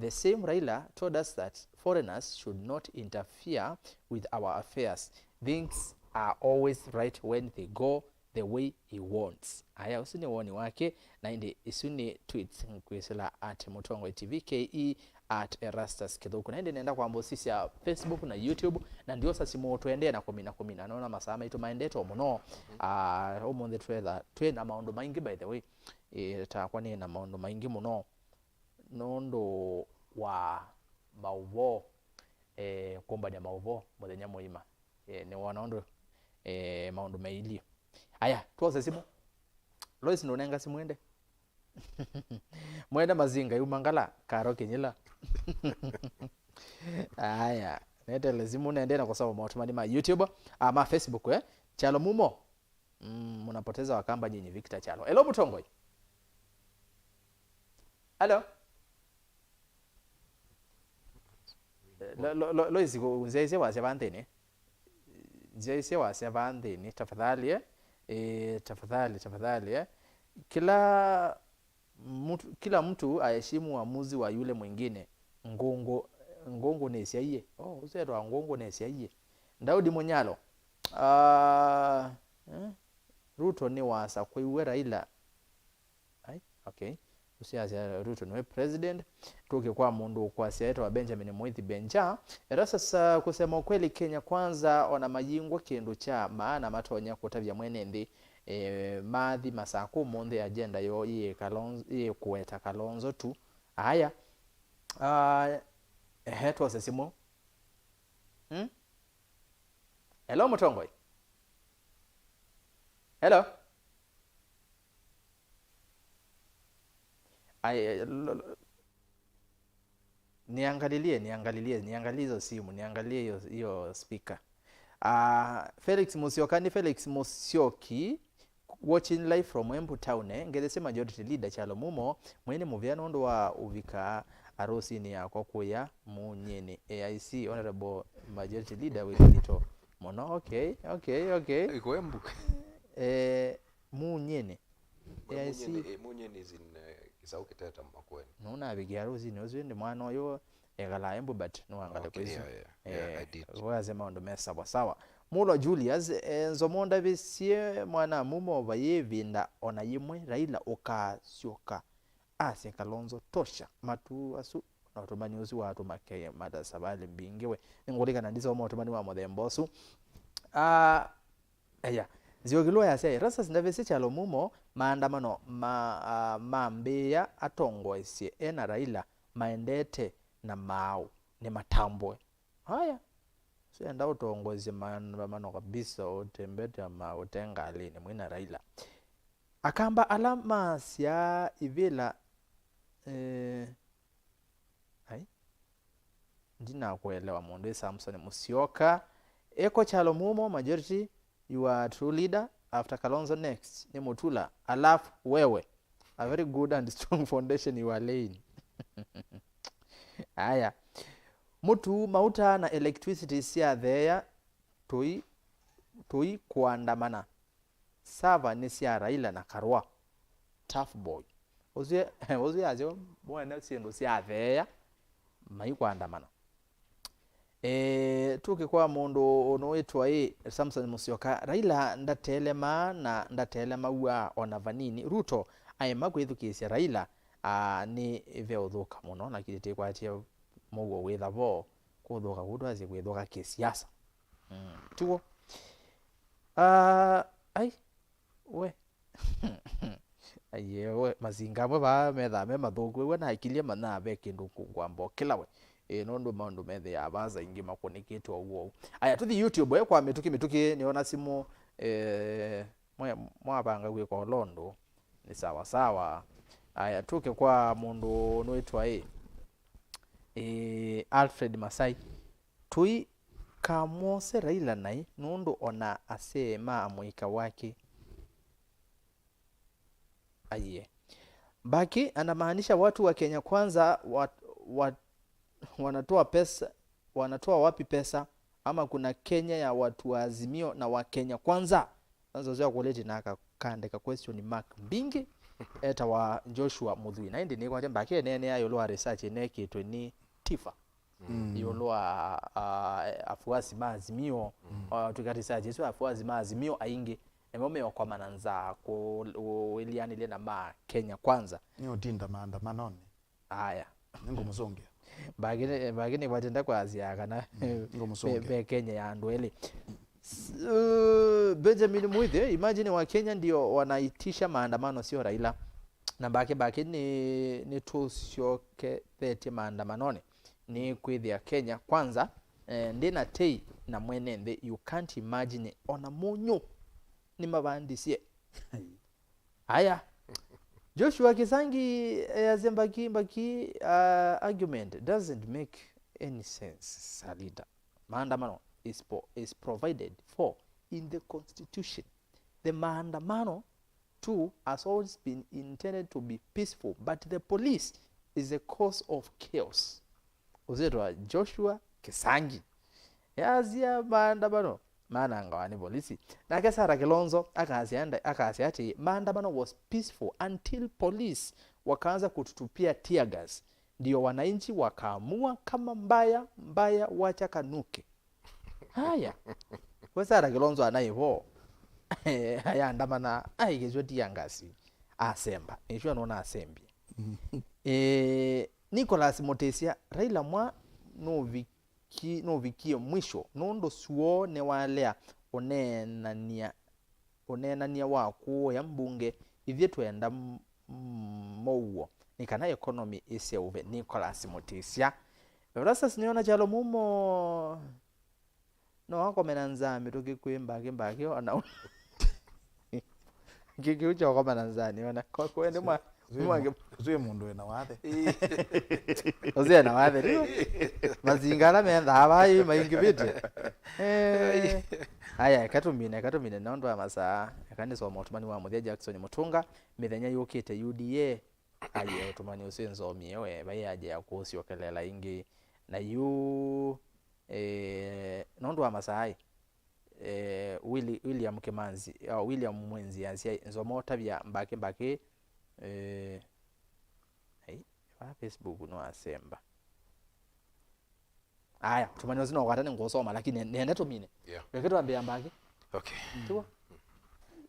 The same Raila told us that foreigners should not interfere with our affairs. Things are always right when they go the way he wants. Aya, ũsu nĩ woni wake, na ĩndĩ isu nĩ tweets kwĩsĩla at Mũtongoi T V K E at Erastus Kĩthũku. Na ĩndĩ nenda kwamba ũsisya Facebook na YouTube, na ndiosa simũ, tũendee na kũmina, kũmina. Nona masaa maitũ maendete o mũno. Ah, ũmũnthĩ twetha twĩ na maũndũ maingĩ, by the way. Ĩ, takwa nĩ na maũndũ maingĩ mũno nũndũ wa maũvoo, eh, kũmbany'a maũvoo mũthenya mũima. Eh, nĩwona ũndũ, eh, maũndũ mailyĩ. Aya, twose simũ. Lois, ndũnenga simũ ĩndĩ. Mwene Mazinga yuma Ngala, Karo Kinyila. Aya, netele simũ nende na kusoma maũtũmani ma YouTube, ah, ma Facebook, eh? Kyalo Mumo. Mm, mnapoteza Wakamba nyinyi, Victor Kyalo. Hello, Mũtongoi. Hello? Lo-, lo-, lo-, Lois, ku-, nzyaisye wasya va nthĩnĩ. Nzyaisye wasya va nthĩnĩ, tafadhali, eh? Eh, tafadhali, tafadhali, eh? Kila mtu, kila mtu aheshimu uamuzi wa yule mwingine. Ngũngũ, ngũngũ nĩsyaie. Oh, ũsetwa ngũngũ nĩsyaie. Daudi Munyalo. Ah, eh? Ruto nĩwasakũiwe Raila. Ai, okay. Ũsiasya Ruto nĩwe president. Tũke kwa mũndũ ũkwasya etwa Benjamin Mwithi Benja. Era sasa, kusema ukweli, Kenya Kwanza ona mayingwa kĩndũ kya maana matonya kũtavya mwene nthĩ. E, mathi masakũ ũmũnthĩ agenda yoo yĩ Kalonzo, yĩ kũweta Kalonzo tu. Aya. Ah, ehe, twose simũ. Hmm? Hello, Mũtongoi. Hello? Ai, lo- lo- niangalilie, niangalilie, niangalie hizo simu, niangalie hiyo, hiyo speaker. Ah, Felix Musyoka, ni Felix Musyoki, watching live from Embu Town, eh. Ngethesye Majority Leader Kyalo Mumo, mwene mũvea nũndũ wa ũvika arusinĩ yakwa kũya Munyĩnĩ. A I C, Honorable Majority Leader, wĩ ndito mũno. Okay, okay, okay. Iko Embu. Eh, Munyĩnĩ. A I C. Munyĩnĩ, eh, Munyĩnĩ is in, eh, Kĩsaũ Kĩteta Makueni. Nũnavikia arusinĩ ũsu, ĩndĩ mwana ũyũ ekala Embu, but nĩwangale. Okay, kwĩsu. Yeah, yeah. Yeah, eh, I did. Wase maũndũ me sawa sawa. Mulo Julius, eh, Nzomo ndavisye mwana Mumo vayĩ ĩvinda ona yĩmwe Raila ũkasyoka asye Kalonzo tosha. Matu asu na ũtũmani ũsu watũma kemata savalĩ mbingĩ we. Nĩngũlikana ndisoma ũtũmani wa mũthemba ũsu. Ah, Aya, Nzioki Lua yasya, Erastus ndavisye Kyalo Mumo, maandamano ma, ah, mambĩĩa atongoesye e na Raila maendete na maaũ nĩmatambũe. Haya, sienda ũtongoesye maandamano kabisa, ũtembete maaũ ũte ngalĩnĩ mwĩ na Raila. Akamba ala masyaa ivĩla, eh, Ai. Ndinakũelewa mũndũ ĩ Samson Musyoka. Eko Kyalo Mumo, Majority, you are a true leader. After Kalonzo next, nĩ Mutula. Alafu wewe. A very good and strong foundation you are laying. Aya. Mũtu, mauta na electricity syatheea, tũi, tũi kũandamana. Sava nĩ sya Raila na Karua. Tough boy. Ũsu, ũsu yasyo mwene syĩndũ syatheea, maikwandamana. E, tũke kwa mũndũ ũnũ wĩtwa ĩ Samson Musyoka. Raila ndatelema na ndatelemaw'a ona vanini. Ruto aema kwĩthukĩĩsya Raila, a, nĩ ve ũthũka mũno, lakini tĩkwatye mũuo wĩtha vo kũthũka kũu twasye kwĩthũka kĩsiasa. Mm, tuo. Ah, ai, we. Aiye, we, mazinga amwe vaa methaa me mathũku, we nakilie manyaa ve kĩndũ ngwamba kĩla we. Ĩ, nũndũ maũndũ methĩaa vaa saa ingĩ makũnĩkĩtwe ũu ũu. Aya, tũthi YouTube, eh, kwa mĩtũkĩ mĩtũkĩ, nĩona simũ, eh, mwe-, mwavanga kwĩka ũla ũndũ. Nĩ sawa sawa. Aya, tũke kwa mũndũ nũĩtwa ĩ, ĩ, Alfred Masai. Tũikamwose Raila naĩ, nũndũ ona asyai ma amũika wake. Aiye. Mbaki anamaanisha watu wa Kenya Kwanza wa, wa, wanatoa pesa, wanatoa wapi pesa? Ama kuna Kenya ya watu wa Azimio na wa Kenya Kwanza? Kwanza ũsya kũlĩti na aka-, kaandĩka question mark mbingĩ. Etawa Joshua Mũthui. Na ĩndĩ nĩkwatya Mbaki eneenea ĩũlũ wa research ĩnekĩtwe nĩ Tifa. Mm. Ĩũlũ wa, a, afuasi ma Azimio. Mm. O, twĩka research ĩsu afuasi ma Azimio aingĩ nĩmo meũkoma na nzaa kũ-, ũĩlĩanĩlye na ma Kenya Kwanza. Nĩ ũtinda maandamanonĩ. Aya. Nĩngũmũsũngĩa. Mbaki nĩ-, Mbaki nĩkwatenda kwasya kana, mm, ngũmũsũngĩa, ve, ve Kenya ya andũ elĩ. S-, uh, Benjamin Muithi, imagine wa Kenya ndio wanaitisha maandamano, sio Raila. Na Mbaki, Mbaki nĩ, nĩtũsyokethetye maandamanonĩ. Nĩ kwĩthĩa Kenya Kwanza, eh, ndĩ na tei na mwene nthĩ, you can't imagine, ona mũnyũ nĩmavandisye. Aya. Joshua Kisangi, eh, asya Mbaki, Mbaki, uh, argument doesn't make any sense, Salida. Maandamano is po-, is provided for in the constitution. The maandamano too has always been intended to be peaceful, but the police is the cause of chaos. Ũsyĩtwa Joshua Kisangi. Yasya maandamano manangawa nĩ volisi. Nake Sarah Kilonzo akasya nda-, akasya atĩ maandamano was peaceful until police wakaanza kututupia tear gas. Ndio wananchi wakaamua kama mbaya, mbaya wacha kanuke. Haya. We Sarah Kilonzo anaĩ vo. Ayandamana, aikĩsw'a tear gas. Asemba. Nĩsw'a nona asembie. Eh, Nicholas Mutisya, Raila mwa nũvi-, ki-, nũvikie mwisho, nũndũ suo nĩwalea ũneenany'a, ũneenany'a wa kũũya mbunge, ithyĩ twenda m-, m-, mũuo, nĩ kana economy ĩseũve. Nicholas Mutisya. Erastus nĩona Kyalo Mumo, no akome na nzaa mĩtũkĩ kwĩ Mbaki, Mbaki ona kĩ kĩu kya ũkoma na nzaa nĩona. Kwa kweli mwa-, Ũsu wĩ mũndũ wĩna wathe. Ũsu ena wathe, ndio. Mazinga ala menthaa vai maingĩvĩte. Eh. Aya, eka tũmine, eka tũmine nĩ ũndũ wa masaa. Eka nĩsoma ũtũmani wa mũthya Jackson Mũtũnga. Mĩthenya yũkĩte U D A. Aye, ũtũmani ũsu nzomie we, vai haja ya kũũsyokelela ĩngĩ. Na yu, eh, nĩ ũndũ wa masaa, eh, Willi-, William Kimanzi, oh, William Mwenzi asya, nzoma ũtavya mbakĩ mbakĩ, eh, ai, va Facebook nĩwasemba. Aya, tũmanye ũsu no kwata nĩngũsoma, lakini nĩ-, nĩenda tũmine. Yeah. Reke twambĩĩa mbakĩ. Okay. Tiwa?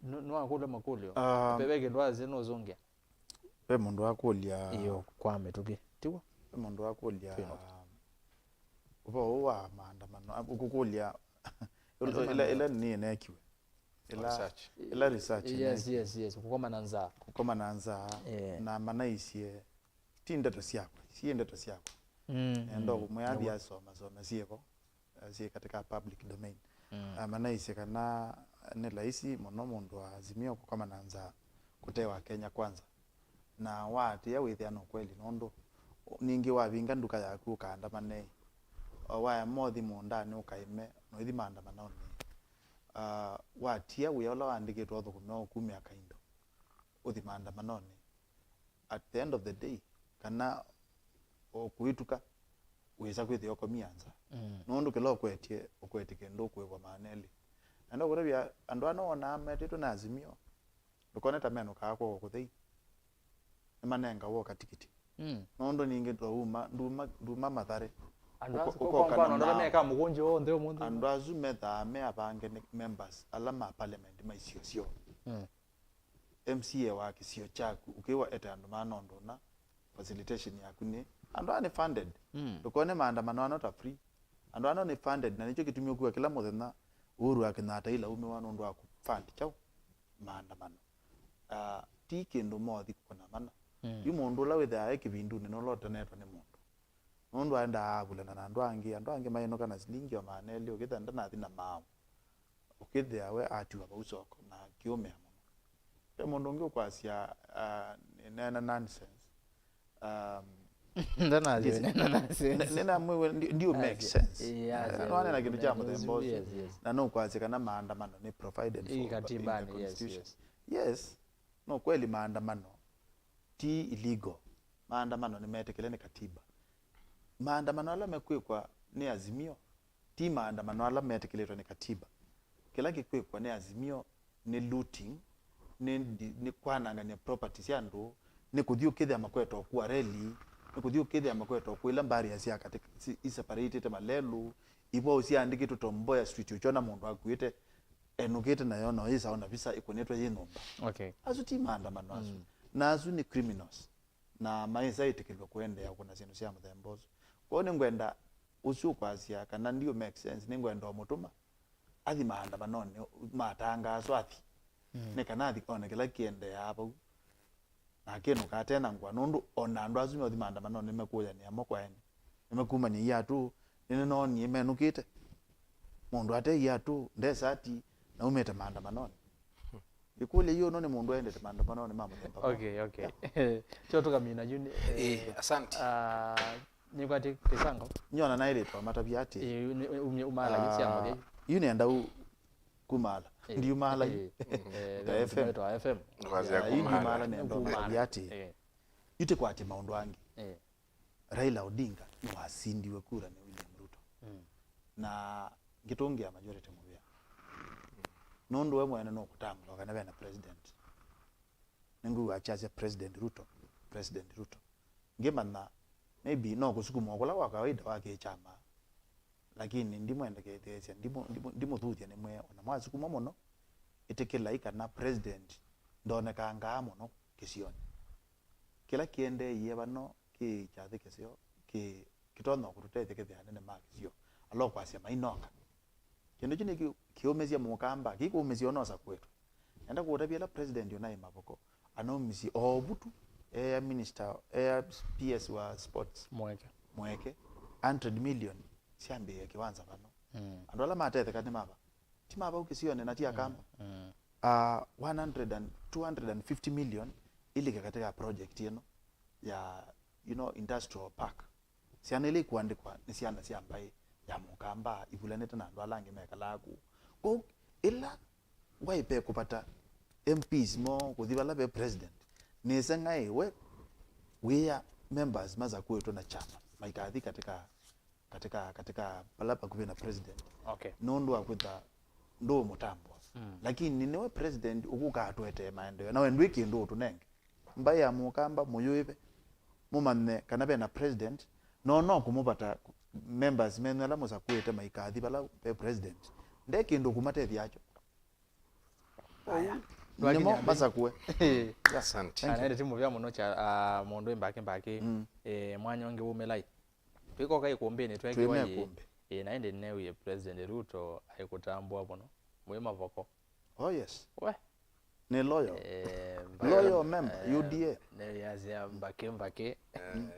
Nũ-, nũakũlya makũlyo. Um, Ve, ve kĩndũ asya nũzũngĩa. Ve mũndũ wakũlya. Iyo, kwa mĩtũkĩ. Tiwa? Ve mũndũ wakũlya. Twĩ no. Ũvoo ũũ wa maandamano, a, ũkũkũlya. Ila, ila, ila nĩnekiwe. Ila, research. Ila research. Yes, yes, yes. Kũkoma na nzaa. Kũkoma na nzaa. Eh. Na manaisye, ti ndeto syakwa, si ndeto syakwa. Mm, nenda kũmwĩa athi asoma, soma syĩko, eh, syĩ katika public domain. Mm. Ah, manaisye kana nĩ laisi mũno mũndũ wa Azimio kũkoma na nzaa kũte wa Kenya Kwanza. Na waatĩĩa wĩthĩa nĩ ũkweli, nũndũ ningĩ wavinga nduka yaku ũkaandamane, o waya mothi mũũndanĩ ũkaĩme, noithi maandamanonĩ. Ah, watia wĩa ũla waandĩkĩtwe ũthũkũme ũkumya kaindo, ũthi maandamanonĩ. At the end of the day, kana o kũituka, wĩsa kwĩthĩa ũkomia nza. Mm. Nũndũ kĩla ũkwetye, ũkwetye kĩndũ ũkũĩvwa maana elĩ. Na ndakũtavya, andũ ana wonaa metĩtwe na Azimio, ndũkone ta menũkaa kwoo kũthei. Nĩmanengawa o katikiti. Mm. Nũndũ ningĩ twauma, nduma, nduma Mathare. Andũ asu, ũko-, kwa, kwa ũkoka mfano, na andũ ala mao. Meka mũkũnji onthe ũmũnthĩ. Andũ asu methaa me avange nĩ members ala ma parliament ma isio syoo. Mm. M C A wa kĩsio kyaku, ũkĩwa ete andũ mana ũndũ ũna, facilitation yaku nĩ, andũ aa nĩ funded. Mm. Ndũkone maandamano ano ta free. Andũ ano nĩ funded, na nĩkyo kĩtumi ũkua kĩla mũthenya Uhuru wa Kenyatta ila umiwa nũndũ wa kũ fund kyaũ? Maandamano. Ah, ti kĩndũ mothi kũkũna mana. Mm. Yu mũndũ ũla wĩthĩawa e kĩvindunĩ nũla ũtanetwe nĩ mũndũ. Nũndũ aendaa avulana na andũ angĩ, andũ angĩ mainũka na silingi o maana elĩ, ũkĩthĩa ndanathi na maaũ. Ũkĩthĩa we atiwa vau soko na akĩũmĩa mũno. Ve mũndũ ũngĩ ũkwasya, ah, nĩneena nonsense. Um, ndanathi nĩnamwĩw'a ndi-, ndiũ make sense. Nĩwanena kĩndũ kya mũthemba ũsu. Yes, yes. Na nũkwasya kana maandamano nĩ provided for in the constitution. Yes, no kweli maandamano ti illegal. Maandamano nĩmetĩkĩle nĩ katiba. Maandamano ala mekwĩkwa nĩ Azimio ti maandamano ala metĩkĩlĩtwe nĩ katiba. Kĩla kĩkwĩkwa nĩ Azimio nĩ looting, nĩ ndi-, nĩ kwanangany'a property sya andũ, nĩ kũthi ũkĩthĩa makweta ũkua reli, nĩ kũthi ũkĩthĩa makweta ũkua ila barrier sya katĩ si-, iseparatĩte malelũ, ivoũ syaandĩkĩtwe Tom Mboya Street ũkyona mũndũ akuĩte, enũkĩte nayo na yĩsa ona visa ĩkũnĩtwe yĩ nyũmba. Okay. Asu ti maandamano asu. Mm. Na asu nĩ criminals. Na maĩsa ĩtĩkĩlw'a kũendeea kũna syĩndũ sya mũthemba ũsu. Kwoou nĩngwenda ũsu ũkwasya kana ndiũ make sense, nĩngwenda ũmũtũma athi maandamanonĩ matangaaswa athi. Mm. Nĩ kana athi one kĩla kĩendeeaa vau. Na akĩnũka ate na ngũa, nũndũ ona andũ asu meũthi maandamanonĩ nĩmekũũyanĩa mo kwa ene. Nĩmekumany'a iatũ, nĩnĩnoonie menũkĩte. Mũndũ ate iatũ, nde sati, naumĩte maandamanonĩ. Ĩkũlya yu, ũno nĩ mũndũ aendete maandamanonĩ ma mũthemba mwaũ? Okay, okay. Yeah. Kyo tũkamina yu nĩ, eh, eh, asante. Ah, nĩkwatĩ kĩsango. Nyona naĩlĩtwa matavya atĩ, eh, yu nĩ, umye umaala yu sya mũthya yu. Ah, yu nĩenda u-, kumaala. Eh, ndiumaala yu. Eh, eh, ta F M. F M. Yu ndiumaala nĩenda ũmatavya atĩ. Eh. Yu tĩkwatĩ maũndũ angĩ. Eh. Raila Odinga nĩwasindiwe kura nĩ William Ruto. Mm. Na ngĩtũngĩa majority mũvea. Nũndũ we mwene nũkũtambũla kana vena president. Nĩngwĩw'a akyasya President Ruto, President Ruto. Ngĩmanya, maybe no kũsukuma o kũla kwa kawaida wa kĩkyama. Lakini ndimwendeketheesya, ndimũ-, ndimũ-, ndimũthuthya nĩmwĩe, ona mwasukuma mũno, ĩtĩkĩlai kana president ndonekangaa mũno kĩsionĩ. Kĩla kĩendeeie vano kĩ kyathĩ kĩseo, kĩ-, kĩtonya kũtũtethya kĩthĩa anene ma kĩsio ala ũkwasya mainoka. Kĩndũ kyu nĩkĩ kĩũmĩsye mũkamba, kĩkũũmĩsya ũnosa kwĩtũ. Nenda kũũtavya ĩla president ũnaĩ Mavoko, anaumisye o vutu, ea minister, ea P S wa sports. Mweke. Mweke, hundred million syambĩĩe kĩwanza vano. Mm. Andũ ala matetheka nĩ mava? Ti ma vau kĩsionĩ na ti akamba. Mm, mm. Ah, one hundred and, two hundred and fifty million ilike katika project ĩno ya, you know, industrial park. Syana ila ikuandĩkwa nĩ syana sya mbaĩ ya Mũkamba, ivulanĩte na andũ ala angĩ mekalaa kũu. Kwoou ĩla Wiper ĩkũvata M Ps moo kũthi vala ve president, nĩseng'aĩwe wĩa members masakuĩtwe na chama maikathi katika, katika, katika vala vakuvĩ na president. Okay. Nũndũ wa kwĩtha ndũũmũtambũa. Mm. Lakini nĩwe president ũkũka atũetee maendeeo, na we ndwĩ kĩndũ ũtũnenge. Mbaĩ ya Mũkamba mũyũĩve, mũmanye kana ve na president, no no kũmũvata members menyu ala mũsakuĩte maikathi vala ve president. Nde kĩndũ kũmatethya akyo. Aya. Nĩmo masakue. Asante. Anaende ti mũvea mũno kya, ah, mũndũ mbake mbake. Mm. Eh, mwanya ũngĩ wumĩlai. Twĩkoka ikumbĩnĩ twekiwa Twĩme ĩkumbĩ. Eh, na ĩndĩ newie President Ruto aikũtambũa mũno. Mwĩ mavoko. Oh yes. We. Nĩ loyal. Eh, Loyal member, U D A. Neyasya mbake mbake.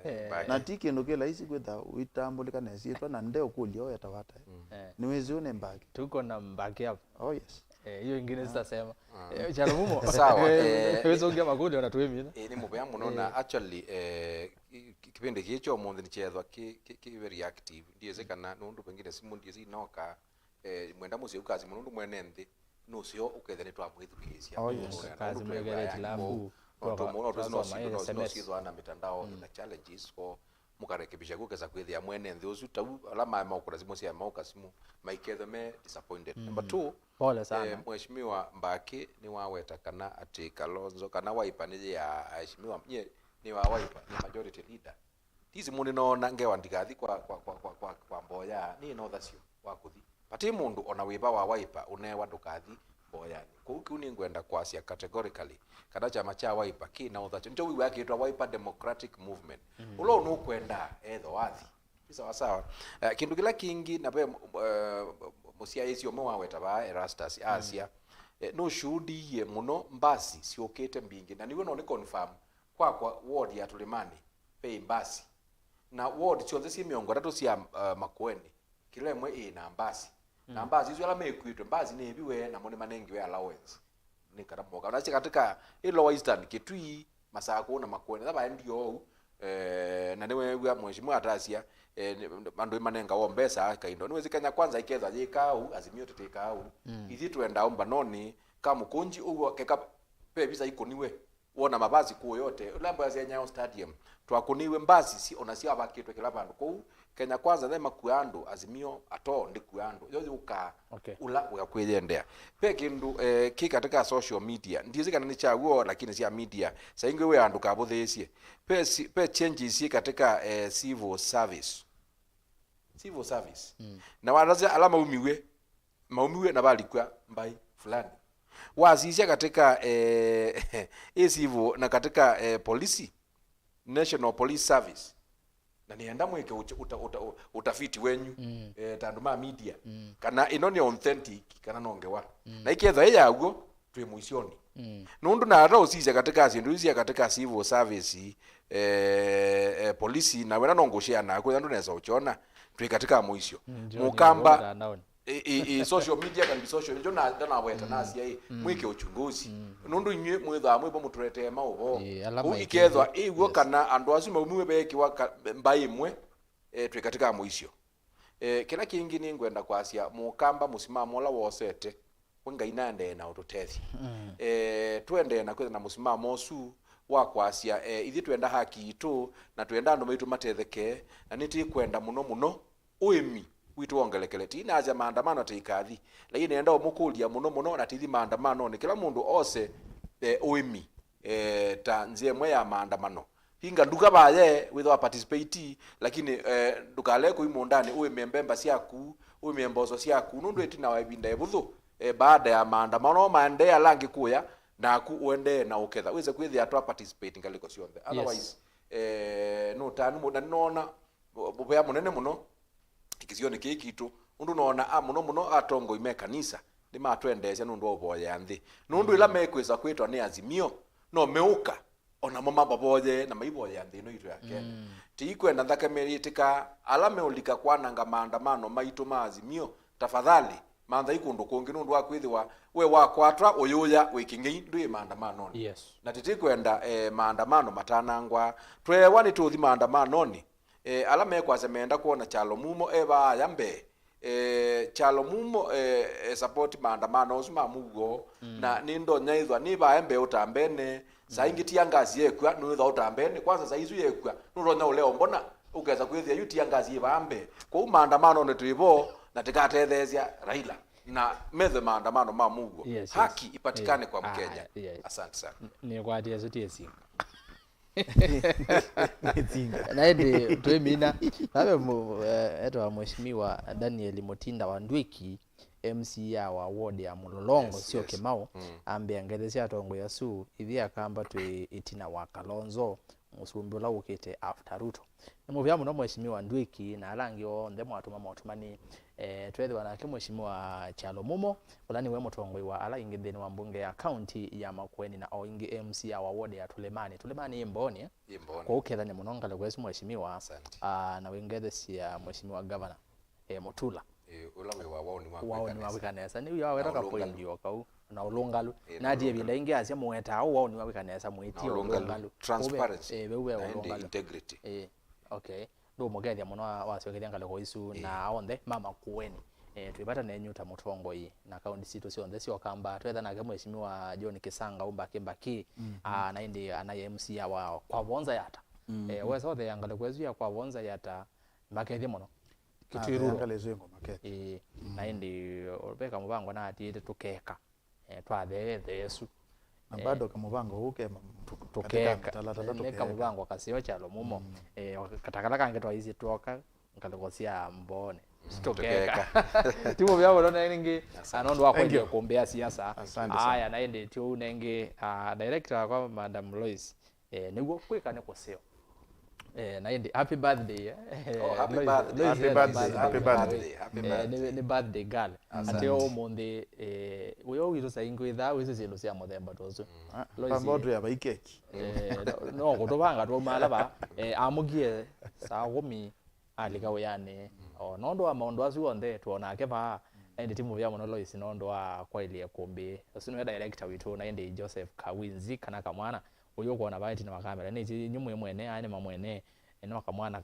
Eh, Na ti kĩndũ kĩ laisi kwĩtha ũitambũlĩka na ĩsyĩtwa na nde ũkũlya ũyetawa ata. Eh, Nĩwĩsĩ ũnĩ mbake. Tuko na mbake hapa. Oh yes. Eh, hiyo ingine sitasema. Eh, Chalo Mumo. Sawa, eh, Wĩsũngĩa makũlyo na twĩmina. Ĩĩ, nĩ mũvea mũno na actually, eh, ki- ki- kĩvĩndĩ kĩĩ kya ũmũnthĩ nĩkyeethwa kĩ kĩ- kĩ very active. Ndiĩsĩ kana nũndũ pengine simũ ndiĩsĩ inoka, eh, mwenda mũseo kasi mũno nũndũ mwene nthĩ nũseo ũkethĩa nĩtwamwĩthukĩĩsya. Oh, yes. Kasi mwĩkĩle tilambu, Notũmũno twasoma tũsinosyĩthwa S M S. Notũsinosyĩthwa na mitandao ina challenges, ko mũkarekebisha kũkesa kwĩthĩa mwene nthĩ ũsu tau ala maema ũkũna simũ sya mauka simũ maikethwe me disappointed. Number two, Pole sana. Eh, Mheshimiwa Mbaki nĩwaweta kana atĩ Kalonzo kana Wiper nĩ ya aheshimiwa, nyie nĩ wa Wiper, nĩ majority leader. Tisi mũndũ nĩnoona ngewa ndikathi kwa, kwa, kwa, kwa, kwa, kwa mboya, nĩ na ũthasyo wa kũthi. Vati mũndũ ona wĩva wa Wiper ũnewa ndũkathi mboyanĩ. Kũu kĩu nĩngwenda kwasya categorically kana kyama kya Wiper kĩ na ũthasyo. Nĩkyo wĩw'aa kĩtwa Wiper Democratic Movement. Ũla ũnũkwenda etho wathi. Nĩ sawa sawa. Eh, kĩndũ kĩla kĩngĩ na ve, eh, mũsyaĩĩsya ũmwe waweta vaa Erastus asya, eh, nũshuhudiie mũno mbasi syũkĩte mbingĩ, na nĩw'o no nĩ confirm kwakwa ward ya Tũlĩmanĩ ve mbasi, na ward syonthe syĩ mĩongo ĩtatũ sya, eh, Makueni, kĩla ĩmwe ĩĩ na mbasi. Na mbasi isu ala mekuĩtwe, mbasi nĩĩviwe namo nĩmanengiwe allowance nĩ kana moka. Nasya katika ĩ Lower Eastern, Kitui, Masakũ na Makueni, ĩla vaendie oou, eh, na nĩweew'a Mheshimiwa atasya, eh, nĩ- andũ imanengawa mbesa kaindo. Nĩwĩsĩ Kenya Kwanza ikethwa yĩkaa ũu, Azimio tũtĩkaa ũu. Ithyĩ twendaa ũmbanonĩ, Kamũkũnji ũw'o keka ve visa ikũniwe, wona mavasi kũũ yote, ũla mbwasya Nyayo Stadium, twakũniwe mbasi si, ona syavakĩtwe kĩla vandũ kũu. Kenya Kwanza nĩmakua andũ, Azimio atoo ndĩkua andũ. Yo yũkaa. Okay. Ũla wĩa kwĩyendea. Ve kĩndũ, eh, kĩ katika social media. Ndiĩsĩ kana nĩ kya w'o, lakini sya media. Saingĩ wĩa ndũkavũthĩĩsye. Ve si- ve changes syĩ katika, eh, civil service. Civil service. Mm. Na watasya ala maumiw'e, maumiw'e na valikwa mbaĩ fulani. Wasisya katika, eh, ĩ civil na katika, eh, polisi, National Police Service. Na nĩenda mwĩke ũta, ũta, ũta, ũtafiti wenyu, mm, eh, ta andũ ma media, mm, kana ĩno nĩ authentic kana no ngewa. Mm. Na ikethwa ĩ yaw'o, twĩ mũisyonĩ. Mm. Nũndũ na ata ũsisya katika syĩndũ isu sya katika civil service, eh, eh, polisi, na wena no ngũshare naku, andũ nesa ũkyona, twĩ katika mũisyo. Mm, John, Mũkamba, ndio mtandaoni. I, i, i, social media can be social. Njo na ndanaweta, mm, nasya ĩ, mm, mwĩke uchunguzi. Mm. Nũndũ inyuĩ mwĩthaa mwĩvo mũtũretee maũvoo. Ĩ, ala kũu maĩkĩte. Ikethwa ĩw'o, yes, kana andũ asu maumiwe veekiwa ka- mbaĩ ĩmwe, eh, twĩ katika mũisyo. Eh, kĩla kĩngĩ nĩngwenda kwasya Mũkamba mũsimamo ũla wosete, we Ngai naendee na ũtũtethye. Mm. Eh, tũendee na kwĩtha na mũsimamo ũsu wa kwasya, eh, ithyĩ twenda haki itũ, na twenda andũ maitũ matetheke, na nĩtĩkwenda mũno mũno ũĩmi witũ wongelekele. Ti nasya maandamano tĩikathi, lakini nenda ũmũkũlya mũno mũno, na tithi maandamanonĩ, kĩla mũndũ ose, eh, ũĩmi, eh, ta nzĩa ĩmwe ya maandamano. Hinga nduka vaye, wĩthwa participate, lakini, eh, ndũkale kũi mũũndanĩ ũĩme mbemba syaku, ũĩme mboso syaku, nũndũ ĩtina wa ĩvinda ĩvũthũ, eh, baada ya maandamano maendee ala angĩ kũya, naku ũendee na ũketha. Wĩse kwĩthĩa twa participate ngalĩko syonthe. Otherwise, eh, nũtanu mũ- na nĩnoona mũvea mũnene mũno kĩsionĩ kĩĩ kitũ, ũndũ noona a mũno mũno atongoi me kanisa nĩmatwendeesya nũndũ wa ũvoyea nthĩ. Nũndũ ĩla mekwĩsa kwĩtwa nĩ Azimio, no meũka, o namo mamavoyee na maivoyea nthĩ ĩno itũ ya Kenya. Mm. Tiikwenda nthakame yĩtĩkaa. Ala meũlika kwananga maandamano maitũ ma Azimio, tafadhali, Manthai kũndũ kũngĩ, nũndũ wa kwĩthĩwa we wakwatwa ũyũya wĩ kĩng'ei, ndwĩ maandamanonĩ. Yes. Na tĩtĩkwenda, eh, maandamano matanangwa. Tweewa nĩtũthi maandamanonĩ, eh, ala mekwasya meenda kwona Kyalo Mumo e vaaya mbee. Eh, Kyalo Mumo, eh, e support maandamano asu ma mũuo, mm, na nĩndonya ĩthwa nĩ vaaya mbee ũtambene. Saa ingĩ tear gas yekw'a, nũĩthwa ũtambene. Kwanza saa isu yekw'a, nũtonya ũlea ũmbona, ũkesa kwĩthĩa yu tear gas yĩ vaa mbee. Kwoou maandamanonĩ twĩ vo, na tĩkatetheesya Raila, na methe maandamano ma mũuo. Yes, yes. Haki ipatikane, eh, kwa Mkenya. Ah, yes. Asante sana. N-, nĩkwatie asu ti esinga. Nĩ esinga. Na ĩndĩ twĩmina, nave mu-, eh, etwa Mheshimiwa Daniel Mutinda wa Ndwiki, M C A wa ward ya Mũlolongo, yes, sio, yes, Kĩmaũ, mm, ambĩa ngethe sya atongoi asu, ithyĩ Akamba twĩ ĩtina wa Kalonzo, mũsumbĩ ũla wũkĩte after Ruto. Nĩ mũvea mũno Mheshimiwa Ndwiki na ala angĩ onthe mwatũma motũmani. Eh, twethĩwa nake Mheshimiwa Kyalo Mumo, ũla nĩwe mũtongoi wa ala ingĩ nthĩnĩ wa mbunge ya kaunti ya Makueni na o ingĩ M C A wa ward ya Tũlĩmanĩ. Tũlĩmanĩ ĩ Mbooni, eh? Ĩ Mbooni. Kwoou kethane mũno ngalĩko ĩsu Mheshimiwa. Asante. Ah, na wĩngethesya Mheshimiwa Governor, eh, Mutula. Eh, ũla wĩ wa waũni wa, waũni wa kwĩka nesa. Kwĩka nesa. Nĩ wia waweta na ka ũlũngalu. Point o kau, na ũlũngalu. Eh, na na ati ũlũngalu. Ĩvinda ingĩ asya mũwetaa ũũ waũni wa kwĩka nesa, mwĩtie na ũlũngalu. Ũlũngalu. Transparency. Ũve, eh, veu ve na ĩndĩ ũlũngalu. Integrity. Eh, okay. Ndũmũkethya mũno wa-, wasyokethya ngalĩko isu, eh, na onthe ma Makueni. Eh, twĩ vata nenyu ta mũtongoi na kaunti sitũ syonthe sya Ũkamba. Twetha nake Mheshimiwa John Kisanga Umbaki Mbaki, mhm, ah, na ĩndĩ anaye M C A wa Kwa Vonza Yata. Mhm. Eh, wesa ũtheea ngalĩko ĩsu ya Kwa Vonza Yata, makethye mũno. Kĩtwĩrũro. Ĩĩ, mm, na ĩndĩ, o, ve kamũvango na atiĩte tũkeka, eh, twathee thee ĩsu. Na, eh, bado kamũvango ũũ ke ma-, tũ-, tũkeka, katika mĩtalatala nĩ tũkeka. Kamũvango kaseo Kyalo Mumo. Mm. Eh, o, kata kala kangĩ twaisye twoka ngalĩko sya Mbooni. Mm, tũkeka. Tũkeka. Ti mũvea mũno na ĩngĩ, asante, na nũndũ wa, thank you, kwendea kũmbĩa siasa. Asante sana. Aya, na ĩndĩ ti ũu nengĩ, ah, director wakwa, Madam Lois. Eh, nĩw'o kwĩka nĩ kũseo. Eh, na ĩndĩ, happy birthday, eh. Oh, happy birthday. Lois, happy birthday, happy birthday, happy birthday. Eh, nĩ, nĩ birthday girl. Asante. Atĩ ũmũnthĩ, eh, ũyo witũ saa ingĩ wĩthaa wĩsĩ syĩndũ sya mũthemba ta ũsu. Mm. Ah, Lois, pamba ũtwĩa vai keki. Eh, no, no kũtũvanga twauma ala va, eh, amũkie saa kũmi alika wĩanĩ. Mm. O, nũndũ wa maũndũ asu onthe, twonake vaa, na ĩndĩ ti mũvea mũno Lois nũndũ wa kwaĩlya ĩkũmbĩ. Ũsu nĩwe director witũ, na ĩndĩ Joseph Kawinzi, kana Kamwana, ũyũ ũkwona vaa ĩtina wa kamera. Nĩ inyuĩ mwĩ mwene, aya nĩ mamwene, ĩno Kamwana,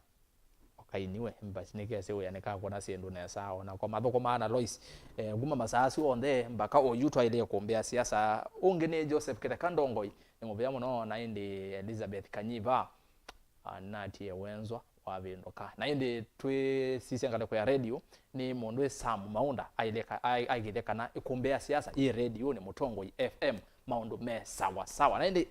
okainiwe, mbasi nĩkese wĩa nĩkakwona syĩndũ nesa, o na kwa mathũkũmaa na Lois. Eh, kuma masaa asu onthe, mbaka oyu twaĩlya ĩkũmbĩ ya siasa. Ũngĩ nĩ Joseph Kĩtheka Ndongoi, nĩ mũvea mũno, na ĩndĩ Elizabeth Kanyiva, ah, natie wenzwa wavĩndũka. Na ĩndĩ twĩsisya ngalĩko ya redio, nĩ mũndũ wĩ Sam Maunda, aileka-, ai-, aikĩthya kana ĩkũmbĩ ya siasa yĩ redio nĩ Mũtongoi F M, maũndũ me sawa sawa. Na ĩndĩ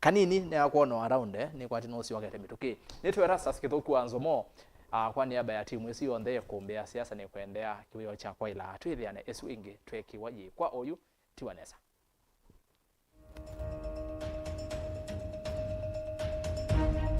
kanini nĩakwona around, eh, nĩkwati nũsiokete mĩtũkĩ. Nĩtwe Erastus Kĩthũku wa Nzomo, ah, kwa nĩamba ya timu ĩsu yonthe ĩkũmbĩ ya siasa nĩkwendea kĩwĩo kya kwaĩla twĩthĩane ĩsu ĩngĩ twekiwa yĩ kwa oyu, tiwa nesa.